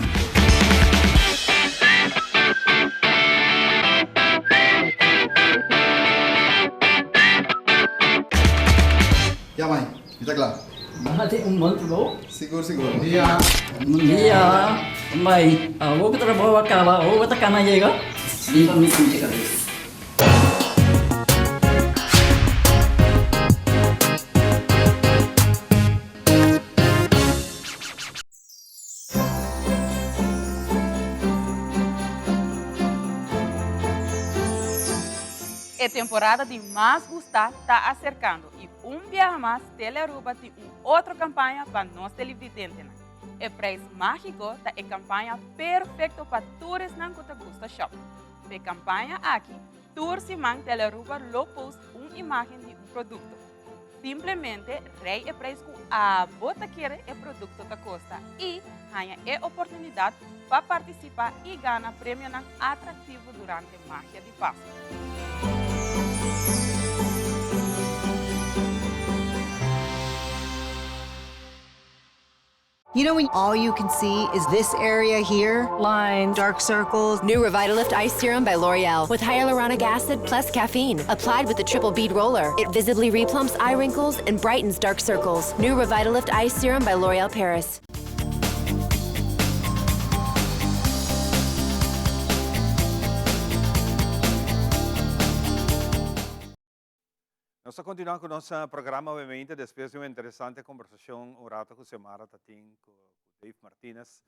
Ya mai, mi ta kla. Bo hasi un bon trabou. Sigur, sigur. Bon dia. Bon dia. Mai, awor ku trabou a kaba, awor bo ta kana yega? Riba mi pinche kabes. E temporada di mas gustá ta aserkando i un biaha mas Telearuba tin un otro kampaña pa nos televidentenan. E Prijs Mágiko ta e kampaña perfekto pa tur esnan ku ta gusta shòp. P'e kampaña aki, tur siman Telearuba lo post un imágen di un produkto. Simplemente rei e prijs ku abo ta kere e produkto ta kosta i haña e oportunidat pa partisipá i gana premionan atraktivo durante Magia di Pasku. You know when all you can see is this area here? Lines, dark circles. New Revitalift Ice Serum by L'Oreal with hyaluronic acid plus caffeine. Applied with the triple bead roller. It visibly replumps eye wrinkles and brightens dark circles. New Revitalift Ice Serum by L'Oreal Paris. Nos ta continua cu nos programa obviamente despues di un interesante conversacion un rato cu Xiomara ta tin cu Dave Martinez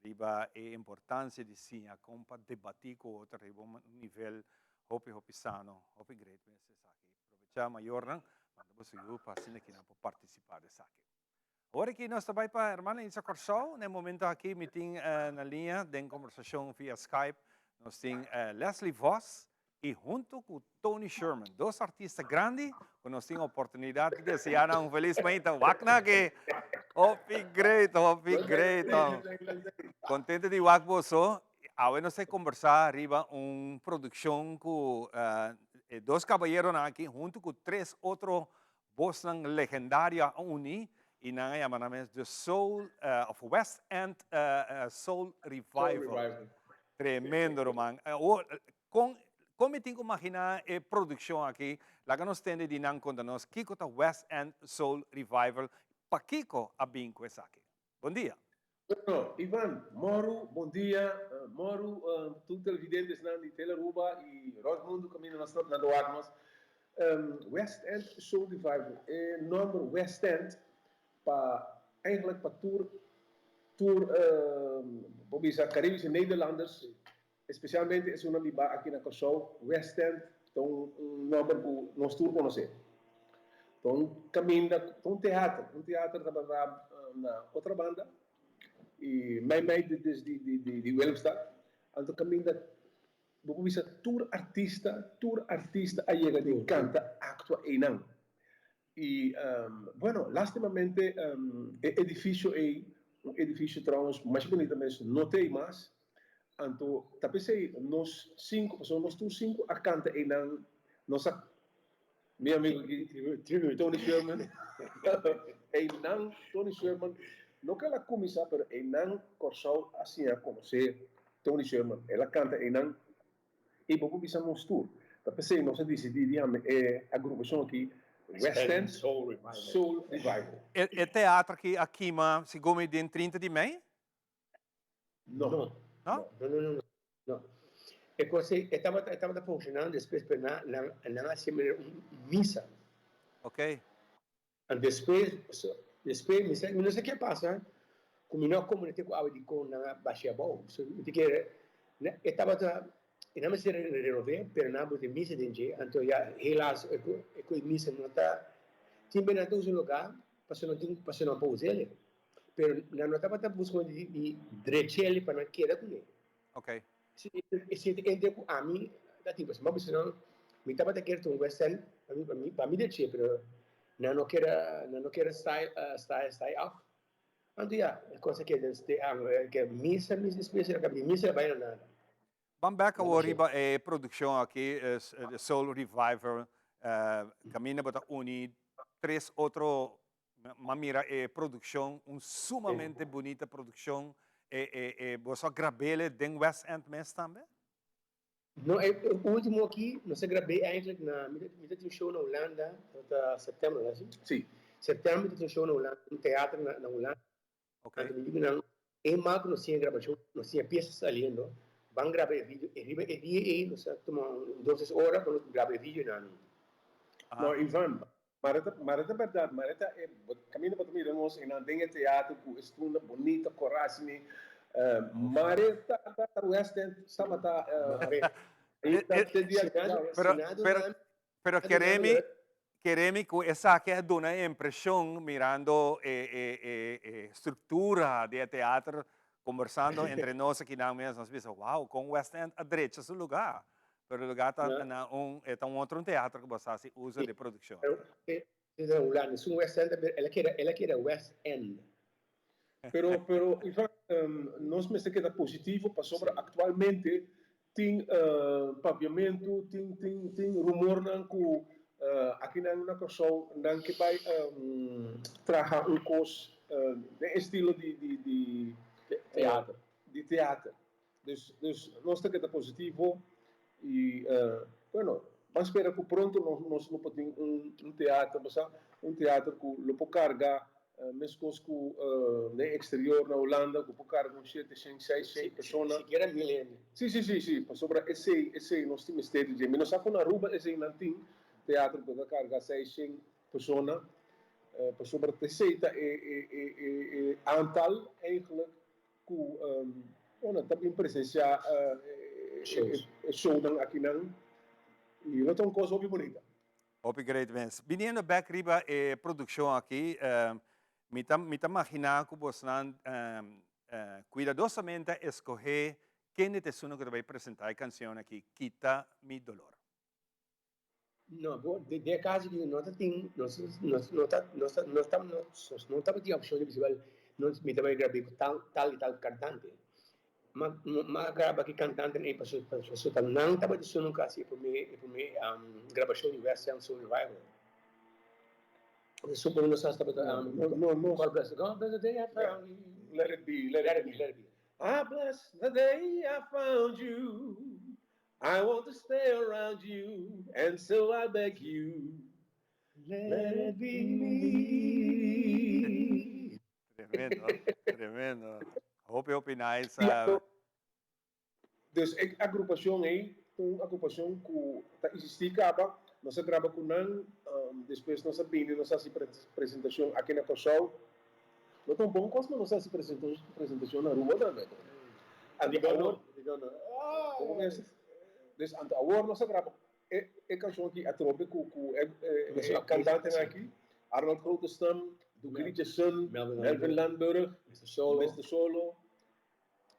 riba e importancia di siña con pa debati cu otro riba un nivel hopi hopi sano, hopi great mes esaki. Probecha mayornan, manda boso yu pa asina kinan por participa di esaki. Ora ki nos ta bai pa Hermana Isa Kòrsou, na e momento aki mi tin na liña den kombersashon via Skype, nos tin Leslie Vos i huntu ku Tony Sherman, dos artista grandi ku nos tin oportunidat di deseá nan un felis mainta. Wak nan aki! Hopi great, hopi great. Kontento di wak boso. Awe nos ta kombersá riba un produkshon ku e dos kabayeronan aki huntu ku tres otro Bosnan legendario a uni y nan a yama nan mes The Soul of West End Soul Revival. Tremendo ruman. Con con mi tin cu magina e produccion aki? Laga nos tende di nan conta nos kico ta West End Soul Revival, pakico a bin cu esaki. Bon dia. Bueno, Ivan, Moru, bon dia. Moru, tur televidentesnan di Tele Aruba y rond mundo caminda nos ta na wak nos. West End Soul Revival, e nomber West End pa eigenlijk pa tur tur bo bisa Caribische Nederlanders, especialmente esunnan biba aki na Kòrsou, West End ta un nomber ku nos tur konosé. Ta un kaminda, ta un teater, un teater tabata na Otrabanda i mei mei di Willemstad. Anto kaminda bo por bisa tur artista, tur artista a yega di kanta, aktua einan. I bueno, lastimamente e edifisio ei, un edifisio trouwens masha bunita mes, no ta ei mas. Anto ta p'esei nos sinku, pasobra nos tur sinku a kanta einan, nos a, mi amigo aki, Tony Sherman, einan Tony Sherman, no ku el a kuminsá, pero einan Kòrsou a siña konosé Tony Sherman. El a kanta einan I bo por bisa nos tur. Ta p'esei nos a disidí di yama e agrupashon aki West End Soul Revival. E teatro aki a kima segun mi den 30 di mei? No. No? No, no, no, no. E kos ei, e tabata, e tabata funshonando despues, pero nan, nan, nan a hasi manera un misa. Ok. Anto despues, despues mi sa, mi no sa ke a pasa ku mi no a komunite ku awe dikon nan a bashia abou. So mi ta kere e tabata e nan mester renové pero nan a buta e misa den dje anto ya helaas e ku e ku e misa no ta tin be nan ta usa un lugá pasobra no tin pasobra no por usa ele pero nan no tabata buska di di drech'ele pa nan keda kuné. Okay. Si e sinti entre ku ami ta tin pasobra mi a bisa nan mi tabata kier ta un West End pa mi pa mi pa mi deche pero nan no kier a nan no kier a stay stay stay af anto ya e kos a keda stay ke misa misa despues mi misa a bai na nada. Ban bek awor riba e produkshon aki Soul Revival kaminda bo ta uni tres otro M'a mira e produccion, un sumamente bunita produccion. E, e, e, boso a grabele den West End mes tambe? No, e ultimo aki nos a grab'é eigenlijk na, mi ta, mi ta tin un show na Hulanda, tabata september, no asi? Sí. Sèptèmber tin un show na Hulanda, un teater na Hulanda. Anto mi di ku nan, e mal ku nos tin e grabashon, nos tin e piesa saliendo, ban graba e video. E riba e dia ei nos a tuma un dos tres ora pa nos graba e video nan. No, Ivan, mara ta mara ta bèrdat, mara ta e kaminda bo ta mira nos einan den e teater ku e stulnan bonito, korasimi, mare ta ta West End tabata Pero, pero, pero keremi, keremi ku esaki a duna e impreshon mirando e, e, e, e struktura di e teater, kombersando entre nos akinan mes, nos bisa, wow, kon West End a drecha su lugá. Pero e lugá ta na un, e ta un otro un teater ku bo sa hasi uso di produkshon. Pero, Hulanda, esun West End, el a keda, el a keda West End. Pero, pero Ivan, nos mester keda positivo pasobra actualmente tin papiamentu, tin, tin, tin rumornan cu akinan na Kòrsou nan ke bai traha un kos den estilo di, di, di Teater. Di teater. Dus, dus nos ta keda positivo y bueno, ban spera cu pronto nos, nos lo por tin un, un teater, bo sa, un teater cu lo por carga mescos cu den exterior na Hulanda cu por carga un shete shen, seis shen persona. Sikiera mil hende. Si, si, si, si, pasobra esey, esey nos tin mester di dje. Mi no sa cu na Aruba esey nan tin teater cu ta carga seis shen persona, pasobra esey ta e, e, e, e, e aantal eigenlijk Ku bueno ta bin presensiá e shownan akinan i lo ta un kos hopi bunita. Hopi great mens. Biniendo bek riba e produkshon aki, mi ta mi ta maginá ku bosnan kuidadosamente a eskohé kende ta esun ku ta bai presentá e kansion aki, Kita mi dolor. No, bo, den e caso aki no ta tin, nos, nos no ta, nos ta, nos ta, nos no tabatin opcion di bisa, wel, nos, mi ta bai grab'é cu tal, tal y tal cantante. Ma, ma a graba ki cantantenan ei paso, paso ta nan tabata esun cu a haci e prome, e prome grabacion di West End Soul Revival. Supongo nos tabata, No, no. God bless, God bless the day I found you. Let it be, let it be. Let it be. I bless the day I found you. I want to stay around you and so I beg you let it be me. Tremendo, tremendo. Hopi, hopi nice. Dus e agrupacion ei ta un agrupacion cu ta existi caba. Nos a graba cu nan, despues nos a bini nos a haci presentacion aki na Corsou. No ta un bon cos pa nos haci presentacion na Aruba tambe. Anto awor, Como mester? Dus anto awor nos a graba e e cancion aki atrobe cu cu e e cantantenan aki, Arnold Grotestam, Duke Richardson, Melvin Landburg, Mister Solo, Mister Solo,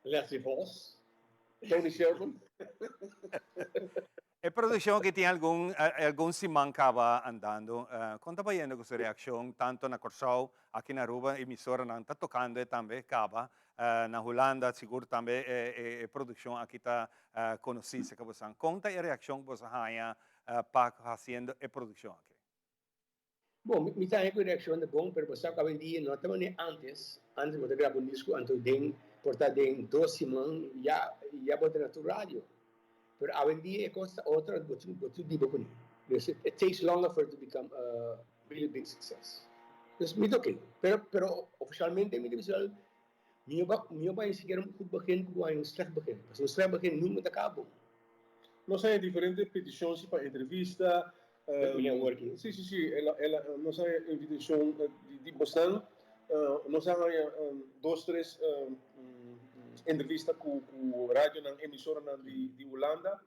Leslie Vos, Tony Sherman. E produccion aki tin algun algun siman caba andando. Con ta bayendo cu su reaccion tanto na Corsou, aki na Aruba, emisoranan ta tocando e tambe caba. Na Hulanda sigur tambe e produccion aki ta conoci cerca bosan. Con ta e reaccion cu boso haya pa haciendo e produccion aki? Bon, mi ta haña ku e reakshon ta bon, pero bo sa ku awendia no ta manera ántes. Ántes bo ta graba un disku anto den por ta den dos siman ya ya bo ta na tur radio. Pero awendia e kos ta otro anto bo tin bo tin biba kuné. Dus it takes longer for it to become a really big success. Dus mi ta oke, pero pero ofishalmente mi ta bisa Mi no mi no bai sikiera un goed begin ku bo haña un slecht begin. Pasobra un slecht begin nunka ta kaba bon. Nos haña diferente petishon si pa entrevista. Meneer Working. Si, si, si. El a, el a, nos haña invitashon di, di bosnan. Nos a haña dos, tres entrevista ku, ku radionan, emisoranan di, di Hulanda.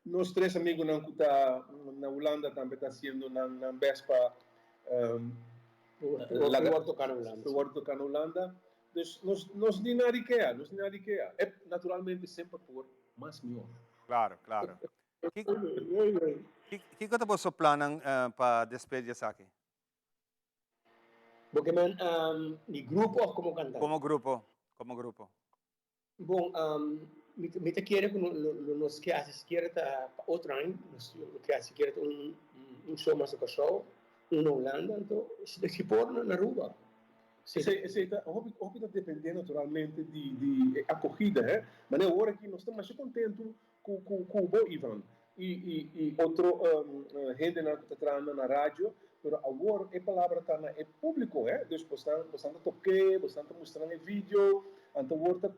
Nos tres amigunan ku ta na Hulanda tambe ta hasiendo nan, nan best pa Laga wòrdu toká na Hulanda. Wòrdu toká na Hulanda. Dus nos nos ni na rikea, nos ni na rikea. E naturalmente semper por mas mihó. Klaro, klaro. Kiko ta boso plannan pa despues di esaki? Bo ke men di grupo òf komo kantante? Komo grupo, komo grupo. Bon, mi ta kere ku lo nos ke hasi sikiera ta pa otro aña, nos lo ke hasi sikiera ta un show mas na Kòrsou, un na Hulanda, anto si por na Aruba. Esei, esei ta hopi, hopi ta dependé naturalmente di di e akogida, hè. Manera awor aki nos ta masha kontentu ku ku ku bo, Ivan, i i i otro hendenan ku ta trahando na radio. Pero awor e palabra ta na e públiko, hè. Dus bosnan, bosnan ta tok'é, bosnan ta mustra nan e video, anto awor ta,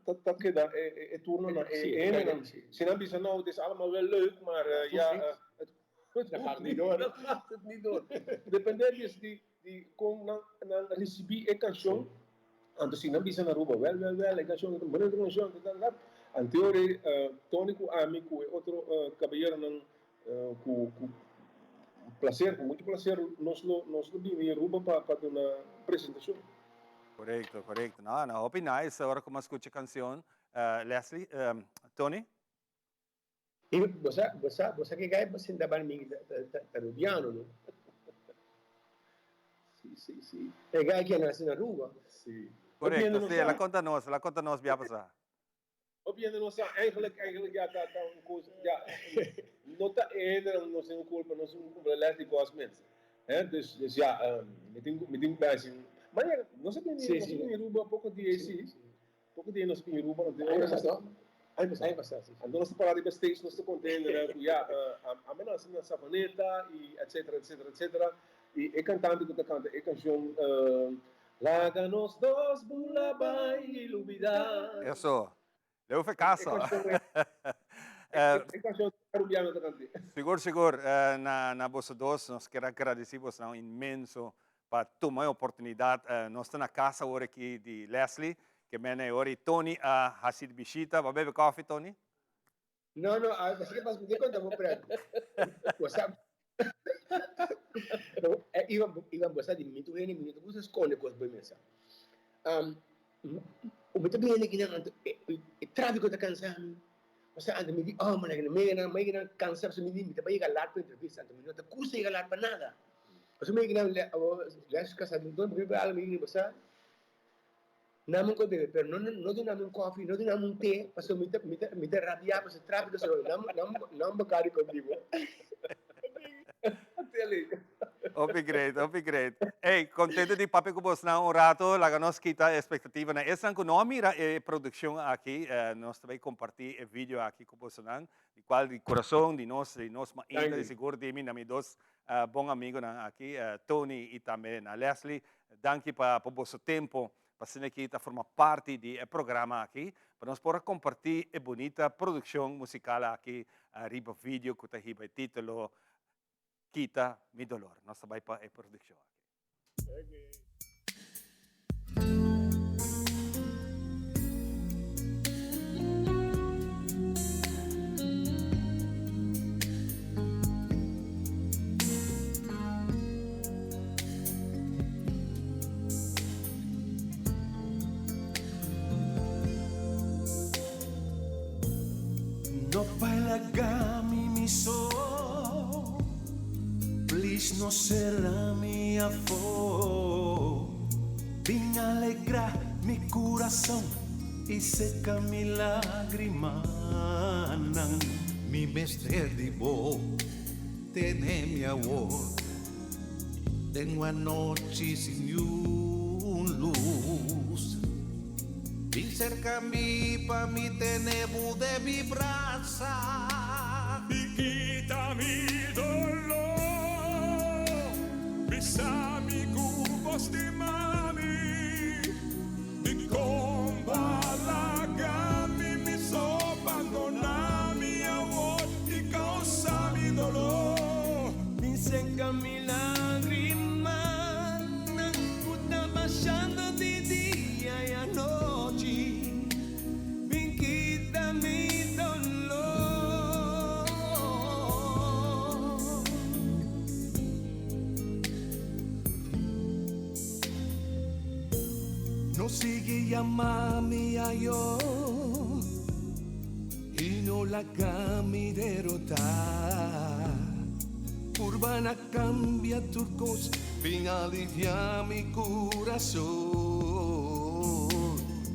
ta, ta keda e, e, e turno na e hendenan. Si nan bisa, nou, het is allemaal wel leuk, maar ja, het, het hoeft niet, dan gaat het niet door. Depende dus di, di kon nan, nan risibí e kanshon. Anto si nan bisa na Aruba, wel, wel, wel, e kanshon ta un bonito kanshon, ta, ta, ta. Anto ora Tony ku ami ku e otro kabayeronan Ku ku placer, ku mucho placer nos lo nos lo bini Aruba pa pa duna presentacion. Correcto, correcto. No, no, hopi nice ora cu mi a scucha e cancion. Leslie, Tony? Y bo sa, bo sa, bo sa ke gai bo sinta banda mi ta ta ta Rubiano, no? Si, si, si. E gai ke a nace na Aruba. Si. Correcto, si, el a conta nos, el a conta nos bia pasa. Hopi hende no sa, eigenlijk, eigenlijk ya ta ta un kos, ya, no ta e hendenan no sin kulpa, no sin kulpa Leslie Cosmins, hè, dus, dus ya, mi tin ku, mi tin ku bai sin, ma ya, nos a bini, nos a bini Aruba poko dia si, poko dia nos a bini Aruba, nos Aña pasá, aña pasá, aña pasá, si. Anto nos ta pará riba stage, nos ta konta hendenan ku ya, ami a nase na Savaneta i etcetera, etcetera, etcetera, i e kantante ku ta kanta e kanshon, Laga nos dos bula bai i lubida. Eso. Leu fe caso. E cancion Arubiano ta cant'é. Sigur, sigur. Na na boso dos nos kier a gradici bosnan inmenso pa tuma e oportunidad. Nos ta na cas awor aki di Leslie, ke mene ora i Tony a haci di bishita. Bo a bebe koffie, Tony? No, no, a ver, pas mi conta bo pret. Bo sa Ivan, Ivan, bo sa di mi tu hende, mi no ta gusta sconde cos bo mesa. Um, mi ta bini kinan anto e tráfico ta cansa mi. O sea, anto mi di, oh, ma like, mi na, mi na cansa, so mi di, mi ta bai yega laat pa entrevista, anto mi no ta gusta yega laat pa nada. O sea, mi kinan, les casa, mi mi di, bo sa, Nami un kos bebe, pero no no duna mi un koffie, no duna mi un te, pasobra mi ta mi ta mi ta rabia pasobra trafiko so nan nan nan Bacardi conmigo. Hopi great, hopi great. Ey, contento di papia cu bosnan un rato, laga nos kita e expectativanan. Esnan cu no a mira e produccion aki, nos ta bay comparti e video aki cu bosonan, di cual di corazon di nos, di nos mainta, di sigur di mi na mi dos bon amigonan aki, Tony y tambe na Leslie. Danki pa pa boso tempo pa asina aki ta forma parti di e programa aki pa nos por a comparti e bunita produccion musical aki riba video cu ta hiba e titulo Kita mi dolor. Nos ta bay pa e produccion aki. No bai laga mi mi so. Please no sera mi afó. Bin alegrá mi kurason i seka mi lágrimanan. Mi mester di bo, tene mi awor. Den un anochi sin niun lus. Bin serka mi pa mi tene bo den mi brasa. I kita mi doló. Bisa mi ku bo stima mi. Dikon bo a laga mi mi so bandona mi awor i kausa mi doló. Mi seca mi lagrimanan cu ta bashando di dia y anochi, bin kita mi dolor. No sigui yama mi ayo y no laga mi derota. Purba na cambia tur cos, bin alivia mi curason.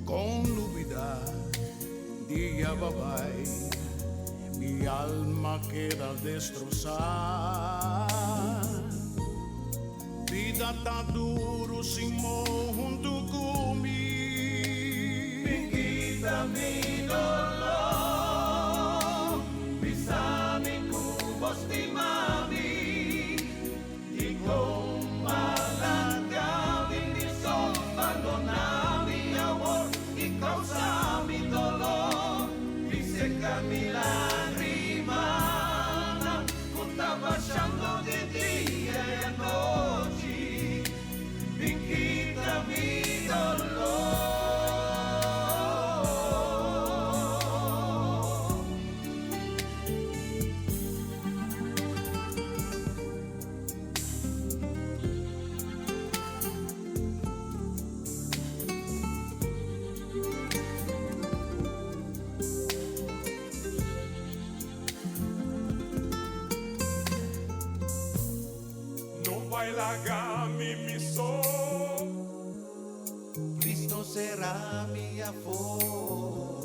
Con lubida dia ba bay, mi alma keda destrosa. Bida ta duru sin bo huntu ku mi. Bin kita mi doló, bisa mi ku bo stima mi. Dikon. bai laga mi mi so. Please no sera mi afó.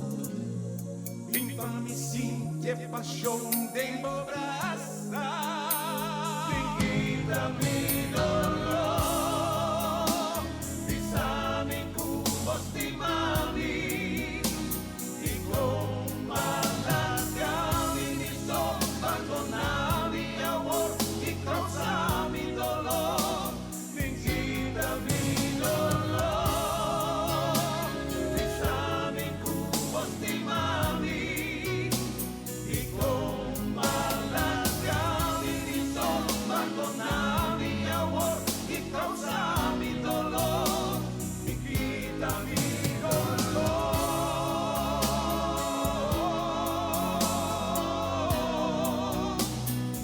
Bin pa mi sinti e pashon den bo brasa. Bin kita mi doló. Bisa mi ku bo stima mi. Dikon b'a laga mi mi so, bandona mi awor i kousa mi doló. Bin kita mi doló. Bisa mi ku bo stima mi. Dikon b'a laga mi mi so, bandona mi awor i kousa mi doló. Bin kita mi doló.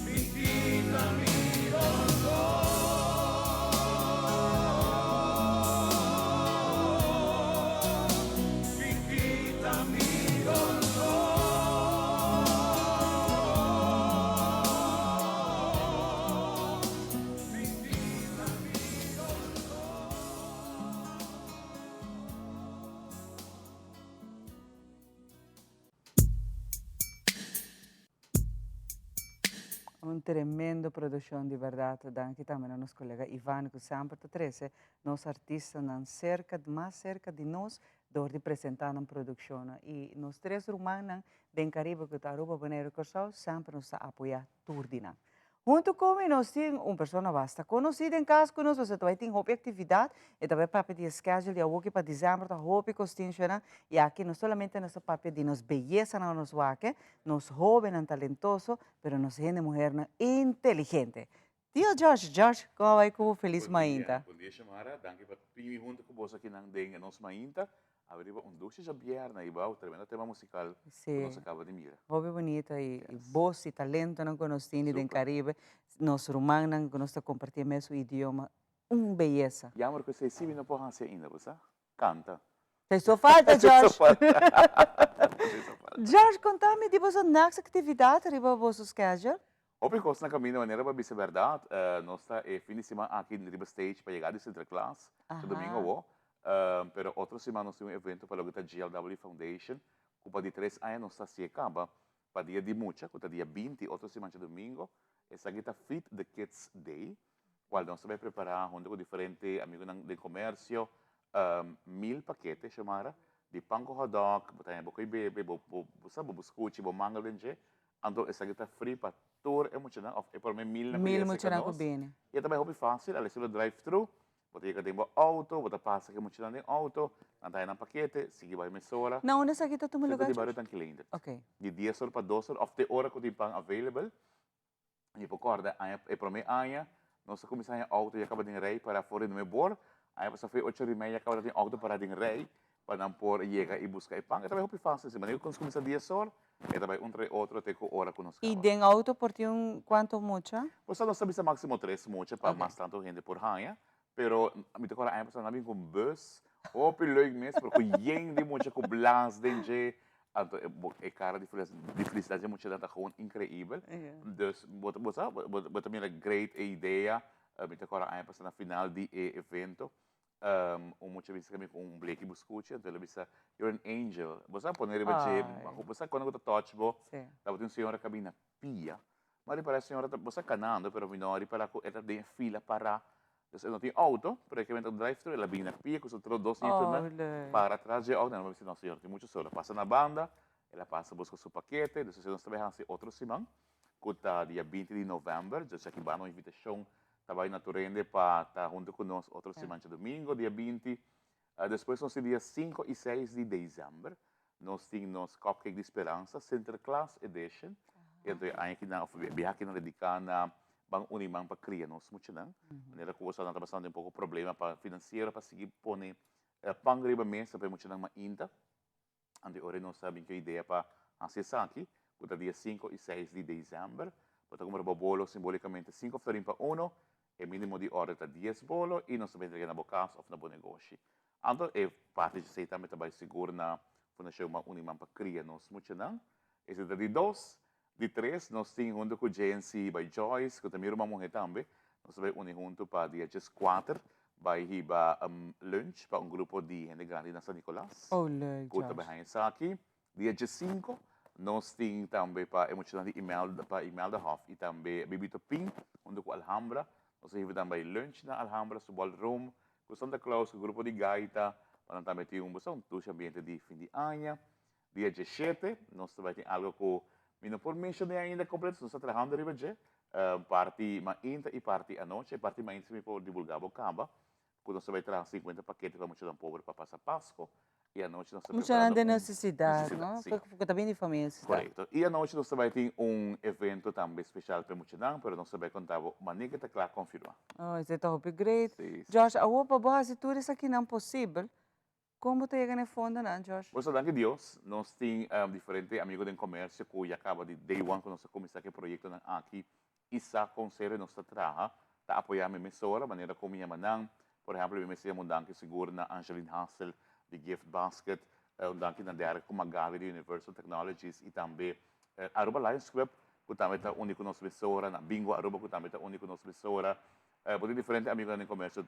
Bin kita mi doló. Bin kita mi doló. Bin kita mi doló. Un tremendo produccion di berdad. Danki tambe na nos colega Ivan cu semper ta trece nos artistanan cerca, mas cerca di nos door di presenta nan produccionnan. Y nos tres rumannan den Caribe cu ta Aruba, Bonaire y Corsou semper nos ta apoya tur di nan. Huntu ku mi nos tin un persona basta konosí den kas ku nos, pasobra ta bai tin hopi aktividat, e ta bai papia di e schedule di awoki pa desèmber ta hopi kostinshonnan i aki no solamente nos ta papia di nos beyesanan nos wak, nos hóbennan talentoso, pero nos hende muhernan inteligente. Tio George, George, kon a bai ku bo? Felis mainta. Bon dia Shamara, danki pa bini huntu ku boso akinan den e nos mainta. Awe riba un dushi djabièrnè i bou tremendo tema musikal ku nos a kaba di mira. Hopi bunito i bos i talentonan ku nos tini den Karibe, nos rumannan ku nos ta kompartí e mesun idioma, un beyesa. Jammer ku esei sí mi no por hasi ainda, bo sa? Kanta. Te hizo falta, George. Te hizo falta. Te hizo falta. George, konta mi di boso next aktividat riba boso schedule. Hopi kos na kaminda manera pa bisa bèrdat. Nos ta e fin di siman aki riba stage pa yega di Sinterklaas, djadomingo awo. Pero otro siman nos tin un evento pa loke ta GLW Foundation ku pa di tres aña nos ta hasié kaba pa dia di mucha ku ta dia 20 otro siman djadomingo. Esaki ta Feed the Kids Day kual nos ta bai prepará huntu ku diferente amigunan den komersio 1000 pakete, Xiomara, di pan ku hotdog, bo ta haña bo koi bebe, bo sa bo buskuchi, bo mangel den dje. Anto esaki ta free pa tur e muchanan of e prome milnan ku Mil yega serka muchanan ku nos. bini. I e ta bai hopi fácil, al estilo drive thru. Bo ta yega den bo auto, bo ta pasa ku e muchanan den auto, nan ta haña nan pakete, sigui bai mesora. Na unda esaki ta tuma Centro lugar, di Bario George? Tanki Leendert. Ok. Di dies or pa dos or of te ora ku tin pan available. Mi por kòrda aña, e promé aña nos a kuminsá haña outo ya kaba den rei para for di nuebe bor. Aña pasá foi ocho or i meia ya kaba ta tin outo pará den rei pa nan por yega i buska e pan. E ta bai hopi fásil si, manera ku nos kuminsá dies or e ta bai un tras otro te ku ora ku nos I kaba. den outo por tin un kuantu mucha? Pues nos ta bisa máksimo tres mucha pa mas tantu hende por haña, pero mi ta kòrda aña pasá nan a bin ku un bus hopi leuk mes pero ku yen di mucha ku blas den dje. Anto e bo e cara di di felicidad dje muchanan ta gewoon increibel. Dus bo ta bo sa bo ta mira great e idea. Mi ta acorda aña pasa na final di e evento un mucha bisa mi cu un bleki buscuchi anto el a bisa you're an angel. Bo sa pone riba dje bo sa cuando cu ta touch bo tabatin un señora cu a bini na pia. Mi a ripara e señora ta bo sa canando pero mi no a ripara cu e ta den e fila para. Dus e no tin auto, pero e ke benta drive thru, el a bini na pia ku su otro dos hitonan para atras dje auto, nan a bisa no señor tin mucho sol, a pasa na banda, el a pasa buska su pakete, dus nos ta bai hasi otro siman ku ta dia 20 di november, dus aki banda un invitashon ta bai na tur hende pa ta hunto ku nos otro siman djadumingo dia 20, despues nos tin dia 5 i 6 di december Nos tin nos Cupcake di Speransa, Sinterklaas Edition. E anto e aña kinan, of e biaha kinan dediká na ban uni man pa kria nos muchanan. Manera ku bo sa nan ta pasando un poko problema pa finansiero pa sigui pone pan riba mesa pa e muchanan mainta. Anto e ora nos a bin ku e idea pa hasi esaki, ku ta dia 5 i 6 di desèmber. Bo ta kumpra bo bolo simbolikamente 5 florin pa uno, e minimo di order ta 10 bolo i nos ta bin entrega na bo kas òf na bo negoshi. Anto e parti djesei tambe ta bai sigur na Fundashon Man Uni Man pa kria nos muchanan. Esei ta di dos. Di tres, nos tin huntu ku JNC by Joyce, ku ta mi ruman muhé tambe. Nos ta bai uni huntu pa dia 14 bai hiba lunch pa un grupo di hende grandi na San Nicolas. Oh, leuk, Ku ta bai George. haña esaki. Dia 15 nos tin tambe pa e muchanan di Imelda, pa Imelda Hof i tambe Bibito Pin huntu ku Alhambra. Nos ta hiba tambe lunch na Alhambra su ballroom ku Santa Claus ku grupo di gaita pa nan tambe tin un boso un dushi ambiente di fin di aña. Dia 17 nos ta bai tin algo ku mi no por menshoné ainda kompleto, nos ta trahando riba dje, parti mainta i parti anochi. E parti mainta si mi por divulgá bo kaba, ku nos ta bai traha 50 pakete pa muchanan pober pa pasa Pasko i anochi nos ta Muchanan preparando den un nesesidat, nesesidat, no? si. Ku ta bini di famia nesesidat. Korekto. I anochi nos ta bai tin un evento tambe speshal pa e muchanan, pero nos ta bai konta bo manera ke ta kla konfirmá. Oh, esei ta hopi great. Si, si. Josh, awor pa bo hasi tur esakinan posibel, Kon bo ta yega na e fondonan, Josh? Pues danki Dios, nos tin diferente amigo den comercio cu ya caba di day one cu nos a cuminsa cu e proyectonan aki y sa con serio nos ta traha, ta apoya mi mesora, manera cu mi yama nan. Por ehempel, mi mester yama un danki sigur na Angeline Hassel di Gift Basket, un danki na Derek cu Magali di Universal Technologies y tambe Aruba Lions Club cu tambe ta uni cu nos mesora, na Bingo Aruba cu tambe ta uni cu nos mesora. Bo tin diferente amigonan den comercio.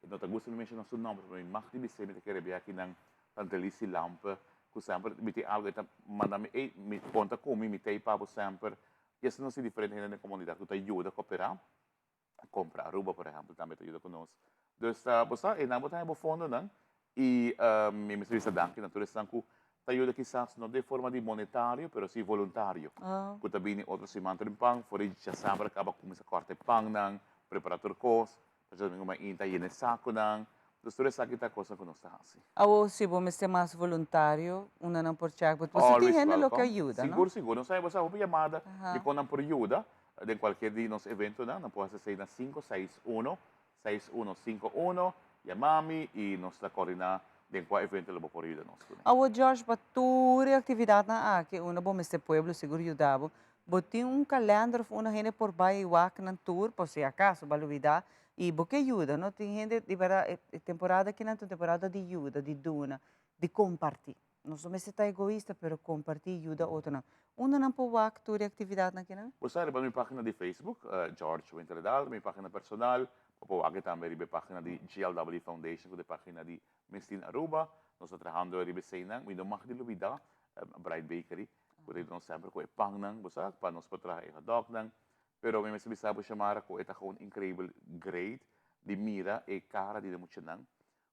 E no ta gusta mi menciona su nomber, pero mi mag di bis'é mi ta kere bia akinan Tante Lisi Lampe, cu semper mi tin algo e ta manda mi, ey, mi conta cu mi, mi ta ey pa bo semper. Y asina nos tin diferente hende den comunidad cu ta yuda coopera. Compra Aruba, por ehempel, tambe ta yuda cu nos. Dus bo sa, eynan bo ta haña bo fondonan y mi mester bisa danki na tur esnan cu ta yuda kisas no den forma di monetario, pero si voluntario. Cu ta bini otro siman tur pan, for di djasabra caba cuminsa corta e pannan, prepara tur cos. Pasobra domingo mainta yena e saconan. Dus tur esaki ta cosnan cu nos ta haci. Awor si bo mester mas voluntario, unda nan por check bo? Pasobra tin Always hende lo ke welcome. yuda, no? Sigur, sigur. Nos sa bo sa hopi yamada di con nan por yuda den cualkier di nos eventonan. Nan por haci esey na cinco seis uno, seis uno cinco uno. Yama mi y nos ta coordina den cua evento lo bo por yuda nos cune. Awor George, pa tur e actividadnan aki, unda bo mester pueblo sigur yuda bo, Bo tin un kalender of unda hende por bai wak nan tur por si acaso bo a lubida y bo ke yuda no tin hende di berdad e temporada aki nan ta un temporada di yuda di duna di comparti nos no mester ta egoista pero comparti y yuda otronan unda nan por wak tur e actividadnan aki nan? Bo sa riba mi pagina di Facebook George Winterdaal mi pagina personal bo por wak tambe riba e pagina di GLW Foundation cu ta e pagina di Miss Teen Aruba nos ta trahando riba eseynan mi no mag di lubida Bright Bakery Bo ta yuda nos semper ku e pannan, bo sa, pa nos por traha e hotdognan. Pero mi mester bisa bo, Shamara, ku e ta gewoon increibel great di mira e kara di de muchanan.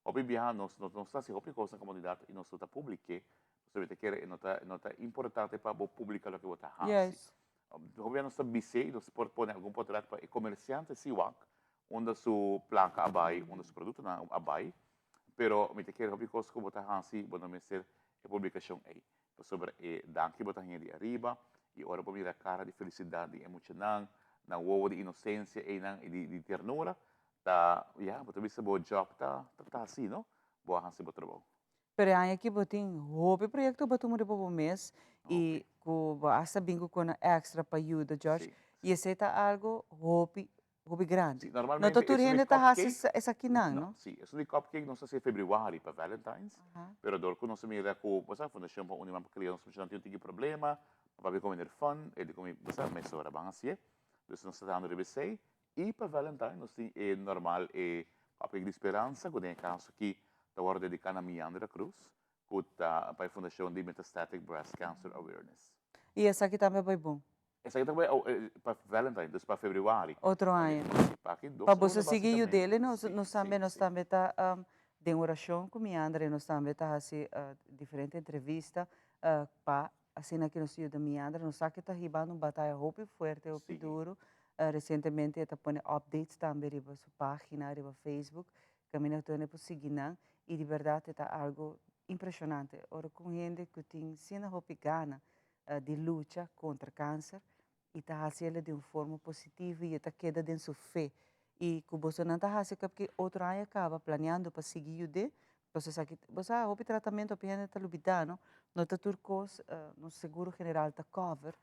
Hopi biaha nos no nos ta hasi hopi kos na komunidat i nos no ta publik'é, pasobra mi ta kere e no ta e no ta importante pa bo publika loke bo ta hasi. Hopi biaha nos ta bis'é i nos por pone algun potret pa e komersiante si wak unda su plaka a bai, unda su produktonan a bai. Pero mi ta kere hopi kos ku bo ta hasi bo no mester e publikashon ei. Pasobra e danki bo ta haña di ariba, i ora bo mira kara di felisidat di e muchanan, nan wowo di inosensia einan i di ternura, ta, ya, bo ta bisa bo job ta ta hasi, no? Bo a hasi bo trabou. Pero e aña aki bo tin hopi proyekto bo tuma riba bo mes i ku bo hasta bin ku kona extra pa yuda George, i esei ta algo hopi hopi grandi. Sí, No normalmente ta tur esun di hende ta hasi cupcake, esakinan, no, no? sí, esun di cupcake nos ta hasi februari pa Valentine's, pero dor ku nos a mira ku, bo sa, Fundashon pa Uni Man pa Kria nos muchanan tin un tiki problema, pa papia ku meneer Fun, e di ku mi, bo sa, mesora ban hasié. Dus nos ta trahando riba esei. I pa Valentine nos tin e normal e cupcake di speransa, ku den e kaso aki ta wòrdu dediká na Miandra Cruz, ku ta pa e fundashon di Metastatic Breast Cancer Awareness. I esaki tambe bai bon? Esaki ta bai pa Valentine, dus pa februari. Otro aña. Pa aki dos Pa boso luna sigui basicamente. yud'é, nos nos tambe nos tambe ta den orashon ku mi Andre, nos tambe ta hasi diferente entrevista pa asina ku nos yuda mi Andre. Nos sa ku e ta hibando un bataya hopi fuerte, hopi duru. Resientemente e ta pone updates tambe riba su pagina, riba Facebook, kaminda ku tur hende por sigui nan i di bèrdat e ta algu impreshonante. Ora ku un hende ku tin asina hopi gana di lucha kontra kanser i ta hasi el di un forma positivo i e ta keda den su fe i ku bosonan ta hasi kap ki otro aña kaba planeando pa sigui yud'é pasobra esaki bo sa hopi tratamentu hopi hende ta lubidá no no ta tur kos nos seguro general ta cover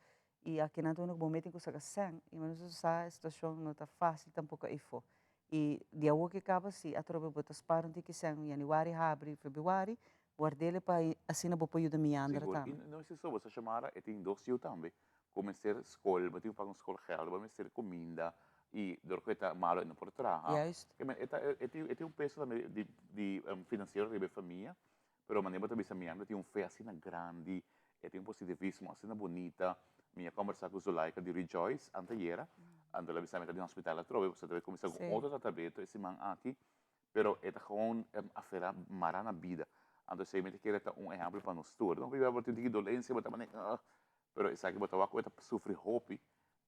i akinan ta unda ku bo mete ku saka sèn i nos sa e situashon no ta fásil tampoko eyfo i di awor ke kaba si atrobe bo ta spar un tiki sèn yanüari habri febrüari Wardele pa asina bo por yuda Miandra Sigur. tambe. I no esei so, bo sa Shamara, e tin dos yu tambe ku mester skol, bo tin ku paga un skol geld, bo mester kuminda. Y dor cu e ta malo e no por traha. Juist. E men e ta e tin e tin un peso tambe di di financiero riba e famia, pero manera bo ta bisa mi anda tin un fe asina grandi, e tin un positivismo asina bunita. Mi a combersa cu Zulaika di Rejoice antayera, anto el a bisa mi ta den hospital atrobe, pasobra ta bay cuminsa cu otro tratamiento e siman aki, pero e ta gewoon afera mara na bida. Anto esey mi ta kere ta un ehempel pa nos tur. No bo tin tiki dolencia bo ta manera pero esaki bo ta wak cu e ta sufri hopi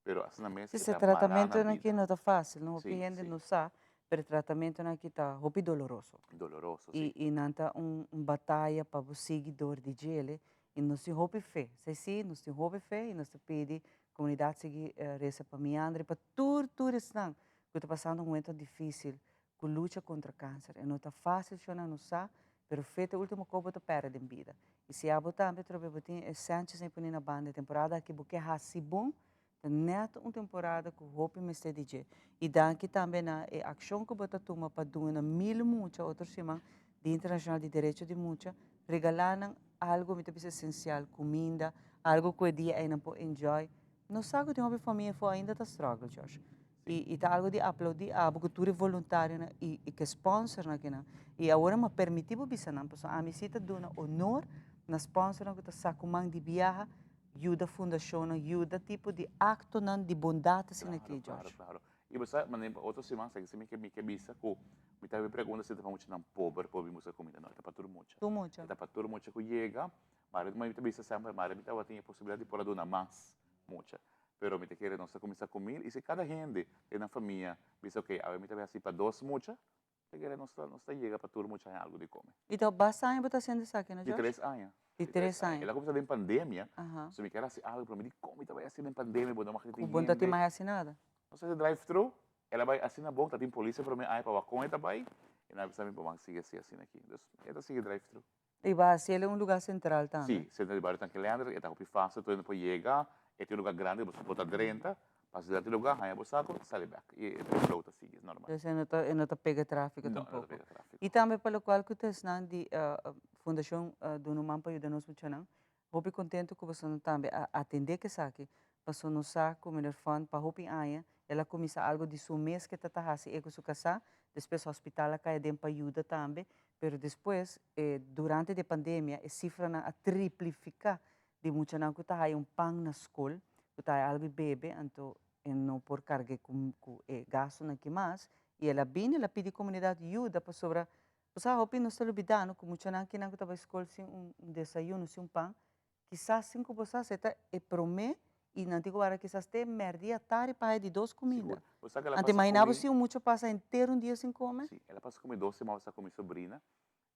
Pero asina mes Sí, e se ta mará na tratamentonan bida. aki no ta fácil, no? Hopi Sí, hende sí. no sa, pero e tratamentonan aki ta hopi doloroso. Doloroso, sí. I, i nan ta un, un bataya pa bo sigui dor di djele i nos tin hopi fe. Esei sí, nos tin hopi fe i nos ta pidi komunidat sigui resa pa Miandra i pa tur, tur esnan ku ta pasando un momento difísil ku lucha kontra kanser. E no ta fásil, shona, nos sa, pero fe ta e último kos bo ta pèrdè den bida. I si abo tambe trobe bo tin e sèntjes pone na banda e temporada aki bo ke hasi bon, ta nèt un temporada ku hopi mester di dje. I danki tambe na e akshon ku bo ta tuma pa duna mil mucha otro siman Dia Internashonal di Derecho di Mucha, regalá nan algu mi ta bisa esensial, kuminda, algu ku e dia ei nan por enjoy. Nos sa ku tin hopi famia afó ainda ta struggle, Josh. I i ta algu di aplaudí abo ku tur e voluntarionan i i ke sponsornan kinan. I awor mi a permití bo bisa nan pasobra ami si ta duna honor na sponsornan ku ta sa ku man di biaha yuda fundashonnan, yuda tipo di aktonan di bondat asina aki, Claro, Josh. claro. I bo sa, manera pa otro siman sa mi ke mi ke bisa ku mi ta habi pregunta si ta pa muchanan pober por bin buska kumida. No, e ta pa tur mucha. Tur mucha. E ta pa tur mucha ku yega. Mare mi ta bisa semper, mare mi tabatin e posibilidat di por a duna mas mucha. Pero mi ta kere nos ta kuminsá ku mil i si kada hende den nan famia bisa ok awe mi ta bai hasi pa dos mucha, mi ta kere nos ta nos ta yega pa tur mucha haña algu di kome. I ta basta aña bo ta hasiendo esaki no Di George? tres aña. Di tres aña. El a kuminsá den pandemia, so mi kier hasi algu pero mi di kon mi ta bai hasi den pandemia bo no mag tin Ku bo no ta hende. tin mas hasi nada. Nos hasi drive thru, el a bai asina bon, ta tin polis prome aña pa wak kon e ta bai, i nan a bisa mi bo mag sigui hasi asina aki. Dus e ta sigui drive thru. I bo a hasi el en un lugá sentral tambe. Sí, sentro di bario Tanki Leander, e ta hopi fácil tur hende por yega, e tin un lugá grandi ku bo ta drenta, pasa dilanti lugá, haña bo saku, sali bèk i e flow ta sigui, es normal. Dus e no ta e no ta pega tráfiko No, e no ta tampoko. pega tráfiko. I tambe pa lokual ku ta esnan di Fundashon Duna Un Man pa Yuda Nos Muchanan, hopi kontentu ku bosonan tambe a atendé ku esaki, pasobra nos sa ku Meneer Fund pa hopi aña el a kuminsá algu di su mes ke ta ta hasi e ku su kasá, despues hospital a kai aden pa yuda tambe, Pero despues, e durante di e pandemia, e sifranan a triplifiká di muchanan ku ta haya un pan na skol, ku ta haya algu di bebe, anto e no por karg'é ku ku e gastunan ki mas. I el a bini, el a pidi komunidat yuda pasobra, bo sa hopi nos ta lubidá no ku muchanan kinan ku ta bai skol sin un desayuno, sin un pan, Kisas sin ku bo sa, se ta e promé i nan tin ku wara kisas te mèrdia tardi pa haya di dos kuminda. Sigur. Bo sa ku el a Anto pasa imaginá bo ku mi. si un mucha pasa henter un dia sin kome? Sí, el a pasa ku mi dos siman pasa ku mi sobrina.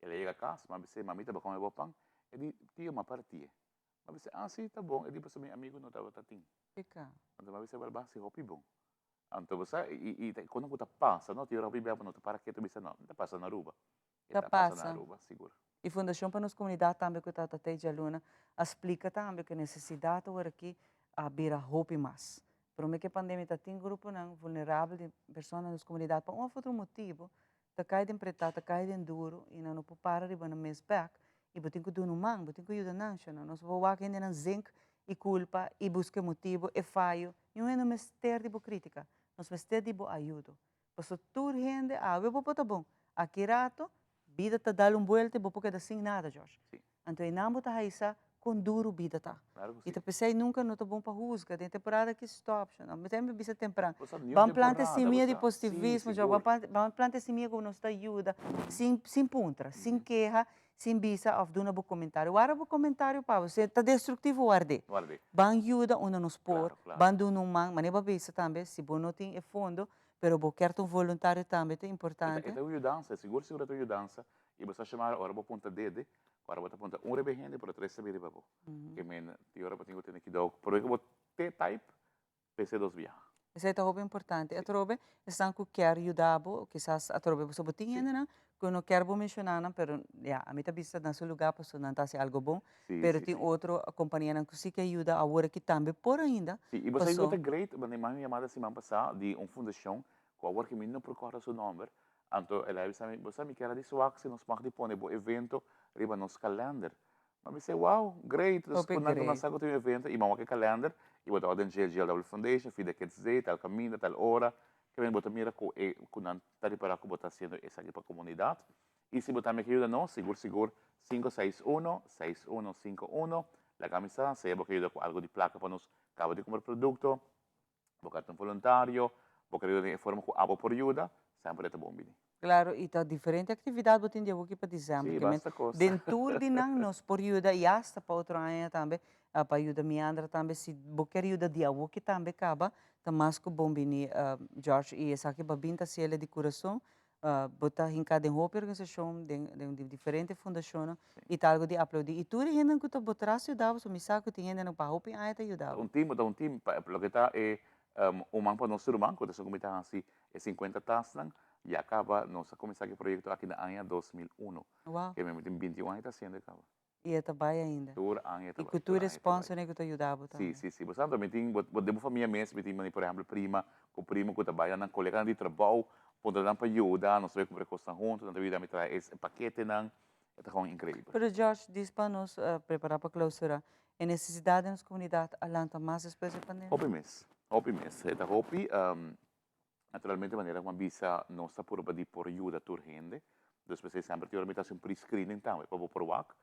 El a yega kas, mi a bis'é, Mamita, bo kome bo pan? E di, Tio, mi a partié. Mi a bis'é, Ah, sí, ta bon. E di, Pasobra mi amigu no tabata tin. Pika. Anto mi a bis'é, Wèl, basi hopi bon. Anto bo sa, i i ta kono ku ta pasa, no? Tin ora hopi bia bo no ta para ketu bisa, no, ta pasa na Aruba. E Ta ta pasa na pasa. Aruba, sigur. E Fundashon pa Nos Komunidat tambe ku Tata Tei djaluna a splika tambe ku e nesesidat awor aki a bira hopi mas. Prome ku e pandemia ta tin gruponan vulnerabel di persona na nos komunidat pa un òf otro motibu ta kai den pretá, ta kai den duru i nan no por para riba nan mes bèk i bo tin ku duna un man, bo tin ku yuda nan shona. Nos por wak hendenan zink i kulpa i buska e motibu, e fayo. Niun hende no mester di bo krítika, nos mester di bo ayudo. Pasobra tur hende awe bo por ta bon, aki rato bida ta dal un buelta i bo por keda sin nada, George. Anto einan bo ta haisa kon duru bida ta. I ta p'esei nunka no ta bon pa husga. Den temporada aki stòp, shon. Mi ta bisa tempran, ban planta e simia di positivismo, George, ban planta e simia ku nos ta yuda, sin puntra, sin keha, sin bisa òf duna bo komentario. Warda bo komentario pa bo. Si ta destruktivo, ward'é. Ban yuda unda nos por, ban duna un man. Manera bo a bisa tambe, si bo no tin e fondo, pero bo kier ta un voluntario tambe ta importante. E ta un yudansa, sigur sigur e ta un yudansa. I bo sa shama ora bo punta dede, ora bo ta punta un riba e hende, pero tres ta bin riba bo. Ke men tin ora bo tin ku tene kidou, prome ku bo te type, p'esei dos biaha. Esei ta hopi importante. Atrobe esnan ku kier yuda bo, kisas atrobe pasobra bo tin hendenan ku no kier bo menshoná nan, pero ya, ami ta bisa na su lugá pasobra nan ta hasi algo bon, pero tin otro kompanianan ku si ke yuda awor aki tambe por ainda. Sí, i bo sa kiko ta great? Bo manda un yamada siman pasá di un fundashon ku awor ke mi no por kòrda su nòmber, anto el a bisa mi, bo sa mi kier a di swak si nos mag di pone bo evento riba nos kalènder. Mi a bisa, wow, great! Dus Hopi ku nan ku nan great. sa ku tin un evento i mi a wak e kalènder i bo ta orden JGLW Foundation, Feed the Kids Day, tal kaminda, tal ora. Ke bo ta mira ku e ku nan ta ripará ku bo ta hasiendo esaki pa komunidat. I si bo tambe ke yuda nos, sigur sigur 561 6151 laga mi sa sea bo ke yuda ku algu di plaka pa nos kaba di kumpra produkto, bo ke ta un voluntario, bo ke yuda den e forma ku abo por yuda, semper e ta bon bini. Claro, y ta diferente actividad bo tin di awoki pa december. Sí, basta cos. Den tur di nan nos por yuda y hasta pa otro aña tambe, pa yuda Miandra tambe. Si bo kier yuda di awoki tambe caba, ta mas cu bon bini, George. Y esaki pa bin ta haciele di curason. Bo ta hinca den hopi organisacion, den diferente fundacionnan y ta algo di aplaudi. Y tur e hendenan cu ta bo tras yuda bo, so mi sa cu tin hendenan pa hopi aña ta yuda bo. Ta un team, ta un team. Pa loke ta e un man pa nos tur man, cu ta esun cu mi ta haci e 50 tasnan, ya caba nos a cuminsa cu e proyecto aki na aña 2001. Wow. Ke mi tin 21 aña ta haciendo e caba. Y e ta bay ainda. Tur aña e ta Y bay. cu tur e sponsornan cu ta yuda bo tambe. Si, si, si. Bo sa anto mi tin, bo den bo famia mes mi tin mane por ehempel prima cu primo cu ta bay nan coleganan di trabou, puntra nan pa yuda, nos ta bay cumpra e cosnan hunto, nan ta yuda mi traha e paketenan, e ta gewoon increibel. Pero George, dis pa nos prepara pa clausura, e necesidad den nos comunidad a lanta mas despues di pandemia? Hopi mes, hopi mes. E ta hopi. Naturalmente manera ku a bisa nos ta purba di por yuda tur hende, dus p'esei semper tin ora mi ta hasi un pre-screening tambe pa bo por wak.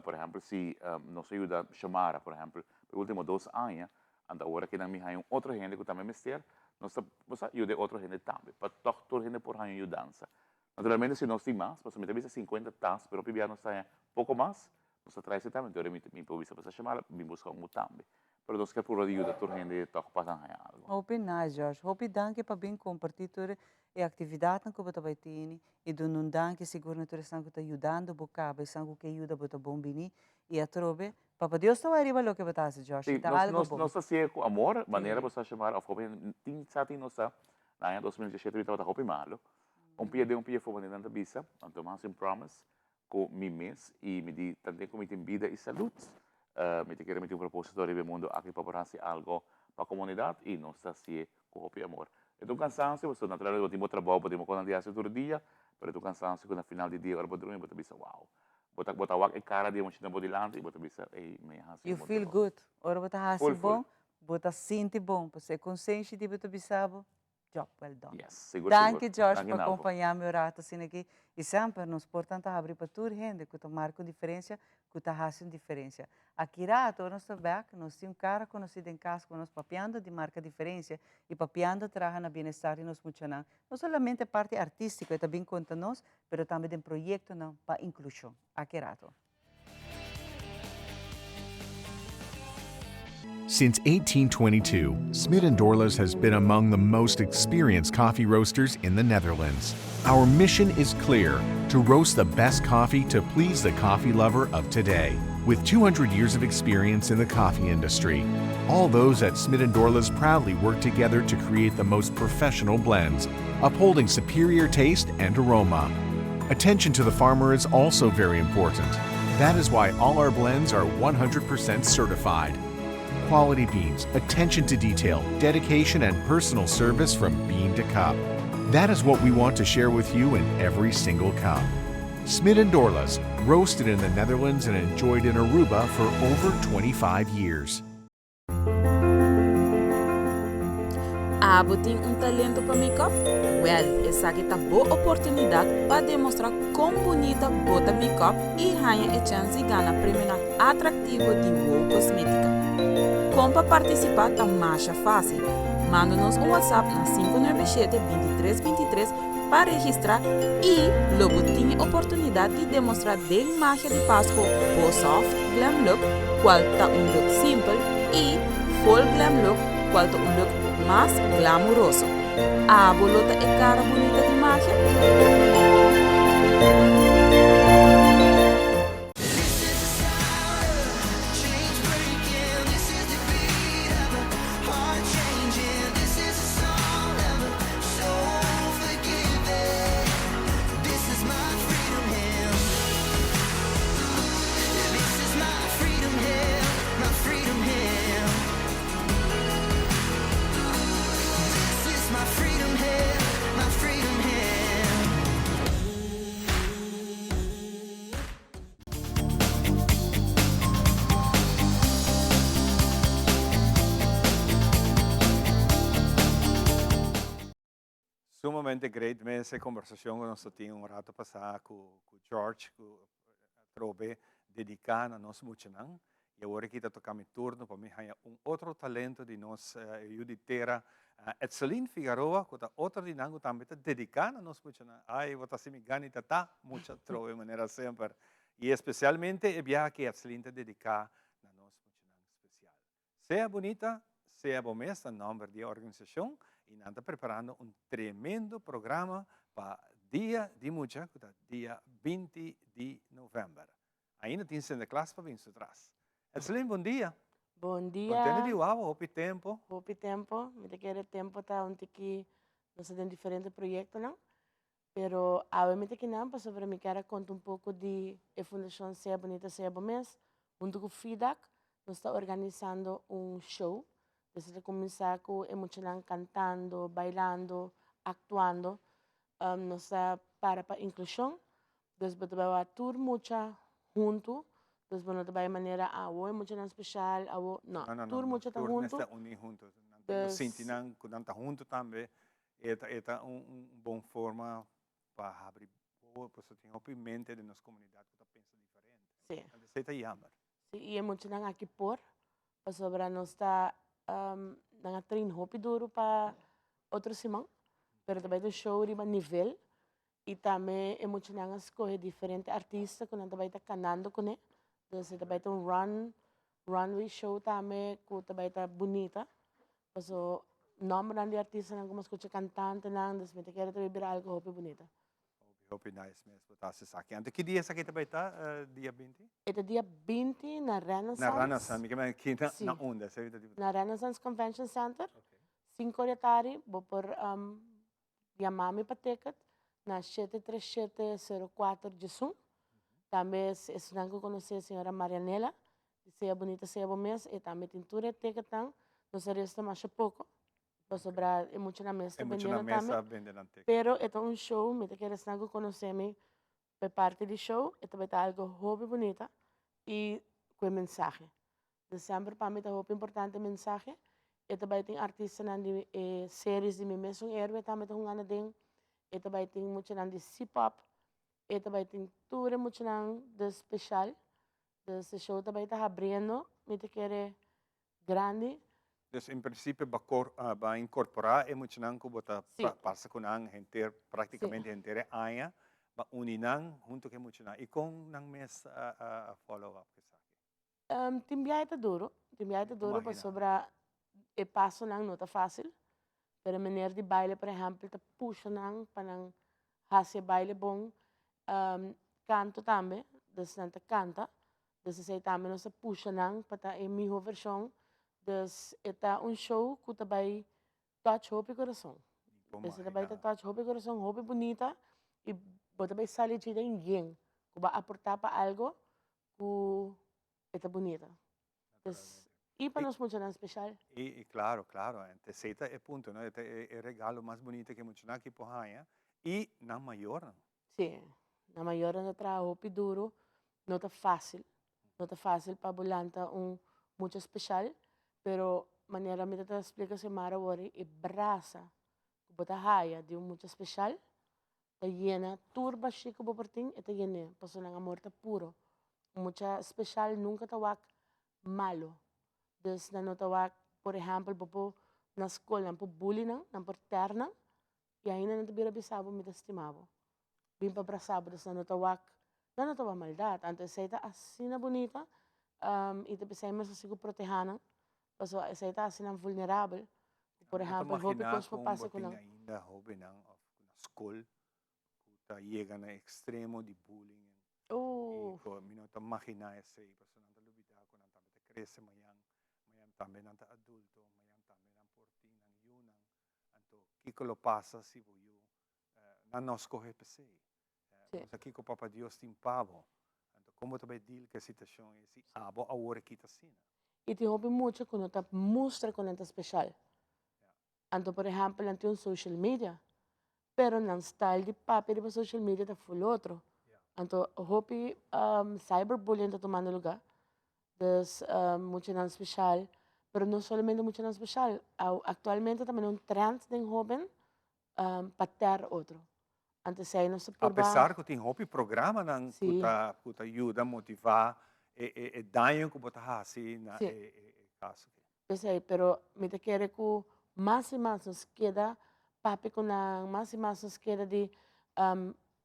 Por ehèmpel si nos a yuda Xiomara por ehèmpel pa e ultimo dos aña, anto awor aki nan mi haña un otro hende ku tambe mester, nos ta bo sa yuda e otro hende tambe pa tòg tur hende por haña yudansa. Naturalmente si nos tin mas, pasobra mi ta bisa sinkuenta tas pero hopi bia nos ta haña poko mas, nos ta trae esei tambe, anto ora mi por bisa pa Xiomara bin buska un tambe. Pero nos ke purba di yuda tur hende tòg pa nan haña algu. Hopi nice, George. Hopi danki pa bin kompartí tur e aktividatnan ku bo ta bai tene i duna un danki sigur na tur esnan ku ta yudando bo kaba, esnan ku ke yuda bo ta bon bini i atrobe Papa Dios ta wak riba loke bo ta hasi, George. Sí, I ta nos, algu nos, bon. nos ta sigue ku amor, manera bo sa Xiomara, òf hopi hende tin sa tin nos sa, na aña 2017 mi tabata hopi malu. Un pia den un pia afó manera nan ta bisa, anto mi a hasi un promise ku mi mes i mi di tanten ku mi tin bida i salud mi ta kere mi tin un proposito riba e mundo aki pa por hasi algo pa komunidat i nos ta hasié ku hopi amor. E ta un kansansio pasobra naturalmente bo tin bo trabou bo tin bo kosnan di hasi tur dia pero e ta un kansansio ku na final di dia ora bo drumi bo ta bisa wow bo ta bo ta wak e kara di e muchanan bo dilanti i bo ta bisa ey mi a hasi You un bon feel trabou. good ora bo ta hasi Ful ful. bon bo ta sinti bon pasobra e konsenshi di bo ta bisa bo Job well done. Yes, sigur Danki sigur. George Danki pa na bo. acompaña mi un rato asina aki. Y semper nos portan ta habri pa tur hende cu ta marca un diferencia, cu ta haci un diferencia. Aki rato ora nos ta bek, nos tin un cara conoci den cas cu nos papiando di marca diferencia y papiando traha na bienestar di nos muchanan. No solamente parti artistico e ta bin conta nos, pero tambe den proyectonan pa inclusion. Aki rato. Since 1822, Smit & Dorlas has been among the most experienced coffee roasters in the Netherlands. Our mission is clear, to roast the best coffee to please the coffee lover of today. With 200 years of experience in the coffee industry, all those at Smit & Dorlas proudly work together to create the most professional blends, upholding superior taste and aroma. Attention to the farmer is also very important. That is why all our blends are 100% certified. Quality beans, attention to detail, dedication, and personal service from bean to cup. That is what we want to share with you in every single cup. Smit & Dorlas, roasted in the Netherlands and enjoyed in Aruba for over 25 years. Abo tin un talento pa make-up? Wèl, esaki ta bo oportunidat pa demostrá kon bunita bo ta make-up i haña e chèns di gana premionan atraktivo di Wow Kosmétika. Kon pa partisipá ta masha fásil. Manda nos un WhatsApp na 597 23 23 pa registrá i lo bo tin e oportunidat di demostrá den magia di Pasco bo soft glam look, cual ta un look simpel, i full glam look, cual ta un look mas glamuroso. Abo lo ta e cara bunita di magia? Sumamente great mes e conversacion cu nos ta tin un rato pasa cu George cu atrobe dedica na nos muchanan. Y awor aki ta toca mi turno pa mi haya un otro talento di nos yu di tera, Edseline Figaroa, cu ta otro di nan cu tambe ta dedica na nos muchanan. Ay, bo ta haci mi gana y ta ta mucha atrobe manera semper. Y especialmente e biaha aki Edseline ta dedica na nos muchanan special. Sea Bunita, Sea Bo Mes ta nomber di e organisacion y nan ta preparando un tremendo programa pa Dia di Mucha cu ta dia 20 di november. Ainda tin Sinterklaas pa bin su tras. Edseline, bon dia. Bon dia. Contento di wou, hopi tempo. Hopi tempo. Mi ta kere tempo ta un tiki, nos ta den diferente proyectonan. Pero awe mi ta kinan pasobra mi kier a konta un poko di e Fundashon Sea Bunita Sea Bo Mes. Huntu ku FIDAK nos ta organisando un show. Nos ta kuminsá ku e muchanan kantando, bailando, aktuando. Nos ta para pa inklushon. Dus bo ta bai wak tur mucha huntu. Dus bo no ta bai manera awo e muchanan speshal, awo, no. Tur mucha ta Tur huntu. mester uní huntu. Nan ta sinti nan ku nan ta huntu tambe. E ta e ta un un bon forma pa habri wowo pasobra tin hopi mente den nos comunidad cu ta pensa diferente. Sí. Anto esey ta jammer. Sí, y e muchanan aki por, pasobra nos ta nan a train hopi duro pa otro siman, pero ta bay ta un show riba nivel y tambe e muchanan a scoge diferente artista cu nan ta bay ta canando cune, dus e ta bay ta un run, runway show tambe cu ta bay ta bunita. Paso nombernan di artistanan como scucha cantantenan, dus mi ta kere ta bira algo hopi bunita. Hopi, hopi nice mes bo ta haci esaki. Anto ki dia esaki ta bay ta, dia binti? E ta dia binti na Renaissance. Na Renaissance, mi ke mira ki na Si. na unda, esey ta tipo. Na Renaissance Convention Center, cinco di atardi, bo por yama mi pa ticket na shete tres shete sero kuater diesun. Tambe esnan ku konosé señora Marianela di Sea Bunita Sea Bo Mes, e tambe tin tur e ticketnan. Nos a resta masha poko pasobra e muchanan mes ta E muchanan bendiendo mes tambe. ta bende nan ticket. Pero e ta un show, mi ta kere esnan ku konosé mi pa e parti di show, e ta bai ta algo hopi bunita i ku e mensahe. December pa mi ta hopi importante mensahe. E ta bai tin artistanan di e series di Mi Mesun Héroe tambe ta hunga na den. E ta bai tin muchanan di C-pop. E ta bai tin tur e muchanan de special. Dus e show ta bai ta habriendo, mi ta kere grandi. Dus in principio ba cor ba incorpora e muchanan cu bo ta pasa cu nan henter practicamente henter e aña, ba uni nan hunto cu e muchanan. Y con nan mes a follow up cu esaki? Tin biaha ta duro, tin biaha ta duro pasobra e pasonan no ta fácil, pero e meneer di baile por ehempel ta pusha nan pa nan hasi e baile bon, kanto tambe, dus nan ta kanta, dus esei tambe nos ta pusha nan pa ta e miho vershon, dus e ta un show ku ta bai touch hopi corazon. Esei ta bai ta touch hopi corazon, hopi bunita y bo ta bai sali dje den yen ku bo a aporta pa algo ku e ta bunita. Pues, y pa nos muchanan special. Y, y claro, claro. Esei ta e punto, no? E ta e regalo mas bunita ku e muchanan aki por haña y nan mayornan. Sí, nan mayornan ta traha hopi duro, no ta fácil, no ta fácil pa bo lanta un mucha special, pero manera mi ta splica Xiomara awor, e brasa ku bo ta haya di un mucha special ta yena tur bashí ku bo por tin, e ta yen'é, pasobra nan amor ta puro. Un mucha special nunca ta wak malo, dus nan no ta wak, por ehempel, bo por na skol nan por bully nan, nan por tèr nan, I ainda nan ta bira bisa bo, Mi ta stima bo. Bin pa brasa bo. Dus nan no ta wak, nan no ta wak maldat. Anto esei ta asina bunita, i ta p'esei mes nos tin ku protehá nan, pasobra esei ta hasi nan vulnerabel. Por ehèmpel, hopi kos por pasa ku nan. Mi ta imaginá ku bo tin ainda hóbennan òf na skol ku ta yega na ekstremo di bullying. I ku mi no ta imaginá esei, pasobra nan ta lubidá ku nan tambe ta krese mañan, mañan tambe nan ta adulto, mañan tambe nan por tin nan yunan. Anto kiko lo pasa si bo yu nan no skohe p'esei? Bo sa kiko Papa Dios tin pa bo. Anto kon bo ta bai deal ku e situashon ei si abo awor aki ta asina? I tin hopi mucha ku no ta mustra ku nan ta speshal. Anto por ehèmpel nan tin un social media, pero nan style di papia riba social media ta ful otro. Anto hopi cyberbullying ta tumando lugá. Dus muchanan special, pero no solamente muchanan special, actualmente ta mane un trend den hoben. pa tèr otro. Anto esei nos ta purba. Apesar ku tin hopi programanan ku ta ku ta yuda motivá e e e daño ku bo ta hasi na e e kaso aki. P'esei, pero mi ta kere ku mas i mas nos keda papia ku nan, mas i mas nos keda di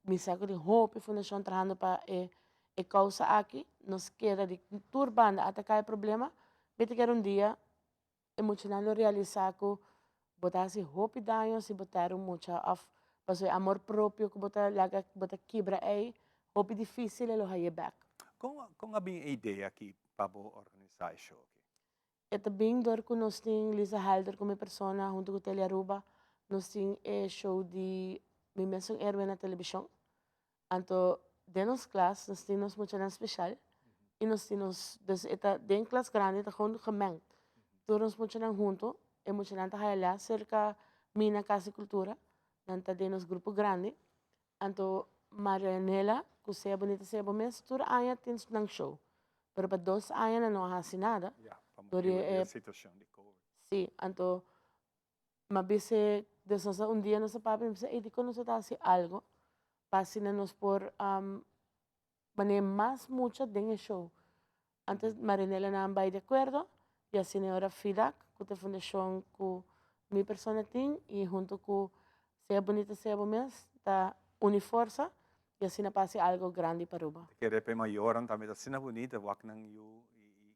mi sa ku tin hopi fundashon trahando pa e e kousa aki, nos keda di tur banda ataká e problema, mi ta kere un dia e muchanan lo realisá ku bo ta hasi hopi daño si bo tèr un mucha òf pasobra e amor propio ku bo ta laga bo ta kibra ei hopi difísil e lo hañ'é bèk. Kon kon a bin e idea aki pa bo organisá e show aki? E ta bin dor ku nos tin Lisa Helder komo e persona huntu ku Tele Aruba nos tin e show di Mi mes un héroe na telebishon. Anto den nos klas nos tin nos muchanan special y nos tin nos, dus e ta den klas grandi ta gewoon gemengd. Tur nos muchanan hunto, e muchanan ta haya les cerca mi na Cas di Cultura, nan ta den nos grupo grandi. Anto Marianela cu Sea Bonita Sea Bo Mes tur aña tin nan show, pero pa dos aña nan no a haci nada. Ya, pa motibo di e situacion di covid. Si, anto M'a bis'é, des nos a un dia nos a papia, mi bisa, ey dikon nos no ta hasi algo pa asina nos por manera mas mucha den e show. Antes Marinela nan bai di akuerdo y asina e ora FIDAC, ku ta e fundashon ku mi persona tin y hunto ku Sea Bonita Sea Bo Mes ta uni forsa y asina pa hasi algo grandi pa Aruba. Ta kere pa e mayornan tambe ta asina bunita wak nan yu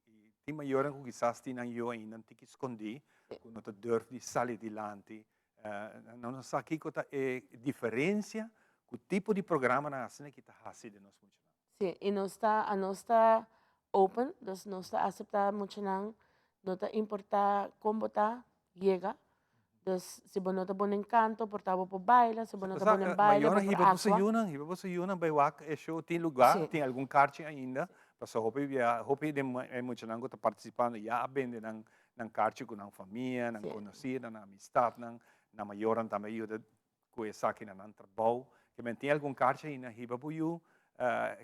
y tin mayornan ku kisas tin nan yu ainda un tiki skondí ku no ta durf di sali dilanti. Nan no sa kiko ta e diferensia ku tipo di programanan asina ki ta hasi den nos muchanan. Sí, y nos ta, anos ta open, dus nos ta acepta muchanan, no ta importa con bo ta, yega. Dus si bo no ta bon den canto, por ta bo por baila, si bo no ta bon den baile, bo por Mayornan hiba boso actua. yunan, hiba boso yunan bai wak e show, tin lugar, tin algun karchi ainda, pasobra hopi bia, hopi den e muchanan ku ta partisipando ya a bende nan nan karchi ku nan famia, nan konosínan, nan amistatnan, nan mayornan tambe a yuda ku esaki na nan trabou. Ke men tin algun karchi ainda, hiba bo yu,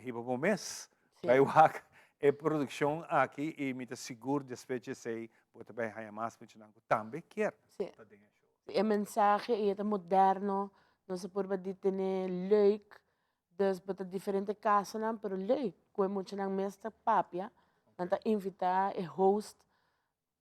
hiba bo mes bai wak e produkshon aki i mi ta sigur despues di esei bo ta bai haña mas muchanan ku tambe kier ta den e show. E mensahe ei e ta moderno, nos a purba di tene leuk, dus bo ta diferente kasonan pero leuk ku e muchanan mes ta papia, nan ta invita e host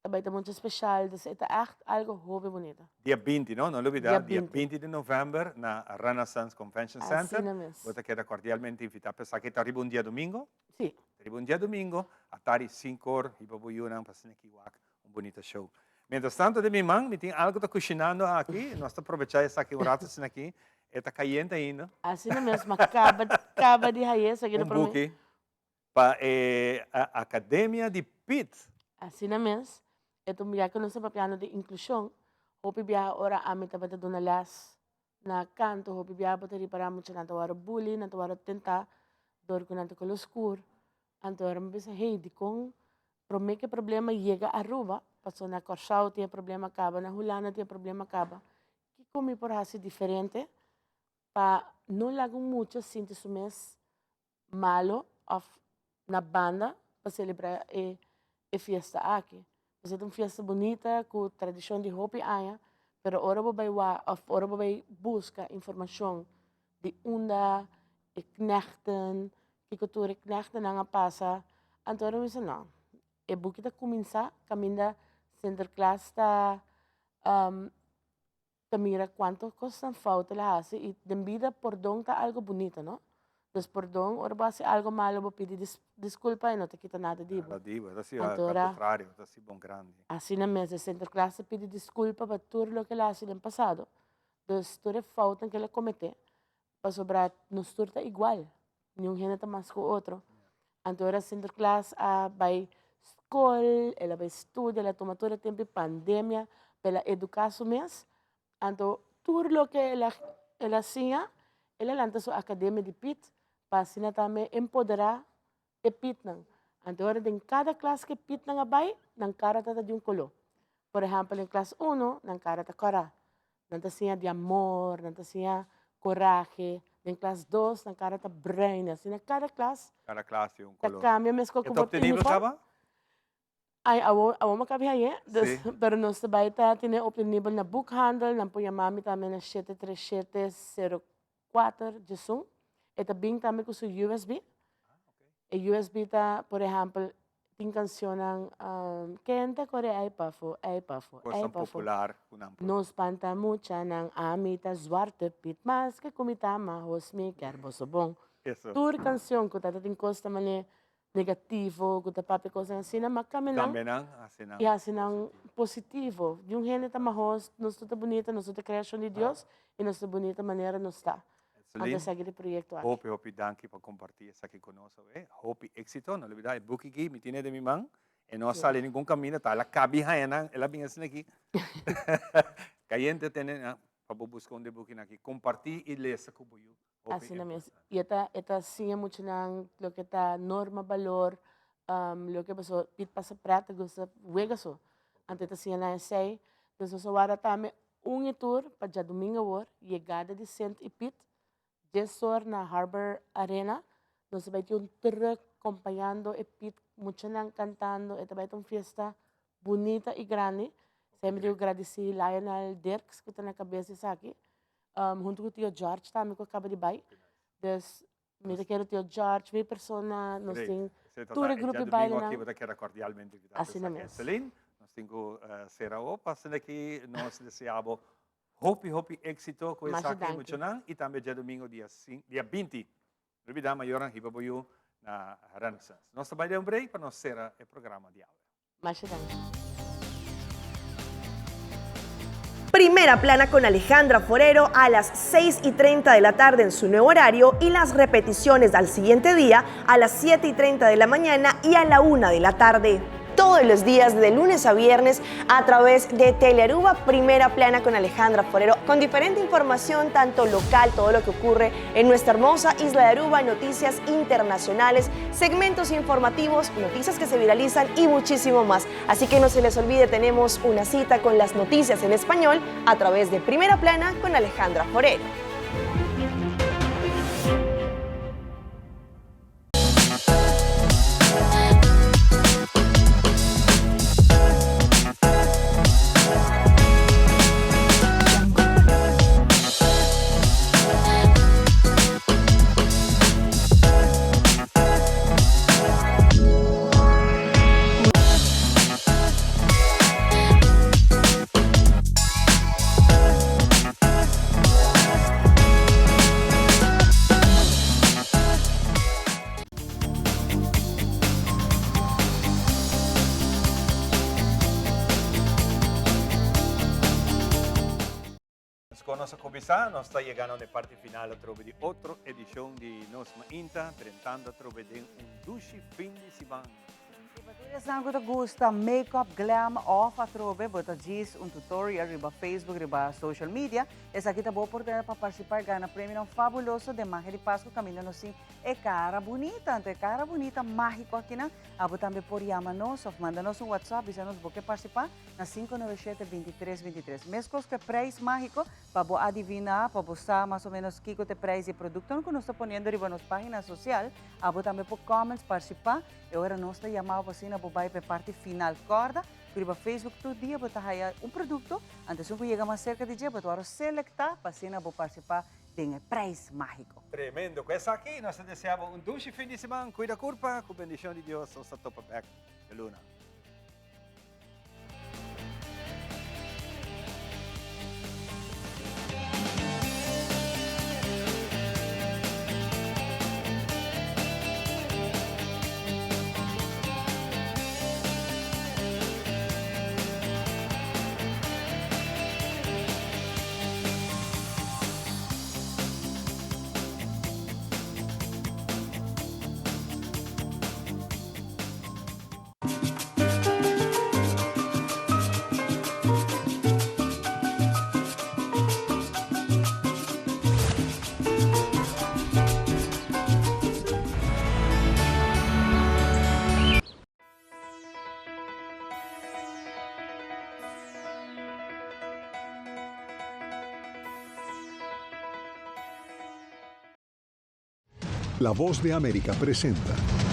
Ta bai ta mucho special, dus e ta echt algo hopi bunita. Dia 20, no? No lubida, dia 20 di november na Renaissance Convention Center. Asina mes. Bo ta keda cordialmente invita. P'esaki aki ta riba un diadomingo? Si. Riba un diadomingo, atari sinku or, hiba bo yunan pa asina ki wak un bunita show. Mientras tanto den mi man mi tin algo ta cushinando aki, nos ta probecha esaki un rato asina aki, e ta cayente ainda. Asina mes, ma caba, caba di haye esaki Un buki. Pa e Academia di Pit. Asina mes, e ta un biaha ku nos ta papiando di inklushon, hopi biaha ora ami tabata duna lès na kanto, hopi biaha bo ta ripará muchanan ta wòrdu bully, nan ta wòrdu tentá dor ku nan ta kolo skur. Anto ora mi bisa, hey, dikon promé ku e problema yega Aruba, pasobra na Kòrsou tin e problema kaba, na Hulanda tin e problema kaba, kiko mi por hasi diferente pa no laga un mucha sinti su mes malo of na banda pa celebra e e fiesta aki. Pasobra ta un fiesta bunita cu tradicion di hopi aña, pero ora bo bay wak of ora bo bay busca informacion di unda e knechten, kico tur e knechtennan a pasa, anto ora mi bisa no, e buki ta cuminsa caminda Sinterklaas ta ta mira cuanto cosnan fout el a haci y den bida pordon ta algo bunita no, dus pordon ora bo haci algo malo bo pidi disculpa y no ta kita nada di bo. Nada di bo, e ta haci al contrario, e ta haci bon grandi. Asina mes e Sinterklaas ta pidi disculpa pa tur loke el a haci den pasado, dus tur e foutnan ke el a comete pasobra nos tur ta igual, niun hende ta mas ku otro. Anto ora Sinterklaas a bai skol, el a bai studia, el a tuma tur e tempu di pandemia pa el a eduká su mes. Anto tur loke el a el a siña, el a lanta su akademia di pit pa asina tambe empoderá e pitnan. Anto ora den kada klas ku e pitnan a bai, nan kara ta ta di un koló. Por ehèmpel den klas uno nan kara ta kòrá, nan ta siña di amor, nan ta siña korahe. Den klas dos nan kara ta bruin, asina kada klas Kada klas tin un ta kolor. kambia meskos E ku ta bo optenibel uniform. kaba? Ai, awo, awo mi a kabi hañ'é, dus, pero nos ta bai ta tene obtenibel na boekhandel, nan por yama mi tambe na 737 04 11. E ta bin tambe ku su USB. E USB ta, por ehèmpel, tin kanshonnan Ken ta kore ei pafó, ei pafó, ei Kosnan pafó. popular ku nan por. No spanta muchanan, ami ta Zwarte Piet, maske ku mi ta mahos mi kier boso bon. Eso. Tur kanshon ku ta ta tin kos ta manera negativo, ku ta papia kosnan asina, ma kambia nan Kambia nan, hasi nan i hasi nan positivo. Niun hende ta mahos, nos tur ta bunita, nos tur ta kreashon di Dios i nos ta bunita manera nos ta. Celine, Anto esaki ta e proyekto aki. Hopi hopi danki pa kompartí esaki ku nos awe. Hopi éksito. No lubidá e buki aki mi tene den mi man. E no a sali ningun kaminda, ta el a kabi haña nan, el a bin asina aki. Kayente tene nan pa bo buska un di e bukinan aki. Kompartí i lesa ku bo yu. Hopi Asina mes. I e ta e ta siña muchanan loke ta norma, balor, loke pasobra Piet pasa pret ta gusta wega so. Anto e ta siña nan esei. Entonces nos a wara tambe un i tur pa djadumingu awor, yegada di Sint i Piet, dies or na Harbor Arena. Nos ta bai tin un truck kompañando e Piet, muchanan kantando, e ta bai ta un fiesta bunita i grandi. Esei mi diku gradisí Lionel Dirks ku ta na kabes di esaki. Huntu ku tio George tambe ku a kaba di bai. Dus mi ta kere tio George, mi persona, nos tin tur e grupo di bailenan. Aki bo ta keda cordialmente invitá. Asina mes. Celine, nos tin ku sera op. Asina aki nos desea bo hopi hopi éxito ku esaki muchanan i tambe djadumingo dia dia 20. No olbida mayornan hiba bo yu na Renaissance. Nos ta bai den un break pa nos sera e programa di awe. Masha danki. Primera Plana con Alejandra Forero a las 6 y 30 de la tarde en su nuevo horario y las repeticiones al siguiente día a las 7 y 30 de la mañana y a la 1 de la tarde. Todos los días de lunes a viernes a través de Telearuba Primera Plana con Alejandra Forero, con diferente información, tanto local, todo lo que ocurre en nuestra hermosa isla de Aruba, noticias internacionales, segmentos informativos, noticias que se viralizan y muchísimo más. Así que no se les olvide, tenemos una cita con las noticias en español a través de Primera Plana con Alejandra Forero. Con nos a cuminsa, nos ta yegando na e parti final atrobe di otro edicion di Nos Mainta, drentando atrobe den un dushi fin di siman. Si pa tur esnan ku ta gusta makeup, glam òf atrobe bo ta djis un tutorial riba Facebook, riba social media, esaki ta bo oportunidat pa partisipá i gana premionan fabuloso den Magia di Pasku kaminda nos tin e kara bunita. Anto e kara bunita mágiko akinan, abo tambe por yama nos òf manda nos un WhatsApp bisa nos bo ke partisipá na 597 23 23. Meskos ku e preis mágiko pa bo adiviná, pa bo sa mas o ménos kiko ta e preis di e produktonan ku nos ta poniendo riba nos página sosial, abo tambe por comments, partisipá. E ora nos ta yama bo asina bo bai pa e parti final. Kòrda ku riba Facebook tur dia bo ta haya un produkto, anto esun ku yega mas serka di dje bo ta wòrdu selektá pa asina bo partisipá den e preis mágiko. Tremendo! Ku esaki nos ta desea bo un dushi fin di siman. Kuida kurpa, ku bendishon di Dios nos ta topa bèk djaluna. La Voz de América presenta.